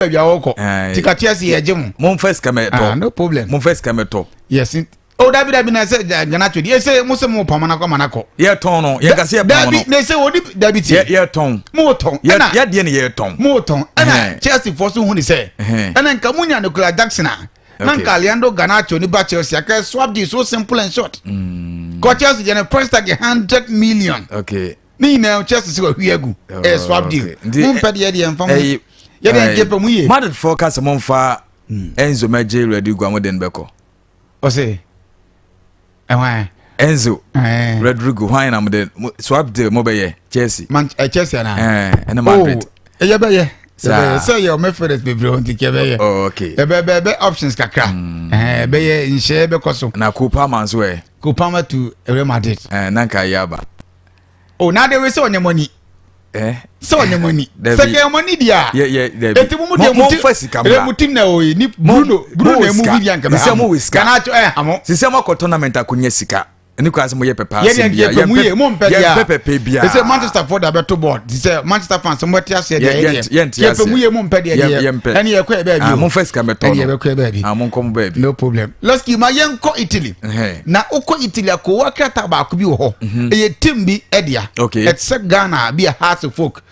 Baabi a wɔkɔ ti ka Chelsea yɛ gye mo. Mo nfɛ sika mɛ tɔ. Ah, no problem. Mo nfɛ sika mɛ tɔ. Yes, o dabi dabi, na sɛ Garnacho di ese mo sɛ mo pɔn mana kɔ mana kɔ. Yɛ tɔn no, yɛ kasi yɛ pɔn no. Dabi, na ese o di dabi ti. Yɛ tɔn. Mo tɔn. Ɛna yɛ deɛ ni yɛ tɔn. Mo tɔn, ɛna Chelsea fɔ so hu ni sɛ ɛna nka mo nya Nicolas Jackson a na nka Alejandro Garnacho ni ba Chelsea aka swap deal, so simple and short. Kɔ Chelsea deɛ no, price tag 100 million. Ne nyinaa Chelsea sɛ wahwie agu, ɛyɛ swap deal. Mo mpɛ deɛ nfa mo yɛ deɛ nkyɛn pɛ mu yie. Madrid fɔ kasa mo nfa Enzo mɛgye Rodrigo a, mo de no bɛkɔ. Ɔsɛ ɛhwan? Enzo Rodrigo, hwan na mo de swap deal mo bɛyɛ Chelsea? Man ɛ Chelsea ana? Ɛne Madrid. Ɛyɛ bɛyɛ yɛbɛyɛ sɛ yɛ ɔmɛ fɛrɛ bebree wɔn ti kɛ bɛyɛ. Oh, okay. Ɛbɛ bɛ bɛ options kakra, ɛɛ bɛyɛ nhyɛ bɛkɔ so. Na Cole Palmer nso ɛ? Cole Palmer to Real Madrid. Ɛɛ, nanka yɛ aba. O na de we sɛ ɔnyɛ mɔni. Sɛ ɔnyɛ mɔni, sɛ kɛ mɔni di a. Eti mu mu deɛ mu ti mu ti na o yi ni Bruno na emu bi di anka bɛ hamu. Garnacho ɛ hamu. Sisɛ mo akɔ tournament akonya sika ne kwan sɛ mo yɛ pɛpɛ. Yɛ deɛ yɛ pɛ mu yɛ mo mpɛ deɛ. Yɛ mpɛ pɛpɛ bia. Sɛ Manchester fo da bɛto board ti sɛ Manchester fans mo bɛ te aseɛ deɛ, yɛ deɛ yɛ pɛ mu yɛ mo mpɛ deɛ deɛ ɛne yɛ kɔ yɛ baabi o. Mo fɛ sika mɛtɔ no. Ɛne yɛ bɛ kɔ yɛ baabi. Mo nkɔ mo baabi. No problem. Let's keep ma yɛn kɔ Italy. Na wokɔ Italy akowa krataa baako bi wɔ hɔ, ɛyɛ team bi ɛdea. Ɛte sɛ Ghana bi a Hearts of Oak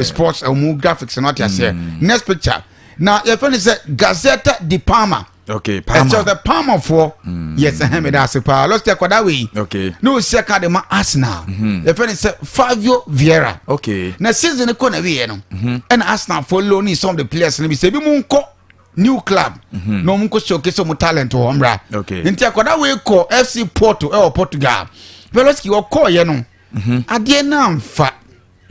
sports ɔmu graphics no, ate aseɛ? Next picture na yɛfɛ no sɛ Gazzetta di Parma. Parma. Ɛkyɛ sɛ Parmafoɔ, yes, ɛhɛn mi da ase paa. Lɔsiti akwadaa wei ne o si ɛka de ma Arsenal, yɛfɛ no sɛ Fabio Vieira. Na season kɔ na wieɛ no, ɛna Arsenal fo loan some of the players no bi sɛ ebi mu nkɔ new club na wɔn nkɔ showcase wɔn talent wɔ mmra. Nti akwadaa wei kɔ FC Porto ɛwɔ Portugal. Veloski ɔkɔɔyɛ no, adeɛ no amfa.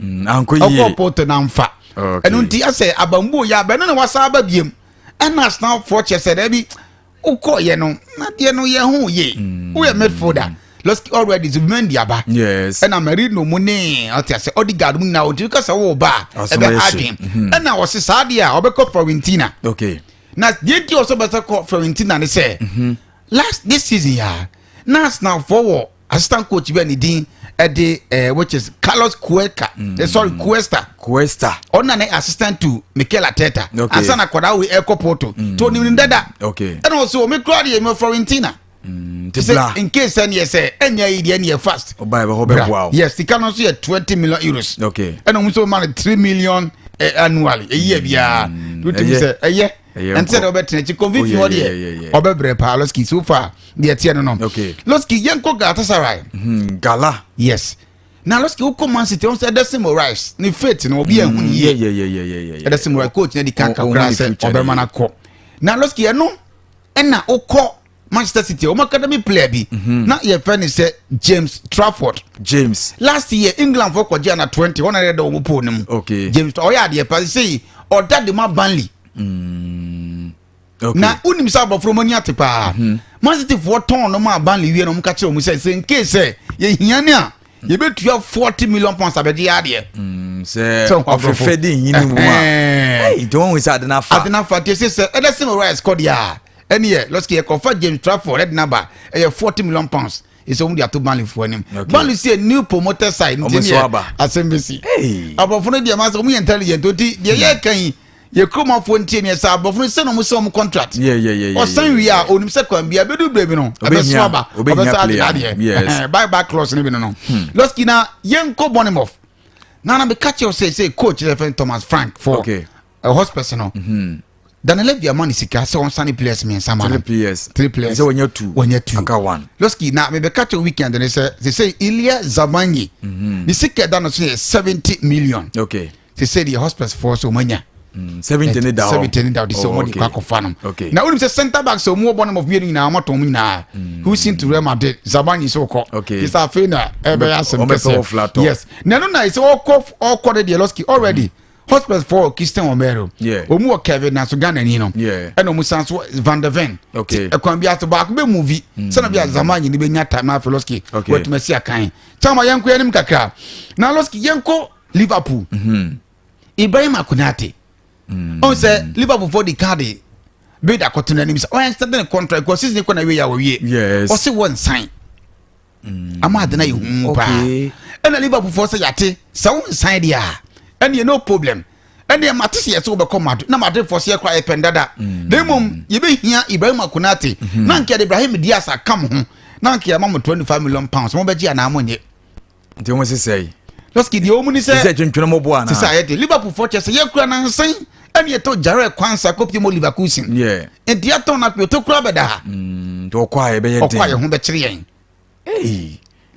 Ankɔ yie. Ɔkɔɔ Porto na amfa. Ɛno nti asɛ abambuo yɛ abɛno na wasa aba biem, ɛna Arsenal foɔ kyɛ sɛ dɛbi, wokɔɔyɛ no adeɛ no yɛ ho yie, woyɛ midfielder. Lɔski already Zubimendi aba, ɛna Merino mu ne ɔte ase Odegaard mu nyinaa, ɔtumi kasa wɔ ba a ɛbɛ ha adwen. Ɛna ɔse saa deɛ a ɔbɛkɔ Fiorentina. Na deɛ nti ɔsɛ ɔbɛsɛ kɔ Fiorentina ne sɛ last this season yɛ na Arsenal foɔ wɔ assistant coach bi a ne din ɛde which is Carlos Cueca, sorry, Cuesta. Cuesta. Ɔna ne assistant to Mikel Arteta ansa na akwadaa wei ɛkɔ Porto to onim ne dada. Ɛna ɔsɛ omi kura deɛ mi Fiorentina sɛ in case ɛni yɛ sɛ ɛnyɛ yi deɛ ɛni yɛ fast. Ɔba yɛ bɛ hɔ bɛ bua o. Yes, sika no nso yɛ 20 million euros. Ɛna ɔmo nso ma no 3 million annually eyi yɛ biara tuntun sɛ ɛyɛ ɛnti sɛ de ɔbɛtena akyi kɔnfi fi hɔ deɛ ɔbɛbrɛ paa. Lɔski, so far deɛ teɛ no, Lɔski, yɛn kɔ Galatasaray. Gala. Yes, na Lɔski wokɔ Man City, wɔn sɛ Ederson Moraes ne fate no obi ɛhu ne yie. Ederson Moraes, coach na di kan kakra sɛ ɔbɛma na kɔ na Lɔski ɛno ɛna wokɔ Manchester City, wɔn academy player bi na yɛfrɛ no sɛ James Trafford. James. Last year England fo kɔgye ana 20 wɔn na yɛ dɛ wɔn pole no mu. James ɔyɛ adeɛ pa sɛ ɔda de ma Burnley. Na wonim sɛ abɔfra mu ani ate paa. Man City foɔ tɔn no ma Burnley wie na wɔn ka kyerɛ wɔn sɛ nke sɛ yɛhia ne a yɛbɛtua £40 million abɛgye yɛ adeɛ. Sɛ ɔfɛfɛ de nyini mu a, nti wɔn sɛ ade nafa. Ade nafa te sɛ Ederson Moraes kɔ deɛ a, ɛne yɛ Lɔski yɛkɔfa James Trafford ɛde naba, ɛyɛ 40 million pounds ɛsɛ wɔn de ato Burnley foɔ anim. Burnley sɛ new promoter side nti ne yɛ asɛm bɛsi. Aborɔfo no deɛ ma sɛ wɔn yɛ intelligent, nti deɛ yɛ kan yi yɛ kuromafoɔ ntie ne sɛ aborɔfo no sɛ na wɔn sɛ wɔn contract ɔsan wie a, onim sɛ kwan bi a bɛdu baabi no ɛbɛso aba, ɔbɛsa ade adeɛ buy back clause no bi no. Lɔski, na yɛnkɔ Bournemouth na meka kyerɛw sɛ coach yɛ fɛn Thomas Frank for Hotspurs no, Daniel Levy ama ne sika sɛ ɔnsa ne players mmiɛnsa ma no. Three players. Three players. Sɛ wɔnyɛ two. Wɔnyɛ two. Aka one. Lɔski, na mebɛka kyerɛ weekend ne sɛ Illia Zabarnyi ne sika ɛda no so yɛ 70 million. Sɛ deɛ Hotspurs foɔ so ɔmo anya. 70 ne da hɔ. 70 ne da hɔ de sɛ ɔmo de kɔ akɔfa no. Na wonim sɛ centre back sɛ ɔmo wɔ Bournemouth mmienu nyinaa, ɔmo atɔn ɔmo nyinaa. Huijsen to Real Madrid, Zabarnyi sɛ ɔkɔ. Sɛ afei na ɛbɛyɛ asɛm kɛseɛ. Yes, na ɛno na sɛ ɔkɔ de deɛ, Lɔski, already Hotspurs for Christian Romero, ɔmu wɔ Kevin Naso, Ghana ni no, ɛna ɔmu san so Van de Ven. Ɛkwan bi aso baako bɛ move sɛnɛ bi a Zabarnyi ni bɛ nya time na afei Lɔski wɔtuma si akan kyɛn ma yɛnkɔ yɛnim kakra. Na Lɔski, yɛnkɔ Liverpool. Ibrahim Konate ɔn sɛ Liverpool fɔ di kaadi bid akɔto n'anim sɛ ɔyɛ extend ne contract kɔ season kɔ na wie yɛ a wɔwie. Ɔsi wɔ nsan ama ade na yɛ hu paa. Ɛna Liverpool fɔ sɛ yate sɛ wo nsan deɛ a, ɛneɛ no problem. Ɛnneɛ mate sɛ yɛsɛ wobɛkɔ Madrid, na Madridfoɔ sɛ yɛkora yɛpɛn dada, na mmom yɛbɛhia Ibrahima Konate, na anka yɛde Ibrahim Diaz aka mo ho, na anka yɛma mo £25 million, mobɛgye anaa monyɛ? Nti wɔn sisɛ yi. Lɔski deɛ wɔn ni sɛ. Sisɛ twentwene mo bo anaa. Sisɛ ayɛ de Liverpool fɔ kyɛ sɛ yɛkura nansan ɛne yɛtɔ Jarell Quansah kɔpie mu Leverkusen. Nti yɛtɔn na pii ɔtɔ kura bɛda ha. Nti ɔkɔ a yɛbɛyɛ den. Ɔkɔ a yɛn ho bɛkyere yɛn.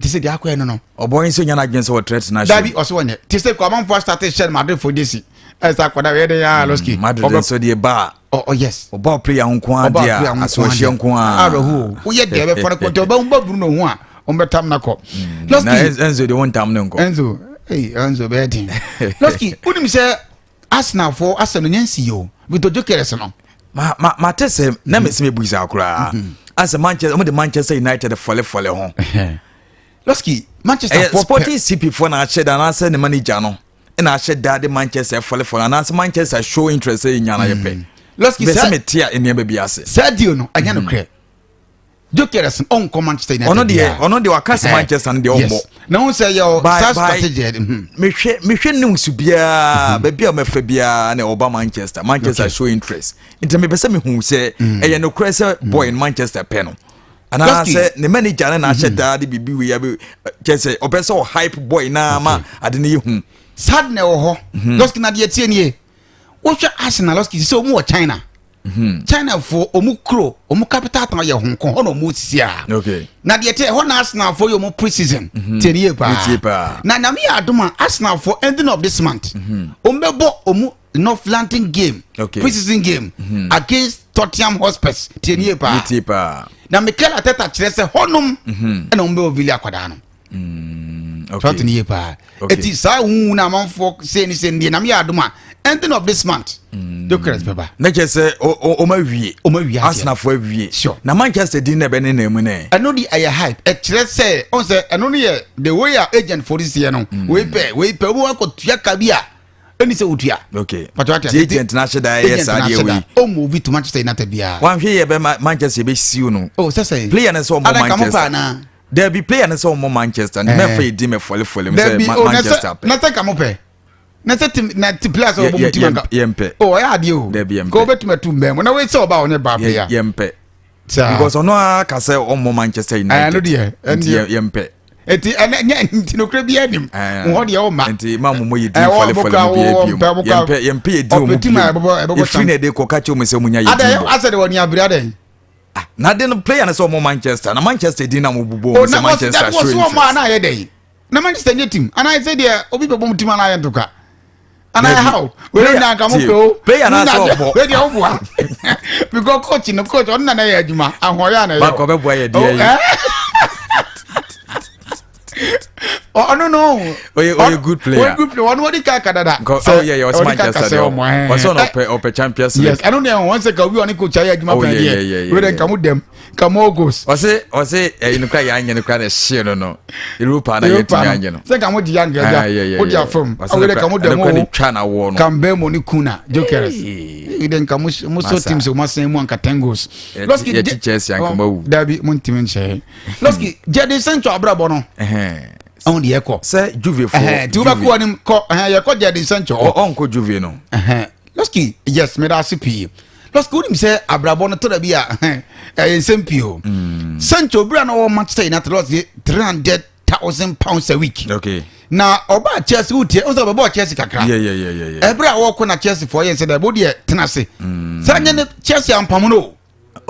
Te sɛ deɛ akɔyɛ no. Ɔbɔ yi nso nya n'adwene sɛ ɔtrɛ tena hyɛ. Dabi ɔsɛ wɔnyɛ. Te sɛ kɔ amanfoɔ asate hyɛ no Madrid fo gyesi. Ɛsɛ akɔda yɛ de yɛ Lɔski. Madrid nso deɛ ba. Oh yes. Ɔba player nko ara deɛ asoɔhyɛ nko ara. Awerɛho woyɛ deɛ ɛbɛfa no kɔntɛ ɔbɛhu ba bunu no ho a ɔmbɛtam no akɔ. Lɔski. Na Enzo deɛ wɔntam no nkɔ. Enzo ee Enzo bɛyɛ den. Lɔski wonim sɛ Arsenal fo asɛm no nyɛ nsi yi o, Victor Gyökeres no. Ma ma ma te sɛ na mesi me busa koraa. Asɛ Manchester wɔn de Manchester United fɔlefɔle ho. Lɔski Manchester fo pɛ. Sporting CP fo na ahyɛ da anaasɛ ne manager no na ahyɛ da de Manchester fɔlefɔle anaasɛ Manchester show interest sɛ nya na yɛ pɛ. Lɔski sɛ bɛsɛ me te a nneɛma bi ase. Sɛ deal no ɛnyɛ no korɛ. Gyökeres ɔnkɔ Manchester United. Ɔno deɛ ɔno deɛ waka sɛ Manchester no deɛ ɔmmɔ. Na ho sɛ yɛ saa strategy yɛ. Mehwɛ mehwɛ news biara baabi a mɛfa biara na ɔba Manchester. Manchester show interest. Nti mepɛ sɛ mehu sɛ ɛyɛ nokorɛ sɛ boy no Manchester pɛ no. Anaasɛ ne manager no na ahyɛ daa de biribi wei abɛ kyɛ sɛ ɔpɛ sɛ ɔhype boy na ama ade no yɛ hu. Sad na ɛwɔ hɔ. Lɔski na deɛ tie nie. Wohwɛ Arsenal Lɔski sɛ ɔmu wɔ China. China fo ɔmu kuro ɔmu capital town yɛ Hong Kong, hɔ na ɔmu sisi a. Na deɛ te ɛhɔ na Arsenal fo yɛ ɔmu pre-season. Tie ne yie paa. Na Nyame yɛ adom a Arsenal fo ending of this month ɔmu bɛbɔ ɔmu North London game, pre-season game against Tottenham Hotspurs. Tie ne yie paa. Na Mikel Arteta kyerɛ sɛ hɔnom ɛna ɔmu bɛ wɔ akwadaa no. Tɔte ne yie paa. Eti saa huhu na amanfoɔ sei ne sei ne deɛ, Nyame yɛ adom a ending of this month Gyökeres bɛba. Ne kyɛ sɛ ɔma awie. Ɔma awie adeɛ. Arsenalfoɔ awie. Sure. Na Manchester din na ɛbɛ ne nan mu nɛ. Ɛno de ɛyɛ hype. Ɛkyerɛ sɛ ɔn sɛ ɛno no yɛ the way a agent fo de seɛ no. Wei pɛ wei pɛ obi wakɔ tua ka bi a ɛni sɛ wotua. Okay. Pàtó ati ase. Agent na ahyɛ da ɛyɛ saa deɛ wei. Ɔmo obi to Manchester United biara. Wanhwɛ yɛ bɛ Manchester bɛ siw no. Oh sɛ sɛ. Player no sɛ ɔmo Manchester. Adan ka mo pɛ anaa? Dabi, player no sɛ ɔmo Manchester ne mɛfa yi di mɛ fɔlefɔle mu sɛ Manchester pɛ. Na sɛ ka mo pɛ. Na sɛ tim na ti player sɛ ɔbɔ mu tim anka. Yɛn pɛ. Oh ɔyɛ adeɛ o. Dabi yɛn pɛ. Ka ɔbɛtumi atu mbɛn mu na wei sɛ ɔba ɔnyɛ bad player. Yɛn pɛ. Because ɔno ara ka sɛ ɔmo Manchester United. Ɛno deɛ. Nti yɛn pɛ. Eti ɛnɛ nyɛ nti nokura bi anim. Nhɔ deɛ ɔma. Nti maa mo mo yɛ di fɔlefɔle mu bi ebiem. Yɛn pɛ yɛn pɛ yɛ di ɔmo bi. Efiri na ɛde kɔ kakyɛ ɔmo sɛ ɔmo nya yɛ di. Adɛ asɛ de wɔ ni abiri adɛ. Ah, na de no player no sɛ ɔmo Manchester na Manchester din na mo bobɔ ɔmo sɛ Manchester show interest. Ɔmo ana ayɛ dɛ na Manchester nye team ana ayɛ sɛ deɛ obi bɛ bɔ mo team ana ayɛ ntokwa ana ayɛ how wei na nka mo pɛ o player na sɛ ɔbɔ wei deɛ ɔboa because coach no coach ɔno na na yɛ adwuma ahoɔyɛ ana yɛ baako ɔbɛboa yɛ deɛ yi. Ɔno no. Oye oye good player. Oye good player, ɔno wɔde ka dada. Sɛ ɔyɛ yɛ ɔsɛ Manchester deɛ ɔsɛ ɔno ɔpɛ ɔpɛ Champions League. Yes, ɛno deɛ wɔn sɛ ka obi ɔne coach ayɛ adwuma pɛn deɛ wei de nka mo dɛm nka mo goals. Ɔsɛ ɔsɛ ɛyi no kora yɛ anyɛ no kora na ɛhyɛ no Europa na yɛ tumi anyɛ no. Sɛ nka mo di yang ɛgya o di afam wei de nka mo dɛm o twa na wɔ no. Kambemo ne Kuna Gyökeres wei de nka mo so team sɛ mo asan mu anka 10 goals. Lɔski yɛ ti Chelsea anka mo awu. Dabi mo ntumi nkyɛn. Lɔski Jadon Sancho abrabɔ no. Ɔn deɛ kɔ. Sɛ Juve fo. Ti wobɛkɔ wɔ nim kɔ yɛkɔ Jadon Sancho. Ɔnkɔ Juve no. Lɔski yes meda ase pii. Lɔski wonim sɛ abrabɔ no tɔda bi a ɛyɛ nsɛm pii o. Sancho bere a na ɔwɔ Manchester United lɔski £300,000 a week. Okay. Na ɔbaa Chelsea wotie ɔsɛ ɔbɛbɔɔ Chelsea kakra. Yeah. Ɛberɛ a wɔkɔ na Chelsea fo yɛ nsɛ dɛ bo deɛ tena ase. Sɛ nyɛ ne Chelsea ampam no o.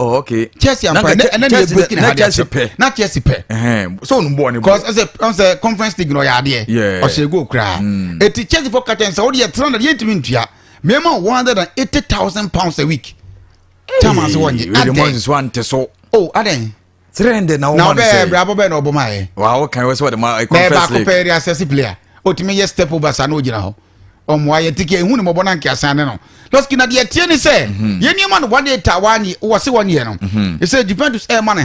Oh, okay. Chelsea ampa ne ɛnɛ ne break na Chelsea pɛ. Na Chelsea pɛ. So no bɔ ne bɔ. Cause ɛsɛ ɔsɛ Conference League no ɔyɛ adeɛ. Ɔhyɛ goal koraa. Eti Chelsea fo kakyɛ nsɛ ɔde yɛ 300 yɛntumi ntua. Mmarima £180,000 a week. Tam ase wɔnye. Adɛn. Wei de mo nso ante so. Oh, adɛn. 300 na wɔn sɛ. Na ɔbɛ brabɔ bɛɛ na ɔbɔ maa yɛ. Wa o kan wɔ sɛ ɔde ma Conference League. Na ɛbaako pɛ yɛ de asɛse player. Otumi yɛ step over sa na ogyina hɔ. Ɔmo ayɛ tiki ehu ne mɔbɔ na nke asan ne no. Lɔski na deɛ tie ne sɛ yɛn nneɛma no one eight a wɔanye wɔse wɔn yɛ no. Ɛsɛ Juventus ɛɛma no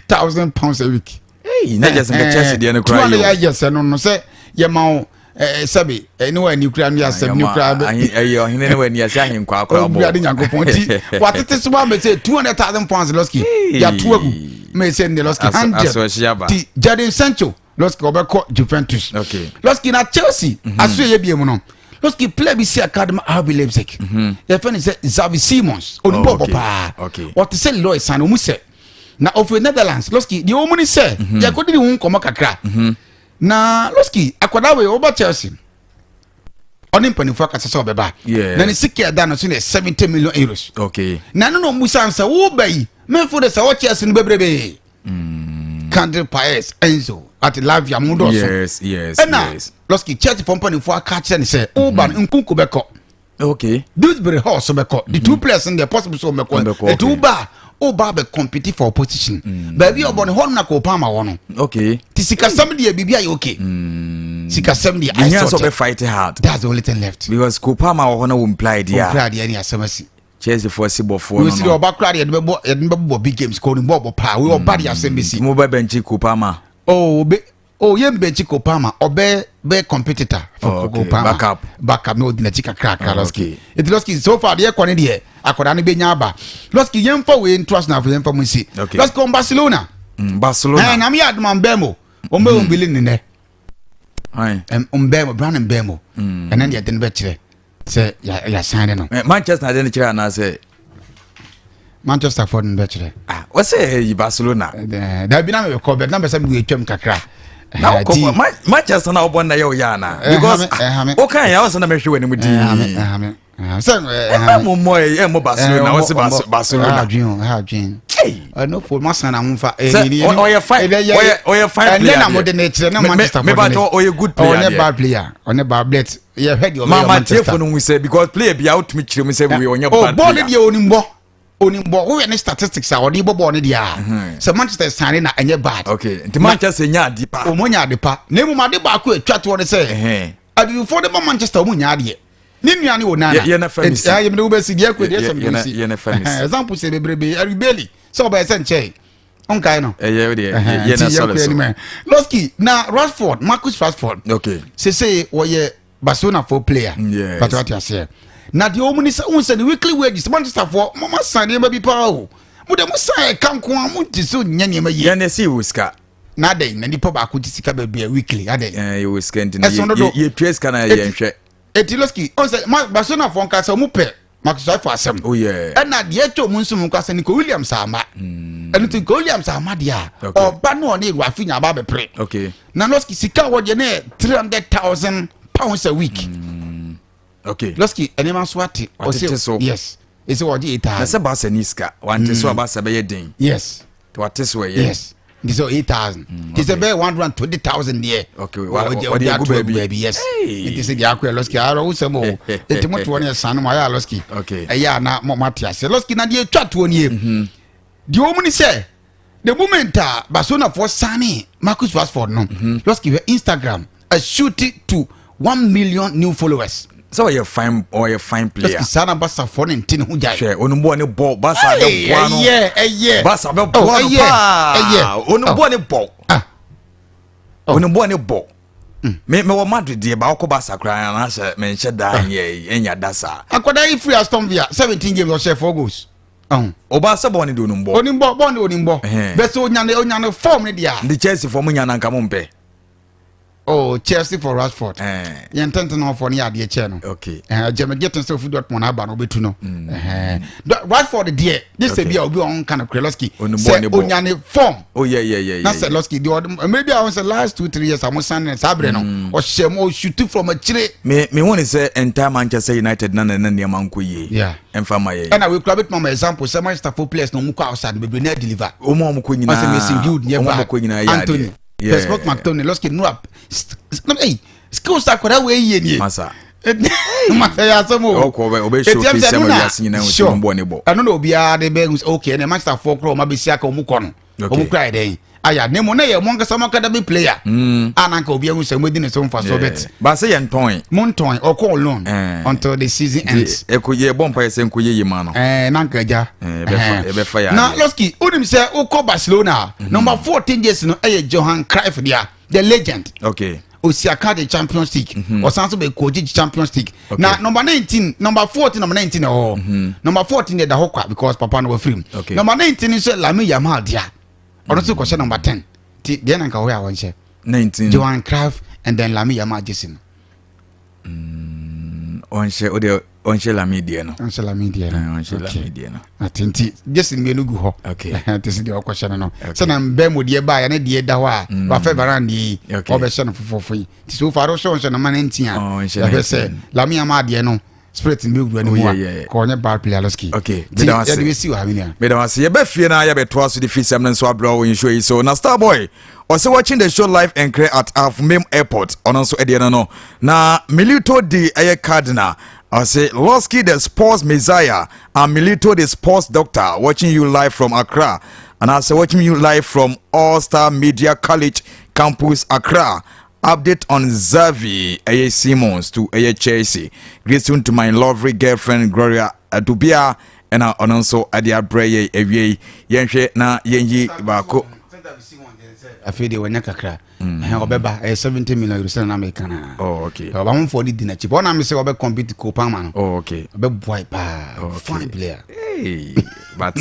£100,000 a week. Ee na jɛsɛ nka Chelsea deɛ no kura yi o. 200 yɛ sɛ no no sɛ yɛ ma wo sɛbi ɛne wɔ ani kura no yɛ asɛm ne kura bɛ. Ɛyɛ ɔhene ne wɔ ani ase ahenkwa akora bɔ. Owurade Nyankopɔn ti watete so ma mɛ sɛ £200,000 lɔski yɛato agu mɛ sɛ ne lɔski 100 ti Jadon Sancho. Lɔski ɔbɛkɔ Juventus. Okay. Lɔski na Chelsea aso yɛ bie mu no. Lɔski player bi si academy RB Leipzig. Yɛfɛ ne sɛ Xavi Simons. Onipa Oh, ɔbɔ okay. paa. Okay. Ɔte sɛ Leroy Sane ɔmu sɛ. Na ɔfiri Netherlands. Lɔski deɛ ɔmu ni sɛ. Yɛkɔdi ne ho nkɔmɔ kakra. Na Lɔski akwadaa wei ɔba Chelsea. Ɔne mpanimfoɔ akasa sɛ ɔbɛba. Yes. Na ne sika ɛda no so ne €70 million. Okay. Na ɛno na ɔmu san sɛ woba yi mɛfo de sɛ wɔ Chelsea no bebrebe. Kendry Paez, Enzo, at Lavia mo dɔɔso. yes Ɛna Lɔski Chelsea fɔ mpanimfoɔ aka kyerɛ ne sɛ woba no, Nkunku bɛkɔ, Dewsbury Hall so bɛkɔ. The two players no deɛ, possible sɛ ɔbɛkɔ. Ɔmbɛkɔ, ɛti woba a, woba bɛ compete for position baabi a ɔbɔ ne hɔ no na kò pa ama wɔ no. Ti sikasɛm deɛ, biribi ayɛ okay. Sikasɛm deɛ Ayɛ ayɛ sɛ sorted. ɔbɛ fight hard. That's the only thing left. Because Cole Palmer wɔ hɔ na wɔn mply deɛ a ɔkura deɛ ne asɛm asi. Chelsea foɔ si bɔfoɔ Wɔsi deɛ no. ɔba kura deɛ yɛde bɛbɔ, yɛde bɛbɔ big games kɔ ne bɔ ɔbɔ paa wei ɔba deɛ asɛm bɛsi. Mo bɛ bɛnkyi Cole Palmer? Oh, obe oh, yɛn bɛnkyi Cole Palmer, ɔbɛ bɛ competitor for Oh, okay. Cole Palmer. Backup. Backup na odi n'akyi kakra kakra. Oh, Lɔski okay. eti Lɔski, so far deɛ kɔ ne deɛ akwadaa no bɛnya aba. Lɔski, yɛn fa wei nto ase na afɔ yɛn fa mu nsi. Okay. Lɔski wɔn Barcelona. Barcelona. Nyame yɛ adum Mbeumo wɔn bɛ wɔn bili nenɛ. Aye. Mbeumo, Bryan Mbeumo, ɛnɛ deɛ de no bɛkyerɛ sɛ yasan ne no. Manchester ade no kyerɛ anaasɛ? Manchester fɔ no bɛkyerɛ. Ah, wɔsɛ ɛyi Barcelona. Dabi, na mebɛkɔ bɛ na bɛ sɛ mewɔ atwam kakra. Na wokɔ Manchester na wobɔ nna yɛ woyɛ ana? Because woka yɛ wo sɛ na mehwɛ w'anim dii. Ɛhame sɛ ɛma mo mmɔ ɛmmɔ Barcelona, wɔsɛ Barcelona. Adwen o, ɛha adwen. Ɛno po masan na momfa. Sɛ ɔyɛ fine, ɔyɛ fine player. Ɛnɛ na mode ne kyerɛ na Manchester fɔ ne ɔyɛ good player. Ɔnyɛ bad player, ɔnyɛ bad player. Yɛhwɛ deɛ ɔbɛyɛ Mama Manchester. tiefo no hu sɛ because player bia wotumi kyerɛ mu sɛ wei ɔnyɛ Oh, bad bɔɔl ne player. deɛ, onim bɔ, onim bɔ. Woyɛ ne statistics a ɔde bɔ bɔɔl ne deɛ a, sɛ Manchester sane na ɛnyɛ bad. Okay, nti Manchester nya adi pa. Ɔmo nya ade pa, na mmom ade baako a atwa toɔ ne sɛ abibifoɔ de ba Manchester, ɔmo nya adeɛ ne nua ne Onana. Yɛ na fa mi si. Yɛ mene wobɛsi deɛ kɔ deɛ sɛm Yɛ si. yɛ na fa mi si. Example sɛ bebrebe, Eric Bailey sɛ ɔbɛyɛ sɛ nkyɛn ɔnkae no. Ɛyɛ deɛ yɛ na sɔre so. Lɔski, na Rashford, Marcus Rashford, sese wɔyɛ Barcelona fo player. Yes. Pàtó ati aseɛ na deɛ wɔn ni sɛ wɔn sɛ ne weekly wages, Manchester foɔ mo ma san nneɛma bi paa o, mo de mo san ɛka nko a mo ti so nyɛ nneɛma yie. Yɛn de si wɔ sika. Na adɛn na nipa baako ti sika baabi a weekly adɛn? Yɛwɔ sika nti na Ɛso dodo. yɛtua sika na yɛnhwɛ. Eti Lɔski ɔn sɛ ma Barcelona foɔ nka sɛ ɔmo pɛ Marcus Rashford asɛm. Oh yeah. Ɛna deɛ ɛtɔ mu nso mu nka sɛ Nico Williams ama ɛno ti, Nico Williams ama deɛ a ɔba no ɔne Raphinha aba abɛpere. Na Lɔski, sika a wɔdeɛ ne yɛ £300,000 a week. Lɔski, ɛnneɛma nso ate. Watete so. Yes, ɛsɛ wɔgye eight Na thousand. sɛ Barca ni sika wante so a, Barca bɛyɛ den. Wate so ɛyɛ. Yes, nti sɛ 8,000 nti sɛ bɛyɛ 120,000 deɛ. Okay, wɔde agu ato baabi. Yes. Hey. Nti sɛ deɛ akɔ yɛ Lɔski arɔ wosɛm o, nti motoɔ no yɛ sane mo ayɛ a Lɔski ɛyɛ a na mo ate aseɛ. Lɔski, na deɛ ɛtwa toɔ nie, deɛ ɔmu ni sɛ the moment a Barcelonafoɔ sane Marcus Rashford no, Lɔski, hwɛ Instagram, a shoot to 1 million new followers. Sɛ ɔyɛ fine player. Lɔski, saa na Barcafoɔ ne nte ne ho gyae. Hwɛ, onum ne bɔ, Barca bɛ boa no. Ɛyɛ ɛyɛ. Barca bɛ Oh, boa no ɛyɛ, paa. Ɛyɛ. Onum bɔ ne bɔ. Ah. Oh. Onum bɔ ne bɔ. Me wɔ Madrid deɛ ba ɔkɔ Barca koraa anaasɛ menhyɛ da nyɛ ɛnya da saa. Akwadaa yi firi Aston Villa, 17 games ɔhyɛ four goals. Ɔhun. Ɔba sɛ bɔɔl ne de onum bɔ. Onim bɔ, bɔɔl ne onim bɔ. Bɛsɛ onyane form ne deɛ a. Nti Chelsea fɔ mo nya nanka mo mpɛ? Oh, Chelsea for Rashford? Ɛɛ. Yɛn tɛntɛn ɔfɔ ne yɛ adeɛ kyɛ no. Ɛhɛn, Jamie Gittens sɛ ofi Dortmund aba no, obetu no. Ɛhɛn, Rashford deɛ de sɛ bi a obi a ɔnka no korɛ, Lɔski, Onim bɔɔl sɛ ne bɔ. onyane form Oh yeah. na sɛ Lɔski deɛ ɔde mmerɛ bi a wɔn sɛ last 2-3 years a mo san ne saa berɛ no, ɔhyɛ mu, ɔshoot from akyire. Me hu ne sɛ entire Manchester United na nneɛma nkɔ yie. Ɛmfa ma yɛ. Ɛna wekura bɛtuma ma example sɛ Manchester fo players na ɔmo kɔ outside no bebree na deliver. Ɔmo a ɔmo kɔ nyinaa. Ɔsɛ Mason Greenwood nyɛ Ɔmo a ɔmo bad. kɔ nyinaa yɛ Anthony adeɛ. Yeah. Scott McTominay, Lɔski nura, ɛy, skills akɔda wei yie nie. Masa. Masa yɛ asɛm o. Ɔkɔ ɔbɛ showcase Eti ama ɛno na- wiase nyinaa hu sɛ Sure. ɔmo bɔ ne bɔ. Ɛno na obiara de bɛ okay, ɛnna Manchester foɔ korɔ ɔmo abɛsi aka ɔmo kɔ no, ɔmo kura yɛ dɛn aya ne mu na yɛ ɔmo ankasa ɔmo academy player a nanka obiara hu sɛ ɔmo edi ne so nfa so bɛt. Baasa yɛ ntɔn. Mo ntɔn, ɔkɔ loan until the season ends. Ɛkɔ yɛ bɔ mpa yɛ sɛ nkɔ yɛ yie ma no. Nanka agya. Ɛbɛfa yɛ Na adeɛ. Lɔski, wonim sɛ wokɔ Barcelona a, number 14 jersey no ɛyɛ Johan Cruyff dea, the legend. Osiaka de Champions League, ɔsan so bɛ coach Champions League. Na number 19, number 14, number 19 ɛwɔ hɔ. Number 14 yɛ da hɔ kwa because papa no wafiri mu. Number 19 nso yɛ Lamine Yamal dea, ɔno nso kɔhyɛ number 10. Ti deɛ na nka hɔ yɛ a wɔnhyɛ 19. Johan Cruyff and then Lamine Yamal jersey no. Ɔnhyɛ o deɛ, ɔnhyɛ Lamine deɛ no. Ɔnhyɛ Lamine deɛ no. Ɔnhyɛ Lamine deɛ no. Ate, nti jersey mmienu gu hɔ. Te sɛ deɛ ɔkɔhyɛ no, sɛna mbɛ mu deɛ baa yɛne deɛ da hɔ a wafɛ Varane deɛ yi, ɔbɛhyɛ no fofofo yi. Nti so far wohyɛ ɔnhyɛ no ma no nti a Ɔnhyɛ yɛhwɛ 19. sɛ Lamine ama adeɛ no spirit no bɛwura no mu a kɔ ɔnyɛ bad player lɔski. Okay, nti meda wo ase. yɛde bɛsi wɔ ha, me nua. Meda wo ase. Yɛbɛ fie na yɛbɛtoa so de fi sɛm no nso abrɛ wo nsuo yi so. Na Starboy ɔsɛ watching the show live and clear at Afmem Airport. Ɔno nso ɛdeɛ no na Milito di ɛyɛ Cardinal. Ɔsɛ Losky the sports messiah and Milito the sports doctor, watching you live from Accra, and I say watching you live from All Star Media College Campus, Accra. Update on Xavi ɛyɛ Simons to ɛyɛ Chelsea. Greeting to my lovely girlfriend Gloria Adubia. Ɛna ɔno nso ɛde abrɛ yɛ awie yi. Yɛnhwɛ na yɛnyi baako. Afei deɛ wɔnyɛ kakra. Ɛhɛn, ɔbɛba ɛyɛ 70 million euro sɛ na meka na Oh, okay. ɔbamofoɔ de di n'akyi bɔ ɔna me sɛ ɔbɛ compete Cole Palmer no. Ɔbɛboae paa. Fine player. Hey, bate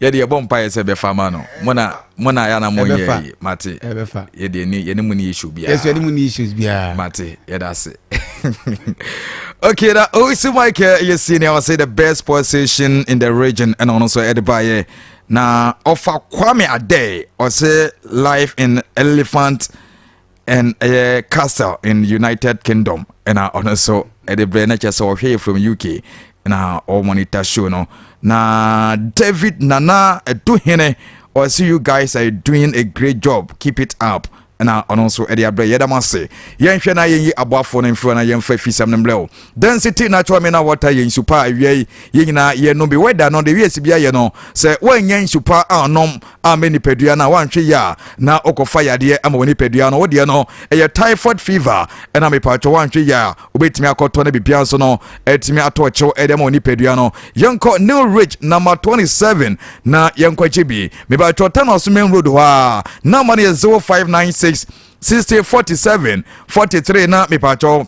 yɛde yɛbɔ mpaeɛ sɛ bɛfa ma no mo na yɛana mo Ɛbɛfa. nyɛ yi mate. Ɛbɛfa. Yɛde yɛne mu ne issue biara. Yɛsɛ ɛne mu ne issues biara. Mate, yɛda ase. Okay, na Owusu Michael yɛ senior, ɔsɛ the best sports station in the region, ɛna ɔno nso ɛde baayɛ. Na ɔfa Kwame Ade ɔsɛ live in Elephant and ɛyɛ Castle in United Kingdom, ɛna ɔno nso ɛde brɛ na kyerɛ sɛ ɔhwɛ yɛ from UK na ɔmonitor show no. Na David Nana Ɛduhene ɔsɛ you guys are doing a great job, keep it up, ɛna ɔno nso ɛde abrɛ. Yɛdam ase. Yɛnhwɛ na yɛnyi aboafoɔ no mfiri na yɛmfa fisɛm no mbrɛ o. Density Natural Mineral Water yɛ nsu pa a awia yi yɛn nyinaa yɛnom bi. Wɛda no de wiesi bi ayɛ no sɛ woanyɛ nsu pa a ɔnom ama nipadua no a woanhwɛ yi a na wokɔfa yadeɛ ama wɔ nipadua no. Wodeɛ no ɛyɛ typhoid fever, ɛna mepatwɛ woanhwɛ yi a wobɛtumi akɔtɔ no bibia nso no ɛtumi atɔ kyɛw ɛde ama wɔ nipadua no. Yɛnkɔ New Ridge number 27 na yɛnkɔgye bi. Mepatwɛ Tanoso Main Road hɔ a number no yɛ 0596 60 47 43 na mepatwɛ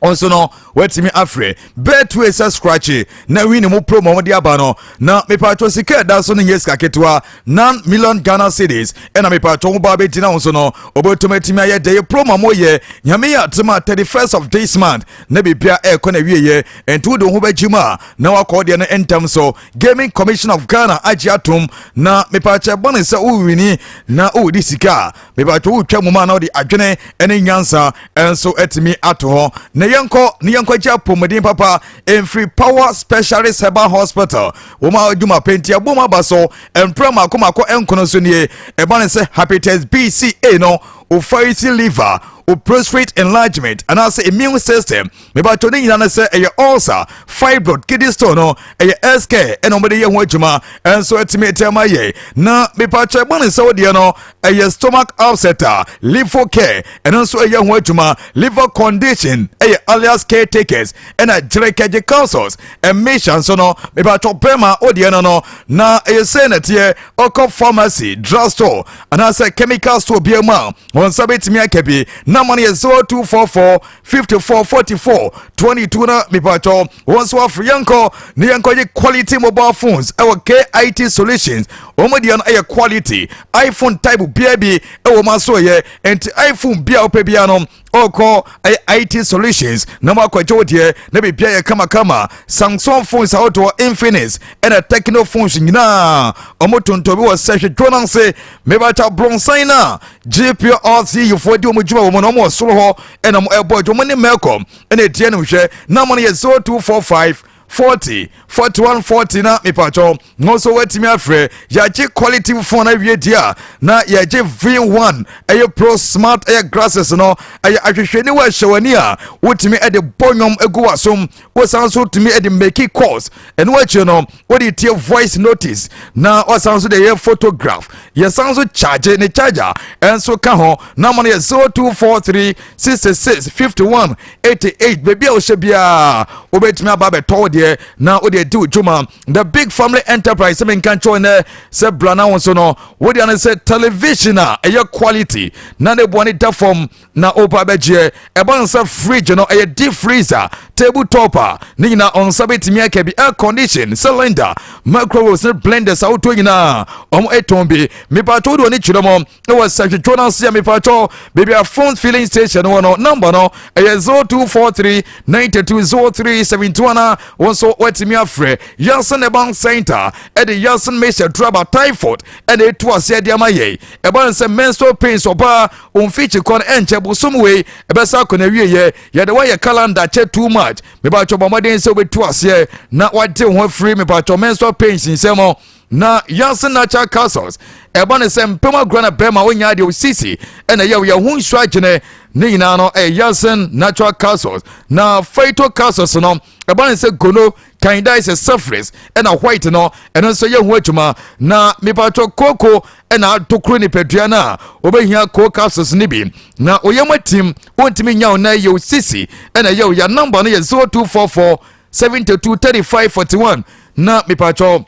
nso no watumi afrɛ Betway sɛ scratch na win mu promo wɔde aba no. Na mepatwɔ sika ɛda so no nyɛ sika ketewa, 9 million Ghana cedis. Ɛna mepatwɔ ho ba bɛgyina wo so no wobɛtumi atumi ayɛ deɛ yɛ promo moyɛ. Nyame yɛ atem a 31st of this month na biribia ɛrekɔ na wieyɛ, ɛnti wode wo ho bɛgye mu a na wakɔ deɛ no ntɛm so. Gaming Commission of Ghana agye atom. Na mepatwɛ bɔne sɛ wowini na wowodi sika a mepatwɛ wotwa mu ma na wode adwene ne nyansa ɛnso atumi ato hɔ. Na yɛnkɔ ne yɛnkɔgye apɔmuden papa ɛmfiri Power Specialist Herbal Hospital. Wɔn a adwuma pɛnti abom aba so mpra mako mako nkono so nie. Ɛba ne sɛ hepatitis B, C, A no, ofarity liver, o prostate enlargement anaasɛ immune system, mebatɔ ne nyinaa no sɛ ɛyɛ ulcer, fibroid, kidney stone no, ɛyɛ sk ɛna wɔde yɛ ho adwuma ɛnso atumi ɛtɛm ayɛ. Na mepatɔ ɛbɔ ne nsa wodeɛ no ɛyɛ stomach upset a liver care ɛno nso ɛyɛ ho adwuma. Liver condition ɛyɛ Alias Caretakers, ɛna gyerɛkɛgye councils ɛmmehyia nso no. Mepatɔ bɛrima wodeɛ no na ɛyɛ sɛ nɛteɛ ɔkɔ pharmacy, drug store anaasɛ chemical store bia mu a wɔn nsa bɛtumi aka bi. Nama no yɛ 0244 54 44 22 na mepatɔ wɔn nso afro. Yɛnkɔ ne yɛnkɔgye quality mobile phones ɛwɔ KIT Solutions. Wɔn deɛ no ɛyɛ quality iPhone type bia bi ɛwɔ mu aso yɛ, nti iPhone bia wopɛ bia no ɔkɔ ɛyɛ IT Solutions na mo akɔgye wo deɛ na biribia yɛ kamakama. Samsung phones ahodoɔ, Infinix ɛna Tecno phones nyinaa ɔmo tontɔn bi wɔ Sɛhwɛ dwonanse. Mebakyɛ brɔnsan no a GPRC yifoɔ di ɔmo dwuma wɔ mu no, ɔmo wɔ soro hɔ ɛna mo ɛbɔ adwuma ne Melcom ɛna ɛtie no. Hwɛ na mo no yɛ 0245 40 41 40 na mepatwɔ no nso watumi afrɛ. Yɛagye quality phone awie di a na yɛgye V1 ɛyɛ Pro smart ɛyɛ glasses no, ɛyɛ ahwehwɛni wɔ ɛhyɛ w'ani a wotumi ɛde bɔ nnwom agu w'asom, wosan so tumi ɛde make calls. Ɛno akyi no wode tie voice notice na ɔsan so de yɛ photograph. Yɛsan so charge ne charger ɛnso ka ho. Na mo no yɛ 0243 66 51 88. Baabi a wohyɛ biara wobɛtumi aba abɛtɔ wo deɛ na wode adi wo dwuma. The Big Family Enterprise sɛ menka nkyɛw nɛ sɛ bra na wo nso no wodeɛ no sɛ television a ɛyɛ quality na ne boa ne da fam na woba bɛgyeɛ. Ɛba no sɛ fridge no ɛyɛ deep freezer. Table top a ne nyinaa ɔnsa bɛtumi aka bi, air condition, cylinder, microwaves ne blenders ahodoɔ nyinaa ɔmo ɛtɔn bi. Mipatɔ wode ɔne kyerɛ mɔ ɛwɔ Sɛhwetwo no ase a, mipatɔ baabi a Phone filling station wɔ no, number no ɛyɛ 0243 92 03 71 a wɔn nso wɔatumi afrɛ. Yasin Herbal Center ɛde Yasin Mixture draba typhoid ɛna etu aseɛ de ama yɛn. Ɛba ne sɛ menstrual pains, ɔbaa omfikyi kɔ no ɛnkyɛ, bosom wei ɛbɛsa akɔ na wie yɛ yɛde wɔyɛ calendar kyɛ too much. Mipatɔ, bɔ mmɔden sɛ wobɛtu aseɛ na wagye ho afiri mipatɔ menstrual pains nsɛm. Na Yasin Natural Castles, ɛba ne sɛ mpɛm agorɔ na bɛrima wonya deɛ osisi ɛna yɛ yɛ ho nsuo agyene ne nyinaa no, ɛyɛ Yasin Natural Castles. Na Phyto Castles no, ɛba ne sɛ gono, candidiasis, syphilis ɛna white no, ɛno nso yɛ ho adwuma. Na mipatɔ koko ɛna atokuro nipadua no a, wobɛhia co capsules no bi. Na oyam atim, wontumi nya wo na yɛ osisi ɛna yɛ wo yɛ. Number no yɛ 0244 72 35 41 na mipatɔ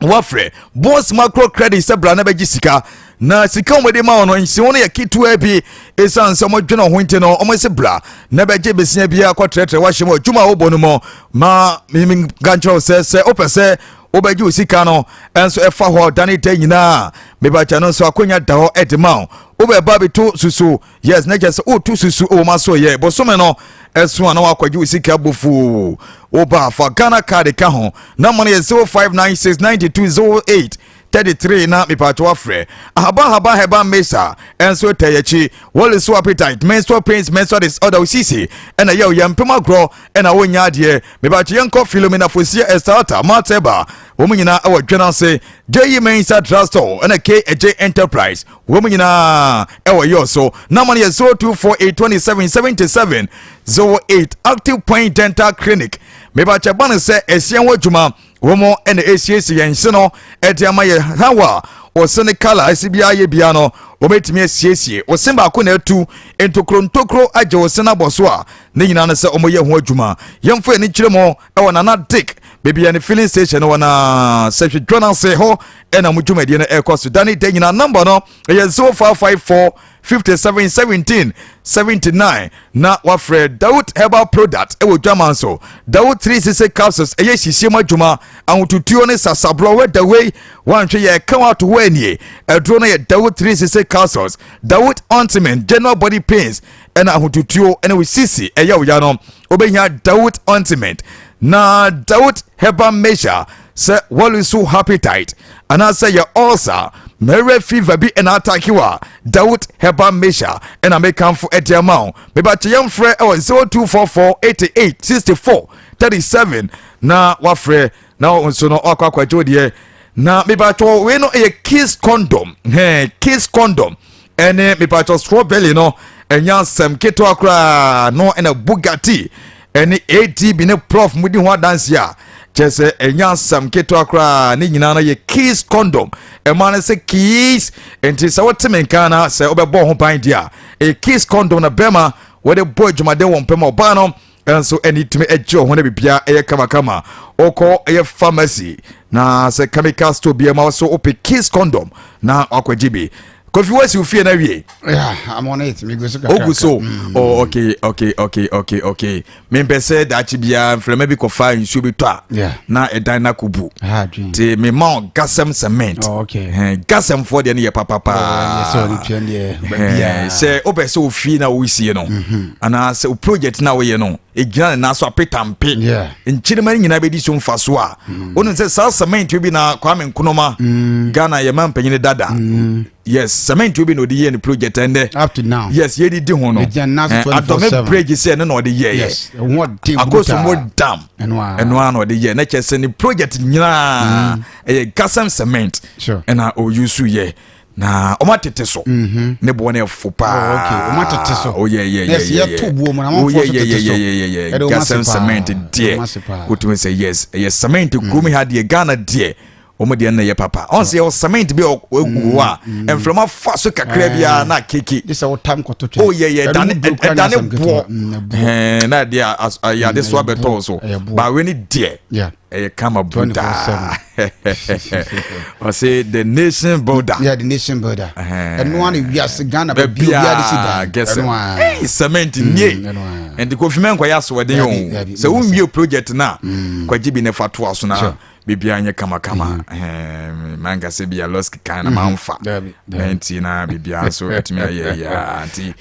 wafrɛ Boss Micro Credit sɛ bra na bɛgye sika. Na sika wɔn de ma wɔn no, nsiwo no yɛ ketewa bi. Esan sɛ wɔn dwene ho nti no, wɔn si bra na bɛgye besia bi akɔtrɛtrɛ wahyɛ mu adwuma a wɔbɔ no mu. Ma mímí gankyerɛw sɛ wopɛ sɛ wobɛgye wo sika no ɛnso ɛfa hɔ dane da nyinaa, mebakyɛ no nso akonya da hɔ ɛde ma wo. Wobɛba bɛto susu, yes, na kyerɛ sɛ wotu susu wɔ ma so yɛ bosome no ɛso a, na wakɔgye wo sika bofoo. Woba fa Ghana Card ka ho. Na mo no yɛ 0596 92 08 33 na mepatwo afrɛ. Ahaba Herbal Mixture ɛnso tɛ yɛkyi. Wɔle so appetite, menstrual pains, menstrual disorder, osisi ɛna yɛ yɛ mpem agorɔ ɛna wonya adeɛ. Mepatwo yɛnkɔ Philomena Fosia Estalta Mateba, wɔn nyinaa ɛwɔ dwena ase. J Mensa Drugstore ɛna KJ Enterprise, wɔn nyinaa ɛwɔ yɛ so. Nama no yɛ 0248 27 77 08. Active Point Dental Clinic, mebakyɛ ba no sɛ ɛsia ho adwuma wɔn ɛna esiesie yɛn se no ɛde ama yɛ. Hawa ɔse ne kala ɛsi bi ayɛ bia no, wɔbɛtumi asiesie ɔse baako na atu ntokuro ntokuro agye ɔse no abɔ so a, ne nyinaa no sɛ wɔyɛ ho adwuma. Yɛmfo ani kyerɛ mu ɛwɔ Nana Dick baabi a ne filling station wɔ na sɛ hwedwa no ase hɔ ɛna mo dwumadie no ɛkɔ so dane da nyinaa. Number no ɛyɛ 0554 57 17 79 na wafrɛ. Dawood Herbal Product ɛwɔ dwaman so. Dawood 360 capsules ɛyɛ hyihyia mu adwuma, ahotutuo ne sasaborɔ wɛdawei wanhwɛ yɛ ɛka wato hɔ anie. Ɛduro no yɛ Dawood 360 capsules, Dawood ointment, general body pains ɛna ahotutuo ɛna osisi ɛyɛ oya no, wobɛnya Dawood ointment. Na Dawood Herbal Mixture sɛ wɔle so appetite anaasɛ yɛ ulcer, mɛrɛ fever bi ɛna attack wa, Dawood Herbal Mixture ɛna mekamfo ɛde ama wo. Mebakyɛ yɛmfrɛ ɛwɔ 0244 88 64 37 na wafrɛ na nso no wakɔ akɔagye wo deɛ. Na mebakyɛ wei no ɛyɛ Kiss condom. Hɛn Kiss condom ɛne mebakyɛ strawberry no ɛnyɛ asɛm ketewa koraa no, ɛna Bugatti ɛne ATB ne Prof mu di ho adanse a kyerɛ sɛ ɛnyɛ asɛm ketewa koraa. Ne nyinaa no yɛ Kiss condom. Ɛma no sɛ kiss, nti sɛ wote me nka na sɛ wobɛbɔ ho ban deɛ a, ɛyɛ Kiss condom na bɛrima wɔde bɔ adwumaden wɔ mpɛm, ɔbaa no nso ɛne tumi agye ɔho no, biribiara ɛyɛ kamakama. Wokɔ ɛyɛ pharmacy na sɛ chemical store biara ma so wopɛ Kiss condom na wakɔgye bi. Kofi, wasi wo fie na wie? Yeah, I'm on it. Me go so kakra. Ogu so. Oh, okay. Mempɛ sɛ daakye biara mframa bi kɔfa nsuo bi tɔ a na ɛdan no akɔbu. Ah, dream. Nti mema wo Gasɛm cement. Oh, okay. Gasɛmfoɔ deɛ no yɛ papapaa. Oh, so the train there. Yeah. Sɛ wopɛ sɛ wo fie na wosie no anaasɛ wo project na woyɛ no ɛgyina ne nan so apetampe, nkyirima no nyinaa bɛdi so mfa so a, wonim sɛ saa cement bi na Kwame Nkrumah, Ghana yɛma mpanyini dada, yes, cement bi na ɔde yɛ ne project ɛndɛ. Up to now. Yes, yɛdidi ho no. Ɛgyina nan so 24/7. 24/7. Bridge sɛ ɛno na ɔde yɛɛyɛ. Yes. What deep. Akosombo Dam. Ɛno a. Ɛno a na ɔde yɛ na kyerɛ sɛ ne project nyinaa ɛyɛ Gasɛm cement ɛna ɔyusu yɛ na ɔmo atete so ne boɔ no ɛfo paa. Oh, okay. Ɔmo atete so. Oh, yeah. Yes, yɛto buo mu na Oh, amanfoɔ yeah, so yeah, tete yeah, so. yeah. Ɛde ɔmo ase Gasɛm paa. cement Ɛde deɛ ɔmo ase paa. wotumi sɛ yes, ɛyɛ cement. Kurom ha deɛ, Ghana deɛ, Wɔn deɛ no yɛ papa. Ɔn sɛ yɛwɔ cement bi a ɔgu hɔ a mframa fa so kakra biara na keke. Gye sɛ wotam kɔto twɛn. O yɛ yɛ ɛdane ɛdane boɔ ɛɛ na deɛ yɛ ade so abɛtɔ so. Baawe ne deɛ ɛyɛ kama budaa. Ɔsɛ the nation builder. Yeah, the nation builder. Ɛno ara na wiase Ghana baabi obiara de si dan. Ɛno ara. Ɛy cement nie. Nti Kofi mɛnkɔ yɛ asoɔden o. Sɛ wonwie project na kwagye bi ne fa to aso na biribiara nyɛ kamakama. Manka sɛ bia losk kan na mamfa nti na biribiara nso atumi ayɛ yia nti.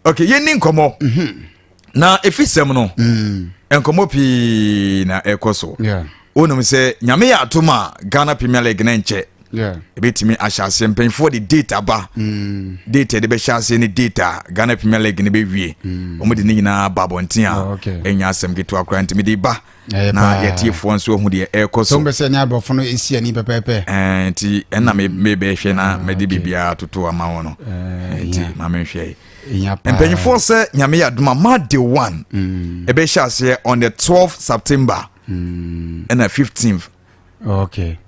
Okay, yɛnni nkɔmmɔ na ɛfi sɛm no, nkɔmmɔ pii na ɛkɔ so. Wonim sɛ Nyame yɛ atom a, Ghana Premier League ne nkyɛ ɛbɛtumi ahyɛ aseɛ. Mpanyinfoɔ de date aba, date yɛde bɛhyɛ aseɛ ne date a Ghana Premier League ne bɛwie. Wɔn de ne nyinaa ba abɔnten a ɛnya asɛm ketewa koraa, nti mede ba na yɛtiefoɔ nso ahu deɛ ɛrekɔ so. Sɛ sɛ ne aborɔfo no ɛsi ani pɛpɛɛpɛ. Nti ɛna mebɛhwɛ na mede biribiara toto ama wo no, nti ma menhwɛ. Mpanyinfoɔ sɛ Nyame yɛ adoma, match day one ɛbɛhyɛ aseɛ on the 12 September ɛna 15th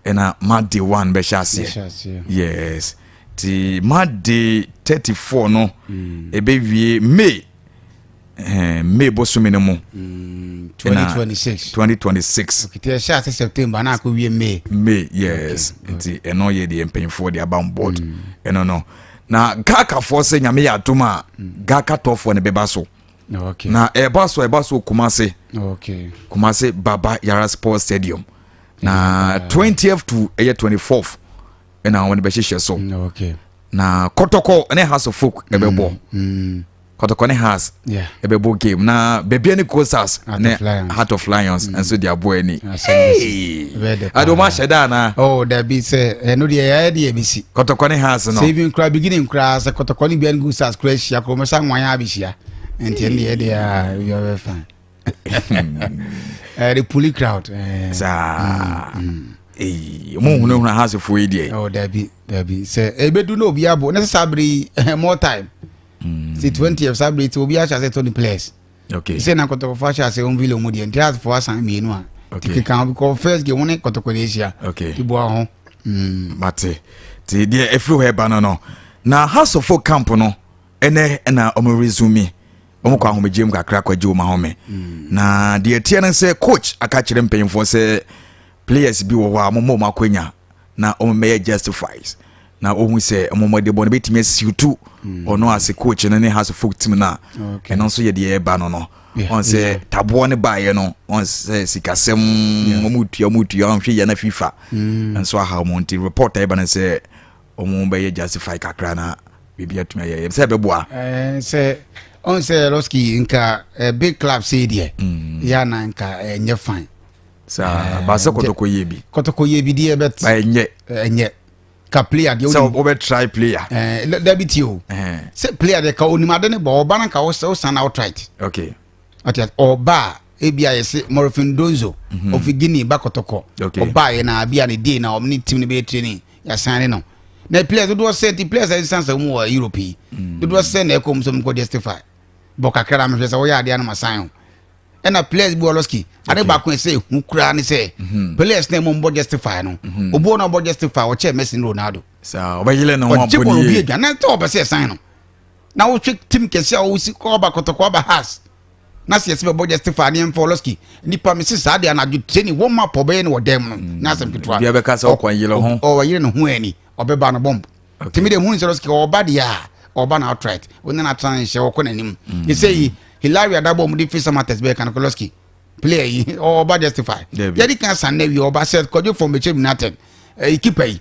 ɛna match day one bɛhyɛ aseɛ. Yes, nti match day 34 no ɛbɛwie May bosome no mu. 2026. 2026. Okay, ɛhyɛ ase September na akɔ wie May. May, yes. Nti ɛno yɛ deɛ mpanyinfoɔ de aba on board. Ɛno no na GHALCAfoɔ sɛ Nyame yɛ adom a, GHALCA top 4 no bɛba so. Na ɛba so Kumase. Kumase Baba Yara Sports Stadium na 20th to ɛyɛ 24th ɛna wɔn bɛhyehyɛ so. Na Kɔtɔkɔ ne Hearts of Oak ɛbɛbɔ. Kɔtɔkɔ ne Hearts ɛbɛbɔ game, na Bibiani Gold Stars ne Heart of Lions nso de abɔ ani. Ade wɔn ahyɛ da ana? Oh dabi, sɛ ɛno deɛ yɛayɛ deɛ bɛsi. Kɔtɔkɔ ne Hearts no. Sɛ even kura beginning kura sɛ Kɔtɔkɔ ne Bibiani Gold Stars kura ahyia kura wɔn sɛ anwan abɛhyia, nti ɛno deɛ deɛ a yɛ fine. The pulley crowd. Saa mo hunahuna Heartsfoɔ yi deɛ. Oh dabi dabi, sɛ ebedu na obi abo ne sɛ saa bere yi more time. Si 20th saa bere ti obi ahyɛ ase tɔ ne players. Sɛ na Kɔtɔkɔfo ahyɛ ase wɔn vile mu deɛ, nti Heartsfoɔ asan mmienu a. Keka ho because first game wɔn ne Kɔtɔkɔ de ahyia. Ti bɔ ho. Mate, ti deɛ efiri hɔ ɛba no na Heartsfoɔ camp no ɛnɛ ɛna wɔn resume. Wɔn kɔ ahomegye mu kakra kɔgye wɔn ahome, na deɛ ɛteɛ no sɛ coach aka kyerɛ mpanyinfoɔ sɛ players bi wɔ hɔ a wɔn wɔn akɔnya na wɔn bɛyɛ justifies na ohun sɛ wɔn de bɔ no bɛtumi asiwtu ɔno ase coach no ne Hearts of Oak team no a ɛno nso yɛ deɛ ɛba no ɔn sɛ taboɔ ne baeɛ no, ɔn sɛ sikasɛm wɔn tua wɔn hwɛ yɛ na FIFA nso aha wɔn, nti report a ɛba no sɛ wɔn bɛyɛ justify kakra na biribi atumi ayɛ sɛ ɛbɛboa. Sɛ ɔn sɛ Lɔski nka big club sei deɛ yɛ ana nka ɛnyɛ fine. Saa baasɛ Kɔtɔkɔ yie bi. Kɔtɔkɔ yie bi deɛ bɛt. Ɛnyɛ. Ɛnyɛ ka player deɛ. Sɛ wobɛ try player. Dabi tie o, sɛ player deɛ ka onim ade ne bɔ ɔba no nka wosan outright. Ɔte ɔba a ebi a yɛsɛ Morifing Donzo ofi Guinea ba Kɔtɔkɔ, ɔba yɛ na abi a ne day na ɔmo ne team no bɛyɛ training, yɛasan ne no na players dodoɔ sɛ, nti players a ɛsisan sɛ ɔmo wɔ Europe yi dodoɔ sɛ na ɛkɔ mu sɛ ɔmo kɔ justify bɔ kakra na mehwɛ sɛ wɔyɛ adeɛ anam asan o. Ɛna players bi wɔ Lɔski ade baako ɛsɛ ehu koraa ne sɛ players na ɛmo mbɔ justify no, obi wɔ na ɔbɔ justify ɔkyɛ Messi ne Ronaldo. Saa ɔbɛyɛlɛ ne ho. Ɔgye bɔ obi adwa na sɛ ɔbɛ sɛ ɛsan no na wohwɛ team kɛse a wɔsi kɔ ɔba Kɔtɔkɔ ɔba Hearts na sɛ yɛsɛ bɛbɔ justify ne yɛmfa Ɔlɔski nipa mi sɛ saa de anadwo training wɔn mu apɔ bɛyɛ ne wɔ dɛm no na asɛm ketewa. Bia bɛka sɛ ɔkɔ yɛlɛ ho. Ɔyere ne ho ani ɔbɛba no bɔmb tèmi de hun sɛ Ɔlɔski ɔba deɛ a ɔba na outright ɔne na atena nhyɛ ɔkɔ n'anim ɛsɛ yi Hilary Adabɔ ɔmo de fi Samartex bɛyɛ kan Ɔlɔski player yi ɔba justify yɛde kan san na wie ɔba sɛ kɔdwe fɔm bɛkyɛ United ɛyi keeper yi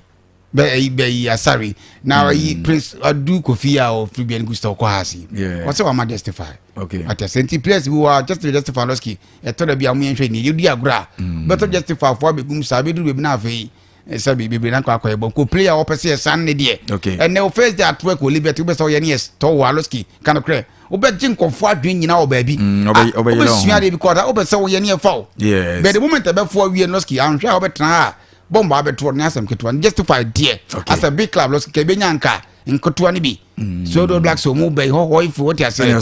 bɛ ɛyi bɛ yi Asare na ɛyi Prince Adu Kofi a ɔfiri bi ɛni Gusta ɔkɔ ha si ɔsɛ wama justify. Ɔtɛ sɛ nti players bi wɔ a justify Ɔlɔski ɛtɔ da bi a mo yɛn hwɛ ni yɛdi agorɔ a bɛtɔ justify fo abɛgum saa bɛduru baabi na afei sɛ bebree na nkɔ akɔyɛ bɔ nko player a wɔpɛ sɛ yɛsan ne deɛ ɛnɛ o first day at work wɔ Liberty wobɛ sɛ ɔyɛ ne yɛ tɔ wɔ Aloski kanokorɛ wobɛgye nkɔfoɔ adwene nyinaa wɔ baabi. Wobɛsua adeɛ bi kɔda wobɛ sɛ woyɛ ne yɛfa wo but the moment ɛbɛfoɔ awie no, Lɔski anhwɛ a wobɛtena ha a bɔmbɔ abɛtoɔ ne asɛm ketewa no justify deɛ as a big club Lɔski ka ɛbɛnya nka nketewa no bi so do black sɛ ɔmu ba yi hɔhɔ ifi wote aseɛ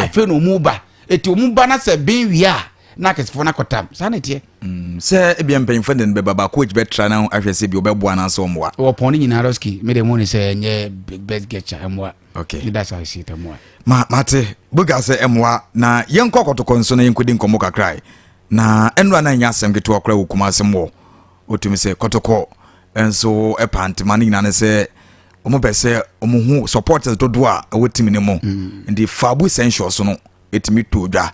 afei na ɔmu ba ɛti ɔmu ba na sɛ ben wie a na akɛsefoɔ no akɔtam. Saa na ɛteɛ. Sɛ ebia mpanyinfoɔ de no bɛba ba, coach bɛtra na ahwɛ sɛ bi ɔbɛboa anaasɛ ɔmmoa. Wɔ pɔn no nyinaa, Roski, me de mu ne sɛ ɛnyɛ best gesture, ɛmmoa. That's how I see it, ɛmmoa. Ma mate Buga sɛ ɛmmoa. Na yɛnkɔ Kɔtɔkɔ nso na yɛnkɔdi nkɔmmɔ kakra. Na ɛnora na ɛnyɛ asɛm ketewa koraa wɔ Kumase wɔ wotumi sɛ Kɔtɔkɔ nso ɛpa ntoma no nyinaa ne sɛ wɔn pɛ sɛ wɔn hu supporters dodoɔ a ɛwɔ team no mu, nti Fabu Essentials no ɛtumi to dwa.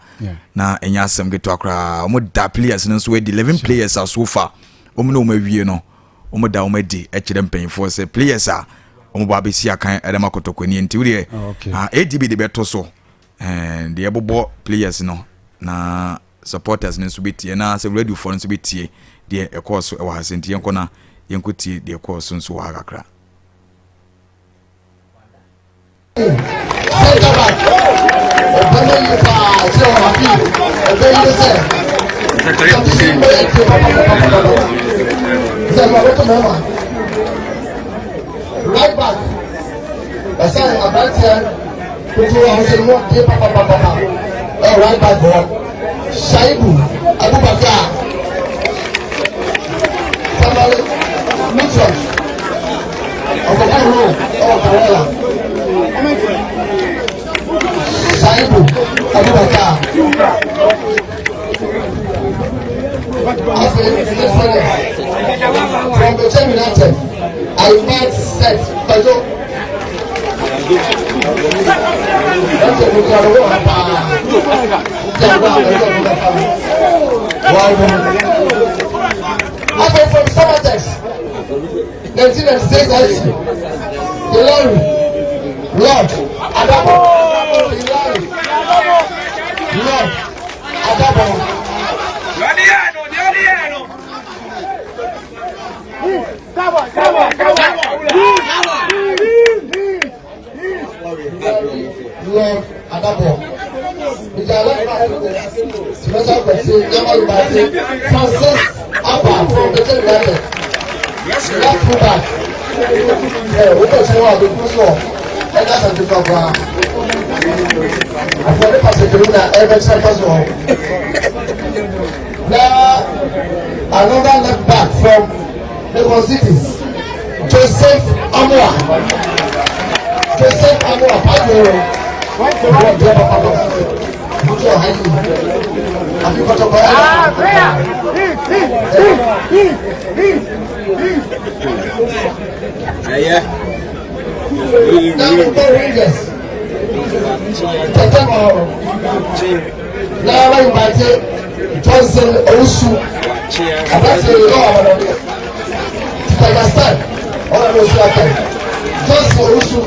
Na ɛnyɛ asɛm ketewa koraa. Wɔn da players no nso adi, 11 players a so far wɔn ne wɔn awie no, wɔn da wɔn adi kyerɛ mpanyinfoɔ sɛ players a wɔn bɔ abɛsi akan ɛdɛm akɔtɔkɔ nie. Nti wodeɛ adb de bɛto so, deɛ ɛbobɔ players no na supporters no nso bɛtie, na sɛ radiofoɔ no nso bɛtie deɛ ɛkɔɔ so ɛwɔ ha sɛ. Nti yɛnkɔ na yɛnkɔ tie deɛ ɛkɔɔ so nso wɔ ha kakra. Center back, ɔbɛn yi paa kyerɛ wɔn afi ɔbɛn yi sɛ competition bɛyɛ tie papapapapa sɛ ɛma wɔtɔ mɛma. Right back, ɛsɛn aberanteɛ tuntun ahosuo mu die papapapapa ɛwɔ right back hɔ, Shaibu Abubakar Tamale Luton ɔkɔkɔ ro ɛwɔ Karela, Shaibu Abubakar. Afei midfielder, from Bechem United, I invite Seth Kwadwo. Ɛnjɛ mo kura no wɔ ha paa nti agbo a ɛjɛ mo bɛfa no wɔn mo. Afei from Samatex 1996 FC, Hilary Lord Adabo, Hilary Lord Adabo. Come on, come on, come on. Lord Adabo. Ìjà left back, Sylvester Kwesi Yamalu Bate Francis Abba from Bechem United. Left full back. Ẹ o bẹ sọ wa bẹ kú sọ ẹ ká sàn tuntun akora. Afọ ne pàṣẹ kiri na ẹ bẹ kyerɛ pàṣẹ hɔ. Na another left back from Legon Cities, Joseph Amoah. Joseph Amoah Pàdé wọ́n jẹ́ papa papa. Mutu ọ̀hán yìí. Àfi kọ̀tọ̀kọ̀ ẹ̀. Na Nkɔ Rangers. Tẹ̀tẹ̀ mọ̀ na wọ́n invite Johnson Owusu. Abáṣe yìí lọ́wọ́ àwọn ọmọdé. Kazakhstan ọ̀rọ̀ ló ṣe àtẹ̀. Johnson Owusu.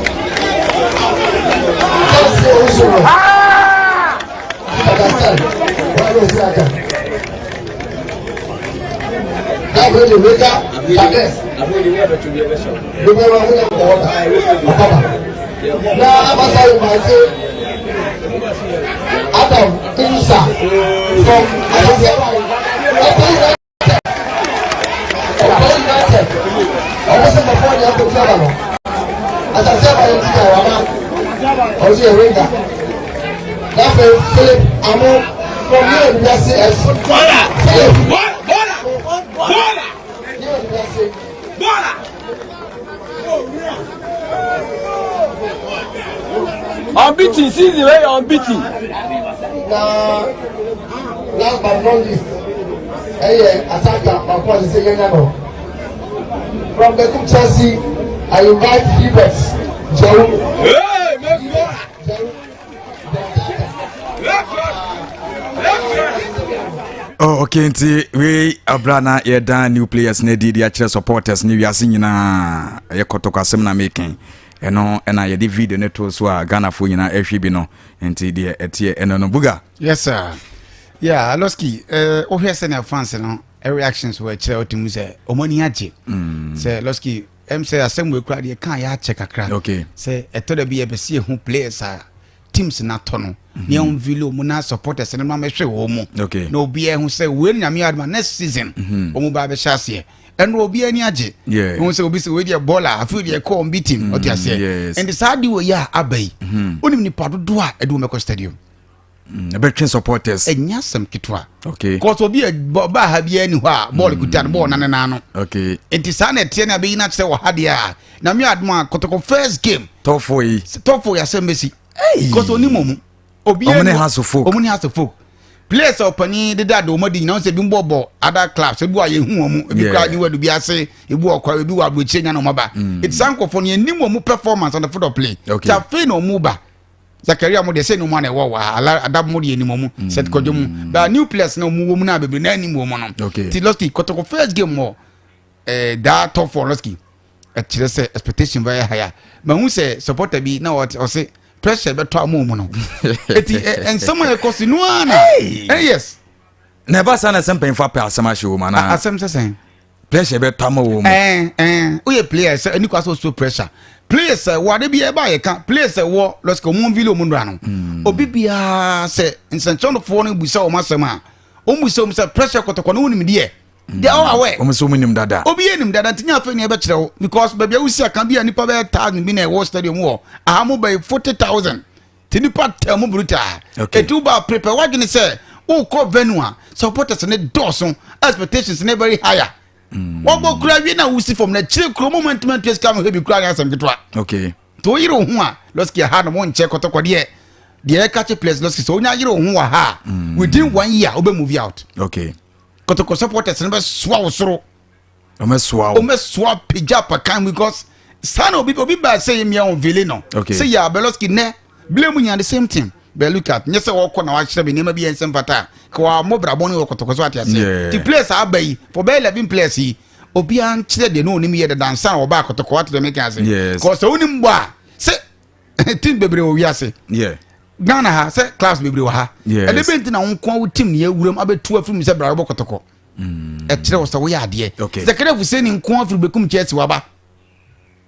Johnson Owusu lọ. Kazakhstan ọ̀rọ̀ ló ṣe àtẹ̀. Dábìlì lè wéka Kades. Gbogbo ẹ̀rọ ọ̀hún yẹn kọ̀ ọ̀dà ọ̀kọ̀bà. Na abasa invite Adam Musa from Asase Ọ̀pọ̀ United. Ọ̀pọ̀ United. Ọ̀pọ̀ sọ ma fọ́ ni akọ̀ tí a bá lọ. Asase abayɛ ti ka wama ɔsi yɛ winger. N'afɛ Philip Amo from New Wiase FC. Philip. Bọ́lá! Bọ́lá! New Wiase. Bọ́lá! Unbeaten season wey unbeaten. Na last but not least, ɛyɛ attacker baako a sise yɛn no from Bekum Chelsea, I invite Hubert Jewu. Hey, make bọ́lá! Jewu the attacker. Left right! Left right! Oh, okay, nti wei abra na yɛda new players no adi de akyerɛ supporters ne wiase nyinaa. Ɛyɛ Kɔtɔkɔ asɛm na meken ɛno, ɛna yɛde video no to so a Ghanafoɔ nyinaa ɛhwɛ bi no. Nti deɛ ɛteɛ ɛno no, Buga. Yes sir, yeah, Aloski, wohwɛ sɛnea fans no reactions wɔ akyerɛ, wotumi sɛ ɔmo ani agye sɛ Loski sɛ asɛm wei kora deɛ ka yɛ akyɛ kakra sɛ ɛtɔ da bi yɛbɛsi ehu players a teams na tɔ no ne ɛho vilo mu na supporters no ma mɛhwɛ wɔn mu na obiara hu sɛ wei no Nyame adoma, next season wɔn ba bɛhyɛ aseɛ. Ɛno obiara ani agye wɔn sɛ obi sɛ wei deɛ bɔɔla, afei deɛ ɛkɔ ɔn team ɔte aseɛ. Nti saa de wɔ yi a aba yi, onim nipa dodoɔ a ɛde wɔn bɛkɔ stadium. Ɛbɛtwe supporters. Ɛnyɛ asɛm ketewa. Okay. Cause obi a baa ha biara ni hɔ a bɔɔl kuta no bɔɔl nane n'ano. Okay. Nti saa na ɛteɛ na abɛyi no akyerɛ wɔ ha deɛ a na mi adum a Kɔtɔkɔ first game. Tɔfo yi. Tɔfo yi asɛm bɛsi. Cause onim ɔmo. Obi ɔmo ne house of folk. Ɔmo ne house of folk. Players a ɔpanin deda de ɔmo adi nyinaa sɛ ebi mbɔ bɔ other clubs ebi wɔ a yɛhu wɔn ebi kura ne wɔ bi ase ebi wɔ kɔ ebi wɔ aburokyire nya na ɔmo aba. Eti saa nkɔfo no yɛn nim wɔn performance on the field of play. Okay. Ti afei na ɔmo ba. Zakaria mo deɛ sɛ ne mu ana ɛwɔ wɔ ha ala adab mo deɛ nim ɔmo sɛ kɔdwo mu but new players na ɔmo wɔ mu na bebree na anim wɔ mu no. Okay. Ti lɔski Kɔtɔkɔ first game wɔ ɛɛ daa top four lɔski ɛkyerɛ sɛ expectation bɛyɛ higher mahu sɛ supporter bi na ɔse pressure bɛtɔ ama ɔmu no eti nsɛm a ɛkɔ so no ara na eh, yes. Na ɛba saa na sɛ mpanyinfo apɛ asɛm ahyɛ wɔn mu anaa. Asɛm sɛ sɛn. Pressure bɛtɔ ama wɔn mu. Ɛn ɛn woyɛ player sɛ ɛni kwa sɛ ɔso pressure players sɛ wɔ ade bi ɛba yɛ ka players sɛ wɔ lɔsika ɔmo nvili ɔmo nura no hmm. obi biara sɛ nsɛnkyɛnfoɔ no busa wɔn asɛm a wɔn busa wɔn sɛ pressure kɔtɔkɔ no wɔn nim deɛ. They are all aware. Wɔn nso wɔn nim dada. Obi yɛ nim dada nti nyɛ afei na ɛbɛkyerɛ wo because baabi a wosi aka bi a nipa bɛyɛ thousand bi na ɛwɔ stadium wɔ aha mo bɛyɛ 40,000 ti nipa tɛ mo brutal. Okay. Eti wo ba prepare wadwene sɛ wokɔ venue a supporters ne dɔɔso, expectations ne very higher. Wɔbɔ kura wie na wosi fam na kyerɛ kuro mo ma ntoma ntua sika mo hwɛ bi kura ne asɛm ketewa. Okay. Nti woyere wo ho a lɔski ha no mo nkyɛ kɔtɔkɔ deɛ deɛ ɛka kye players lɔski sɛ wonya yere wo ho wɔ ha a within one year wobɛ move out. Okay. Kɔtɔkɔ supporters no bɛsoa wo soro. Ɔmɛsoa wo. Ɔmɛsoa pagya pakan because saa na obi obi ba sɛ yɛ mmea wɔn vele no. Okay. Sɛ yɛ abɛlɔski nɛ blame nyina the same thing. But look at nyɛ sɛ wɔkɔ na wakyerɛ me nneɛma bi yɛ nsɛm fata ka wɔamɔ brabɔ no wɔ kɔtɔkɔ so ate aseɛ. Yeah. Ti players a aba yi for bɛyɛ 11 players yi obiara nkyerɛ deɛ na onim yɛ dada ansa na wɔba akɔtɔkɔ ate deɛ meka ase. Yes. Kɔ sɛ wonim bɔ a sɛ team bebree wɔ wiase. Yeah. Ghana ha sɛ clubs bebree wɔ ha. Yes. Ɛde bɛ nti na wo nko wo team ne awuram abɛtu afiri mu sɛ bra wobɔ kɔtɔkɔ. Ɛkyerɛ wo sɛ woyɛ adeɛ. Okay. Zakaria Fuseni nko afiri Bekum Chelsea waba.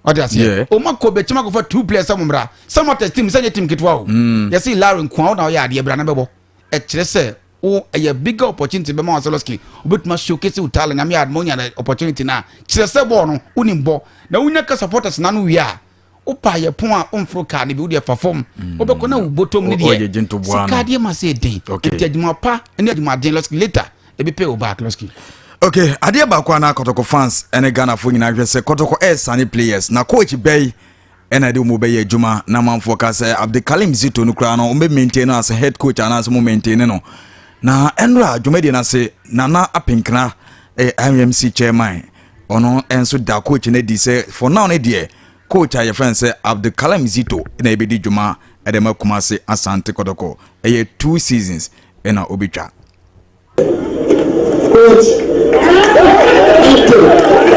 Ɔde aseɛ. Yeah. Ɔma kɔ bɛkyim akɔfa two players sɛ mo mmra. Samatex team sɛ nyɛ team ketewa o. Yɛse Larry nko a wo na woyɛ adeɛ bra na bɛbɔ. Ɛkyerɛ sɛ wo ɛyɛ bigger opportunity bɛma wo sɛ Lɔski wobɛtumi showcase wo talent nyame adom wonya the opportunity no a kyerɛ sɛ bɔɔl no wonim bɔ na wonya ka supporters no ano wie a wopa yɛ pon a womforo kaa no bi wodeɛ fa fam wobɛkɔ na wo bɔtɔm no Ɔyɛ deɛ gye ntoboa no. sika deɛ ma sɛ ɛden Okay. nti adwuma pa ne adwumaden Lɔski later ebi pay wo back Lɔski. Okay, adeɛ baako a na Kɔtɔkɔ fans ne Ghanafoɔ nyinaa hwɛ sɛ Kɔtɔkɔ ɛresane players na coach bɛyi ɛna ɛde wɔn bɛyɛ adwuma na amanfoɔ ka sɛ Abdulkalim Zito no koraa no wɔn bɛ maintain no as head coach anaasɛ wɔn maintain no na ɛnora dwumadie no ase Nana Apinkra ɛyɛ IMC chairman ɔno nso da coach no adi sɛ for now no deɛ coach a yɛfrɛ no sɛ Abdulkalim Zito na ɛbɛdi dwuma ɛde ma Kumasi Asante Kɔtɔkɔ ɛyɛ two seasons ɛna obɛtwa. Coach Abdul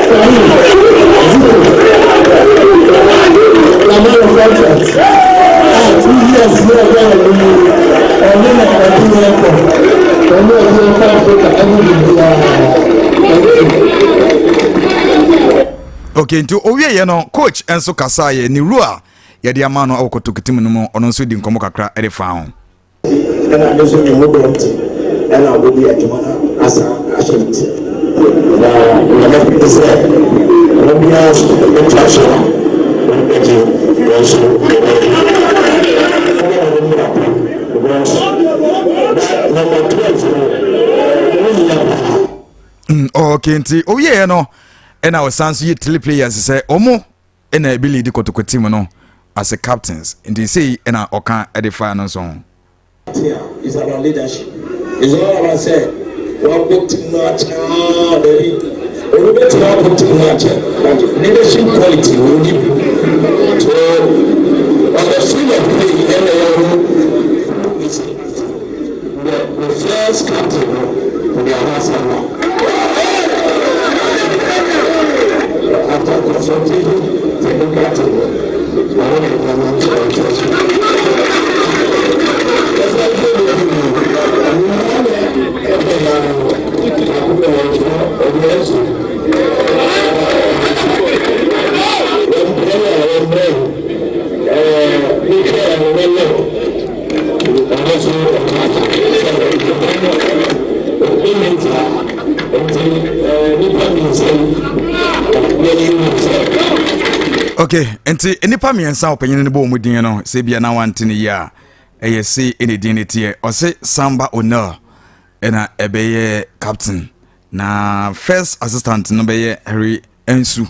Karim Zito Lamar contract a 2 years yɛ ɔbɛ yɛ no mu ɔno na ɔde yɛn kɔ ɔno ɔde yɛn kɔ Africa ɛne biribiara. Thank you. Okay, nti owieɛ no coach nso kasaeɛ ne role a yɛde ama no wɔ kɔtɔkɔtim no mu ɔno nso di nkɔmmɔ kakra de fa ho. Ɛna me nso me ho dɔ nti ɛna wode adwuma no asa ahyɛ me ti na nea mɛpɛ ne sɛ wɔn biara nso bɛtoa so a wɔn bɛgye wɔn nso wɔbɛgye wɔn a wɔn mu baako because na number 12 no ɛho hia paa. Okay, nti owieɛ no ɛna ɔsan so yɛ three players sɛ ɔmo ɛna ebi lead kɔtɔkɔ team no as a captains nti sei ɛna ɔka ɛde fa no nso ho. Is about leadership. It's all about sɛ wabɔ team no akyɛ dabi obi bɛtumi abɔ team no akyɛ but leadership quality wo ni bi so on the field of play ɛna ɛyɛ wo is the first captain no ɔde ahasa no after consultation technical team no ɔno na ɛna no nso ɔkyerɛ so. Ɛsɛ sɛ ɛbɛ bi mu nyinaa ɛbɛ na baako bɛ wɔn so ɔde ɛso wɔn brɛ a wɔn brɛ ɛɛ ne hwɛ ɛno ne lɛ ɔno nso ɔtena ase sɛ ɔbɛ ne nti nti ɛɛ nipa mmiɛnsa yi yɛyi mu sɛ. Okay, nti nnipa mmiɛnsa a ɔpanyin no bɔ wɔn din no sɛ bia na wante ne yie a Ɛyɛ sei ɛna edin no teɛ. Ɔse Samba O'Neil ɛna ɛbɛyɛ captain na first assistant no bɛyɛ Harry Ansu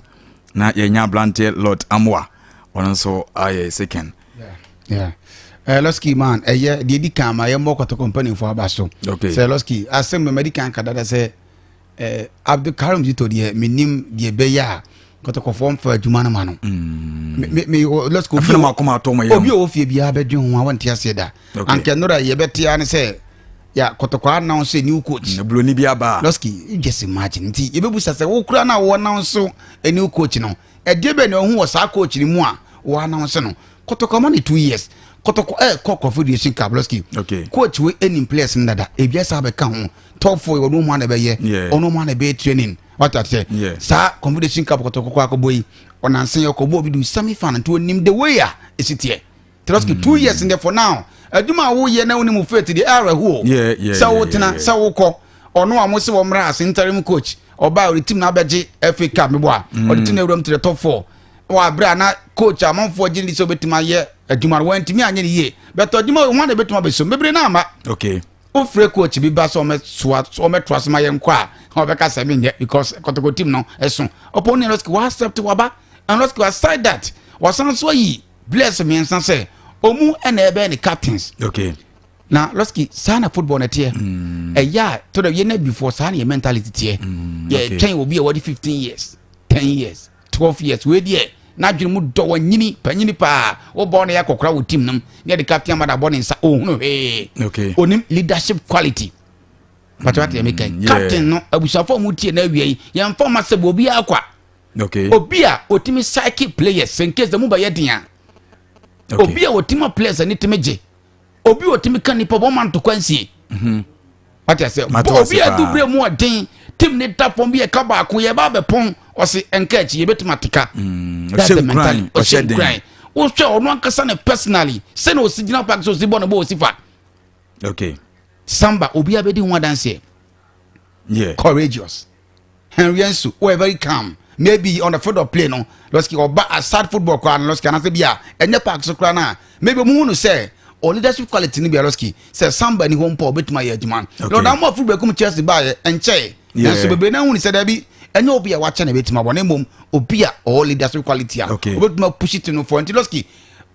na yɛnya abranteɛ Lord Amoah, ɔno nso ayɛ second. Yeah. Losky man, ɛyɛ deɛ di kan ma yɛmmɔ kɔtɔkɔ mpanimfoɔ aba so. Sɛ Losky asɛm mɛmɛ di kan ka dada sɛ Abdulkarim Zito deɛ menim deɛ ɛbɛyɛ a kɔtɔkɔfoɔ mfa adwuma no ma no. Losky obi a ɔwɔ fie biara bɛdwen ho a wɔnte aseɛ da. Anka nnora yɛbɛtea ne sɛ ya kɔtɔkɔ announce a new coach. Buroni bi aba. Losky, you just imagine. Nti yɛbɛbusa sɛ wo kura no a wɔ announce a new coach no, ɛdeɛ bɛn na ɔhu wɔ saa coach no mu a wɔ announce no? Kɔtɔkɔ ma ne 2 years. Kɔtɔkɔ ɛɛkɔ Confederation Cup, Losky. Coach wei anim players no dada. Ebi asa abɛka ho. Top four ɔno mu ana ɛbɛyɛ. Ɔno mu ana ɛbɛyɛ training. Wata sɛ saa Confederation Cup kɔtɔkɔ kɔ akɔbɔ yi, ɔnansa yɛ ɔkɔbɔ obi du semi final, nti onim the way a esi teɛ. Trust 2 years in there for now. Adwuma a woyɛ na wonim faith deɛ, ɛyɛ awerɛho o. Sɛ wotena sɛ wokɔ ɔno a mo se wɔ mmra ase interim coach, ɔbaa ɔde team na abɛgye FA Cup mebɔ a ɔde team na ewuram to the top four wɔ abere a na coach amanfoɔ gye ne sɛ obetumi ayɛ adwuma no, wɔntumi anyɛ ne yie bɛtɔ adwuma wɔn na ebetumi abɛsom bebree na ama. Wofrɛ coach bi ba sɛ ɔmɛsoa ɔmɛtoa so ma yɛn kɔ a, ɔbɛka sɛ menyɛ because kɔtɔkɔ team no ɛso ɔpɔ ne Losky wa accept waba. And Losky, aside that, wasan so ayi players mmiɛnsa sɛ ɔmu ɛna ɛbɛyɛ ne captains. Na Losky, saa na football na teɛ. Ɛyɛ a to the yɛn na before saa na yɛ mentality teɛ. Yɛ twɛn obi a wɔde 15 years, 10 years, 12 years wei deɛ n'adwene mu dɔ, wɔnyini panyini paa, wobɔ no yɛ akɔkora wɔ team nom ne yɛde captain amada bɔ ne nsa, ohunu hwee. Onim leadership quality pàtó àti ɛmi kan. Captain no, abusuafo a wɔn tie na awia yi, yɛn fɔm asɛ obi akwa. Obi a otimi psyche players in case mu bɛyɛ den a, obi a otimi players ani timi gye, obi a otimi ka nipa wɔn ma ntokwa nsie. Wate ase? Obi a dubere mu ɔden, team ne da fam bi yɛ ka baako yɛ ba abɛpɔn, ɔsi nka akyi yɛbɛtumi ateka. That's the mentality. Ɔhyɛ nkuran. Wohwɛ ɔno ankasa ne personally sɛnɛ osi gyina park so, osi bɔ ne bɔ, osi fa. Samba, obi abɛdi ho adanseɛ. Courageous. Henry Ensu were very calm maybe on the field of play no. Lɔski, ɔba aside football koraa no, Lɔski, anase bi a ɛnyɛ park so koraa na maybe ɔmo hu no sɛ o leadership quality ni bi a, Lɔski, sɛ Samba ni hɔ mpo a, ɔbɛtumi ayɛ adwuma. Lɔda mo afuru bɛkum Chelsea baayɛ ɛnkyɛn, nanso bebree na hu ni sɛ dɛbi, ɛnyɛ obi a wakyɛ na ebɛtumi abɔ, na mmom obi a ɔwɔ leadership quality a obɛtumi apush it no for. Nti Lɔski,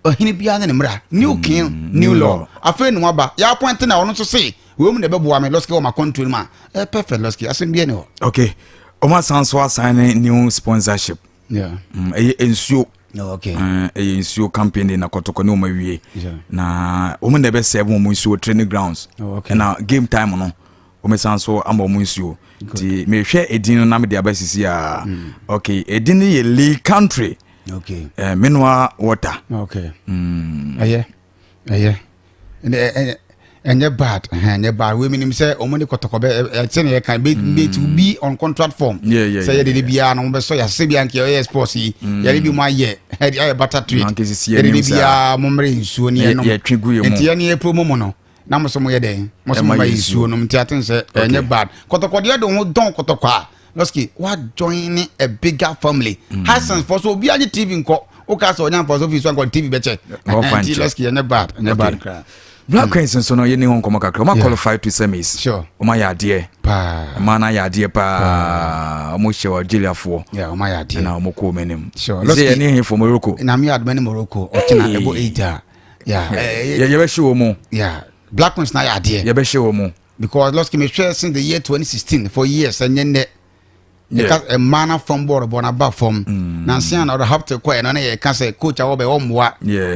ɔhene biara ne ne mmara, new king, new law. Afei ne waba yɛ appoint na ɔno nso se wei mu na ɛbɛboa me. Lɔski, wɔ ma control mu a ɛyɛ perfect. Lɔski, asɛm biara ni hɔ. Okay, ɔmo asan so asan ne new sponsorship. Ɛyɛ nsuo. Ɛyɛ nsuo company na kɔtɔkɔ ne ɔmo awie na ɔmo na ɛbɛ serve ɔmo nsuo training grounds. Ɛna game time no, ɔmo san so ama ɔmo nsuo. Nti mehwɛ edin no na mede aba sisi a. Okay, edin no yɛ Lee Country mineral water. Okay. Ɛyɛ ɛyɛ ɛnyɛ bad, ɛnyɛ bad. Wei minim sɛ ɔmo ne kɔtɔkɔ bɛ ɛkyɛ ne yɛ kan bɛ bɛ to be on contract form. Sɛ yɛde de biara no mo bɛ sɔ yasese bi anke ɔyɛ sports yi, yɛde bi mo ayɛ ɛde ayɛ barter trade. Yɛde de biara mo mmerɛ nsuo ne yɛnom, nti yɛne yɛ promo mo no na mo so mo yɛ dɛn, mo so mo ma yɛ nsuo nom. Nti aten sɛ ɛnyɛ bad. Kɔtɔkɔ deɛ de ho dɔn kɔtɔkɔ a, Lɔski, wa join a bigger family. Hisense fɔ so obi agye TV nkɔ o ka sɛ ɔnya nfa so fi so nkɔ TV bɛkyɛ. Nti Lɔski, ɛnyɛ bad, ɛnyɛ bad koraa. Black Queens nso no, yɛni ho nkɔmmɔ kakra. Ɔma qualify to semis. Ɔma yɛ adeɛ paa. Ɔma no ayɛ adeɛ paa. Ɔmo hyɛ Algeriafoɔ. Ɔma yɛ adeɛ. Ɛna ɔmo kɔɔ ɔmo anim sɛ yɛne hefo? Morocco. Nyame adoma ne Morocco ɔkyena ɛbɔ 8 a. Yɛbɛhyɛ wɔ mu. Black Queens na yɛ adeɛ. Yɛbɛhyɛ wɔ mu. Because Lɔski, mehwɛ since the year 2016, for years, ɛnyɛ nnɛ yɛka mmaa na fam bɔɔl bɔ n'aba fam nansi na ɔde hapte kɔ ɛno ne yɛka sɛ coach a wɔbɛ ɔmmoa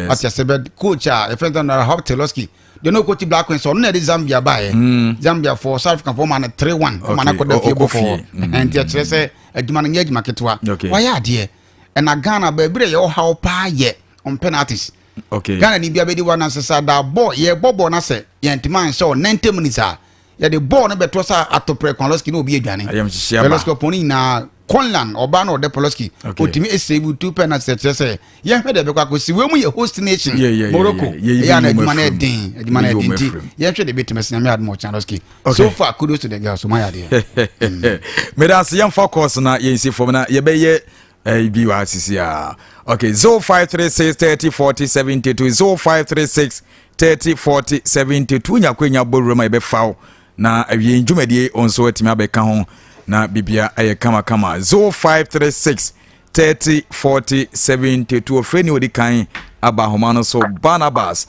ɔte ase bɛ coach a yɛfrɛ no ɔde hapte. Lɔski deɛ no coach Black Queens, ɔno na yɛde Zambia baayɛ, Zambia for South Africa for ɔma no 3-1, ɔma no akɔda fie bɔkɔɔ. Nti ɛkyerɛ sɛ adwuma no nyɛ adwuma ketewa, wayɛ adeɛ. Ɛna Ghana baabi dɛ yɛwɔ haw paa yɛ on penalties. Ghana ni bia bɛdi wa nansesa da bɔɔl, yɛbɔ bɔɔl na sɛ yɛntumi anhyɛ wɔ 90 minutes a, yɛde bɔɔl no bɛtɔ sɛ atɔprɛ kwan, Lɔski, na obi adwane. Lɔski, ɔpɔn no nyinaa Conlan ɔbaa na ɔdɛ Pɔlɔski otumi esave two penalties. Ɛkyerɛ sɛ yɛhwɛ deɛ ɛbɛkɔ akɔsi. Wei mu yɛ host nation Morocco, ɛyɛ ana adwuma no ɛden, adwuma no ɛden, nti yɛhwɛ deɛ ɛbɛtumi asi. Nyame adom ɔkyena, Lɔski, so far kudos to the girls, ɔmo ayɛ adeɛ. Meda ase. Yɛmfa course na yɛnsi fam na yɛbɛyɛ bi wɔ asisi a. Okay, 0536 30 40 72, 0536. 30 40 72. Nya akwanya bɔ wuram a yɛbɛfa wo na awie dwumadie nso atumi abɛka ho na biribia ɛyɛ kamakama. 0536 30 40 72. Ɔfrɛ ni ɔdi kan aba ahoma no so, Barnabas.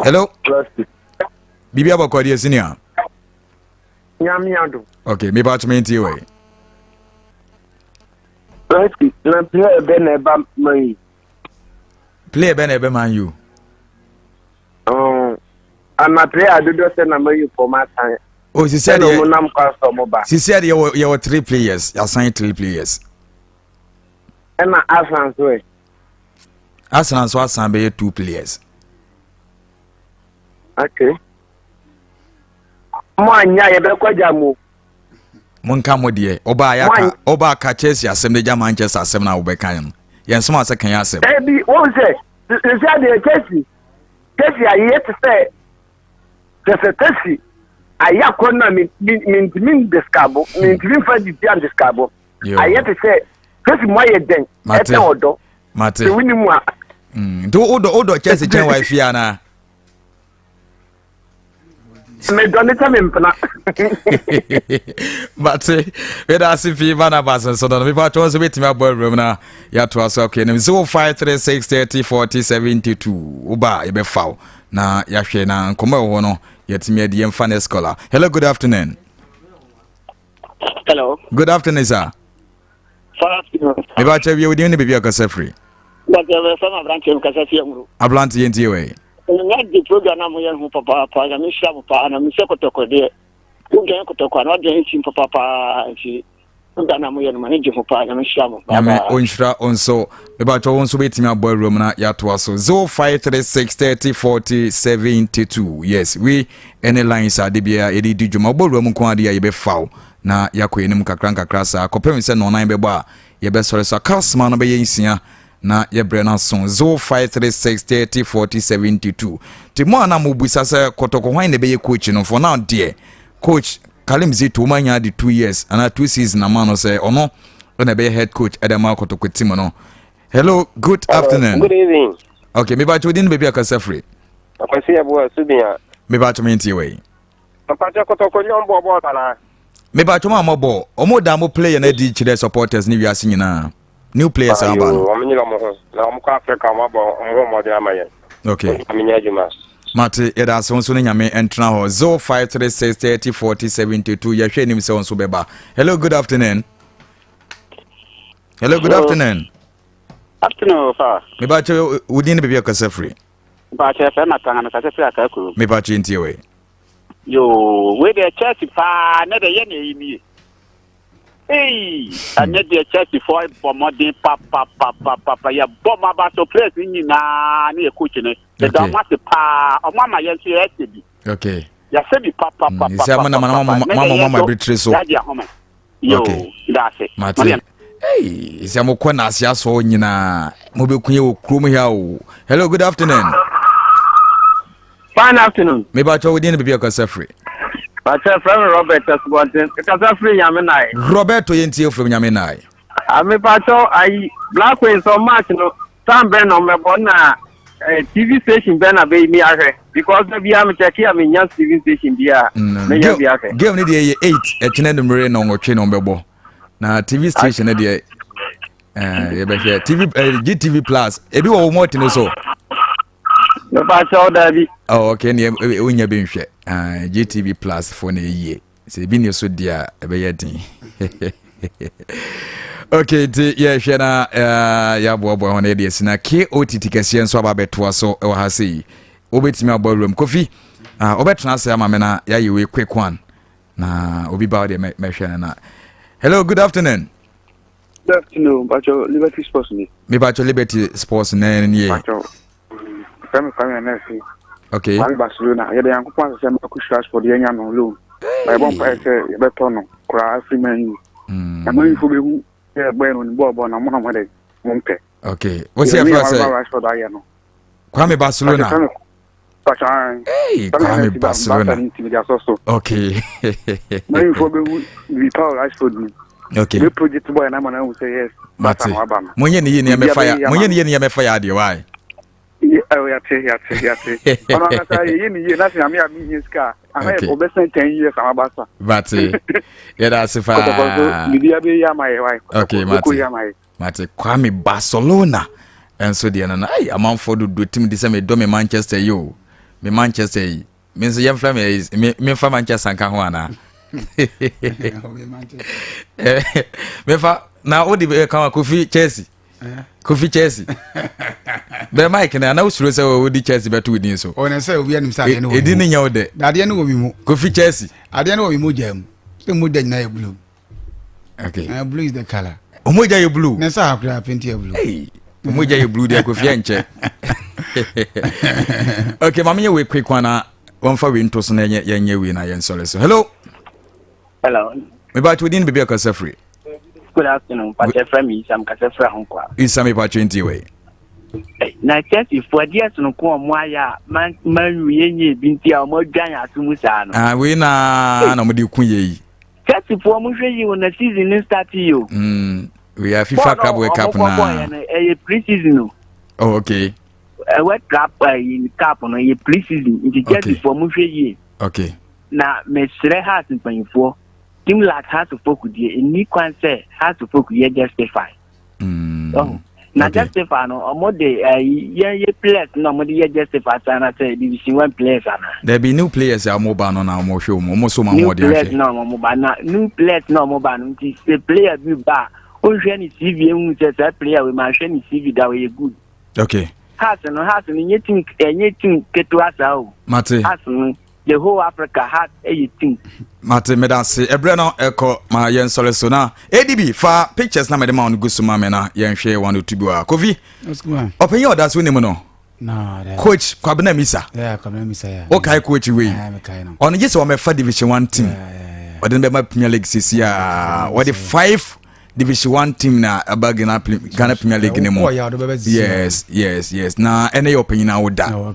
Hello, biribi abɔkɔ deɛ, senior? Nyame adom. Ok, mepa atwome ntie wɔ. Lati na player bɛ na ɛba Man U? Player bɛ na ɛbɛ Man U? Ana player dodoɔ sɛ na Man U fɔ ma san? O sisi ɛna adeɛ ɔmo nam kwan sɛ ɔmo ba. Sisi adeɛ yɛwɔ three players, yɛasan three players. Ɛna Arsenal nso ɛ? Arsenal nso asan bɛyɛ two players. Okay. Mo anya yɛbɛkɔ gya mu. Monka mo deɛ ɔbaa yɛaka ɔbaa ka Chelsea asɛm de gya Manchester asɛm na wobɛka no, yɛn soma sɛ kan yɛ asɛm. Ɛbi wɔn sɛ sisi adeɛ Chelsea ayɛ te sɛ kyɛ Chelsea ayɛ akɔ na mi mi mi ntumi ndescribe, mi ntumi nfa didi andescribe. Ayɛ te sɛ Chelsea mu ayɛ dɛn ɛtɛn ɔdɔ. Mate. Sɛ wuni mu a. Nti wodɔ Chelsea kyɛn wa fie anaa? Medɔ ne sɛ mempena. Mate, meda ase pii, Barnabas. Nso no mepa twɛ nso bɛtumi abɔ awuram na yɛatoa so akɔ anim. 0536 30 40 72. Woba a yɛbɛfa wo na yɛahwɛ na nkɔmmɔ ɛwɔ hɔ no yɛtumi adi. Yɛmfa ne scholar. Hello, good afternoon. Hello. Good afternoon, sir. Mepa kyɛ wie, wodin ne baabi a kasa firi? Aberante, yɛntie wei. Nya de program na moyɛ ho papaapa. Nyame nhyira mo paa. Na mesɛ Kɔtɔkɔ deɛ, wodwan Kɔtɔkɔ a na wadwan ntim papapaa, nti program na moyɛ no ma ne gye ho paa. Nyame nhyira mo. Nyame ɔnhyira wo nso. Mebatwɛ wo nso bɛtumi abɔ awuram na yɛatoa so. 0536 30 40 72. Yes, wei ɛne lines ade biara yɛde di dwuma. Wobɔ awuram nko adeɛ a yɛbɛfa wo na yɛakɔ anim kakra nkakra saa kɔpem sɛ nɔnan bɛbɔ a yɛbɛsɔre so aka soma no bɛyɛ 6 na yɛbrɛ no aso. 0536 30 40 72. Nti mo a na mobisa sɛ Kɔtɔkɔ hwan na ɛbɛyɛ coach no, for now deɛ, coach Kalim Zito wɔn anya de 2 years anaa two season ama no sɛ ɔno ɛna ɛbɛyɛ head coach ɛde ma Kɔtɔkɔ team no. Hello, good afternoon. Good evening. Okay, mepa kyɛw, din, baabi akasa firi? Akwasi Abuwa Subia. Mepa kyɛw, mentie wei. Mpakyɛ, Kɔtɔkɔ nyɛ ɔmbɔ bɔɔl anaa? Mepa kyɛw, ma mɔbɔ ɔmo da mo player no adi kyerɛ supporters ne wiase nyinaa, new players aba no. Ɔmo nyere ɔmo ho na ɔmo kɔ Africa, ɔmo abɔ ɔmo ho mmɔden ama yɛn. Okay. Ɔmo nyɛ adwuma. Mate, yɛda ase nso ne Nyame ntena hɔ. 0536 30 40 72. Yɛhwɛ anim sɛ wo nso bɛba. Hello, good afternoon. Hello, good Hello. afternoon. Afternoon, fa. Mepa kyɛw, wo din ne baabi a kasa firi? Mpakyɛ, fɛ na tanga mekasa firi aka kurom. Mepa kyɛw, ntie wei. Yoo, wei deɛ Chelsea paa, ne deɛ yɛ na ɛyi nie. Ei, ɛne deɛ Chelsea fo bɔ mmɔden papapapapa. Yɛbɔ mo aba so, players no nyinaa ne yɛ coach no. Yɛda ɔmo ase paa. Ɔmo ama yɛn nso yɛsɛ bi. Yɛsɛ bi papapapa. Sɛ mo na mo mama abitire so. Yɛagye ahome. Yoo, da ase. Mate. Hey, sɛ mokɔ naase asɔ nyinaa mobɛku yɛ wɔ kurom ha o. Hello, good afternoon. Fine afternoon. Mepa kyɛw, wo din ne baabi a kasa firi? Pakyɛ, frɛ me Robert Asubɔnten. Kasa firi Nyame Nae. Roberto, yɛntie from Nyame Nae. Mepakyɛw, ayi Black Queens ɔ match no time bɛn na ɔmɛbɔ na TV station bɛn na bɛyi mi ahwɛ? Because da biara mekyɛke a menya TV station bi a menya bi ahwɛ. Game no deɛ yɛ 8 ɛkyena numere na ɔnwɔtwe na ɔmbɛbɔ na TV station no deɛ yɛbɛhwɛ TV GTV Plus ebi wɔ wɔn ɔtene so. Mepakyɛw, daabi. Oh, okay, ne wonya bi nhwɛ. GTV Plus fo na ɛyie sɛ ebi ne so deɛ a ɛbɛyɛ den. Okay, nti yɛhwɛ na yɛaboaboa ho na yɛde asi na KOTT kɛseɛ nso aba abɛtoa so wɔ ha sei. Wobɛtumi abɔ awuram Kofi, wobɛtena ase ama me na yɛayɛ wei quick one na obi ba wo deɛ mɛhwɛ no na. Hello, good afternoon. Good afternoon, Bacho Liberty Sports ni. Mepakyɛ, Liberty Sports na nie. Bacho, fɛn mi Kwame Anansi. Okay. Kwame Barcelona, yɛde Yankopɔn ase sɛ Marcus Rashford yɛnya no loan. Na yɛbɔ mpaeɛ sɛ yɛbɛtɔ no koraa afiri Man U. Na Man U fo bɛhu sɛ ɛbɔyɛ no, ɔnim bɔɔl bɔ na mo na mo de mo mpɛ. Okay. Wosi ɛfɛ sɛ Rashford ayɛ no. Kwame Barcelona. Bacho, ayi. Hey, Kwame Barcelona. Okay. Man U fo bɛhu bi Paul Rashford mu. Okay. Bɛ project boy na ma na hu sɛ yes. Mate. Monyɛ ne yie ne yɛmɛfa ya. Monyɛ ne yie ne yɛmɛfa ya adeɛ wae. Yate yate yate. Ɔno ankasa yɛyɛ ne yie na sɛ nyame a mehia sika a ana ɔbɛsɛn 10 years ama ba sa. Mate. Yɛda ase paa. Kɔtɔkɔ so biribiara bɛyɛ ama yɛ wae. Okay, mate. Mate Kwame Barcelona nso deɛ no no ai amanfoɔ dodo tim de sɛ medɔ me Manchester yi o. Me Manchester yi. Me nso yɛmfrɛ me me memfa Manchester nka ho anaa? Mefa na wode ka Kofi Chelsea. Kofi Chelsea. Bɛrɛ Mike na na wosuro sɛ wodi Chelsea bɛto wo din so. Ɔnɛ sɛ obi anim sɛ adeɛ no wɔ mi mu. Edin ne nyɛ wo dɛ. Adeɛ no wɔ mi mu. Kofi Chelsea. Adeɛ no wɔ mi mu gya mu. Sɛ mu da nyinaa yɛ blue. Okay. Blue is the color. Ɔmo gya yɛ blue. Ne nsa akora penti yɛ blue. Hey. Ɔmo gya yɛ blue deɛ Kofi ɛnkyɛ. Okay, maame yɛ wei quick one na wɔmfa wei nto so na yɛnyɛ wei na yɛnsɔre so. Hello. Hello. Mebakyɛ odin baabi a kasa firi. Good afternoon. Pakyɛ frɛ me Isa mekasa firi Ahonkwa. Isa mepakyɛ nti wei. Na Chelsea fo adeɛ sononko a wɔn ayɛ a man man u yɛ nyɛ ebi nti a wɔn adwan yɛn aso mu saa no. Ah wei na na wɔn de ku yɛ yi. Chelsea fo wɔn hwɛ yi o na season no start yi o. Mm, we are FIFA Club World Cup na. Bɔɔl no wɔn kɔ bɔɔl yɛ no ɛyɛ pre season o. Oh okay. World Cup cup no ɛyɛ pre season nti Chelsea fo wɔn hwɛ yie. Okay. Na mesrɛ Hearts mpanyinfoɔ, team like Hearts of Oak deɛ, ɛnni kwan sɛ Hearts of Oak yɛ justify. Mm. Ɔho. Na okay. justify no, ɔmo de ɛyi yɛn yɛ players na ɔmo de yɛ justify saa na sɛ division one players ana. Dabi new players a ɔmo ba no na ɔmo hwɛ ɔmo, ɔmo so ɔmo New ahoɔden players ahwɛ. na ɔmo ba na new players na ɔmo ba no nti sɛ player bi ba a, ɔnhwɛ ne CV ehu sɛ saa player wei ma hwɛ ne CV da ɔyɛ good. Okay. Hearts no Hearts no nye team ɛnyɛ team ketewa saa o. Mate. Hearts no the whole Africa Hearts ɛyɛ team. Mate meda ase ɛbrɛ no ɛkɔ ma yɛn sɔre so na ADB fa pictures na mede ma wo no gu so ma me na yɛnhwɛ one or two bi wɔ ha. Kofi ɔpanyin a ɔda so nim no coach Kwabena Misa wokae coach wei ɔno gye sɛ wɔmɛfa division one team ɔde no bɛma Premier League sisi a wɔde five division one team na ɛba Ghana Ghana Premier League ne mu yes yes yes na ɛne yɛ ɔpanyin awoda oh,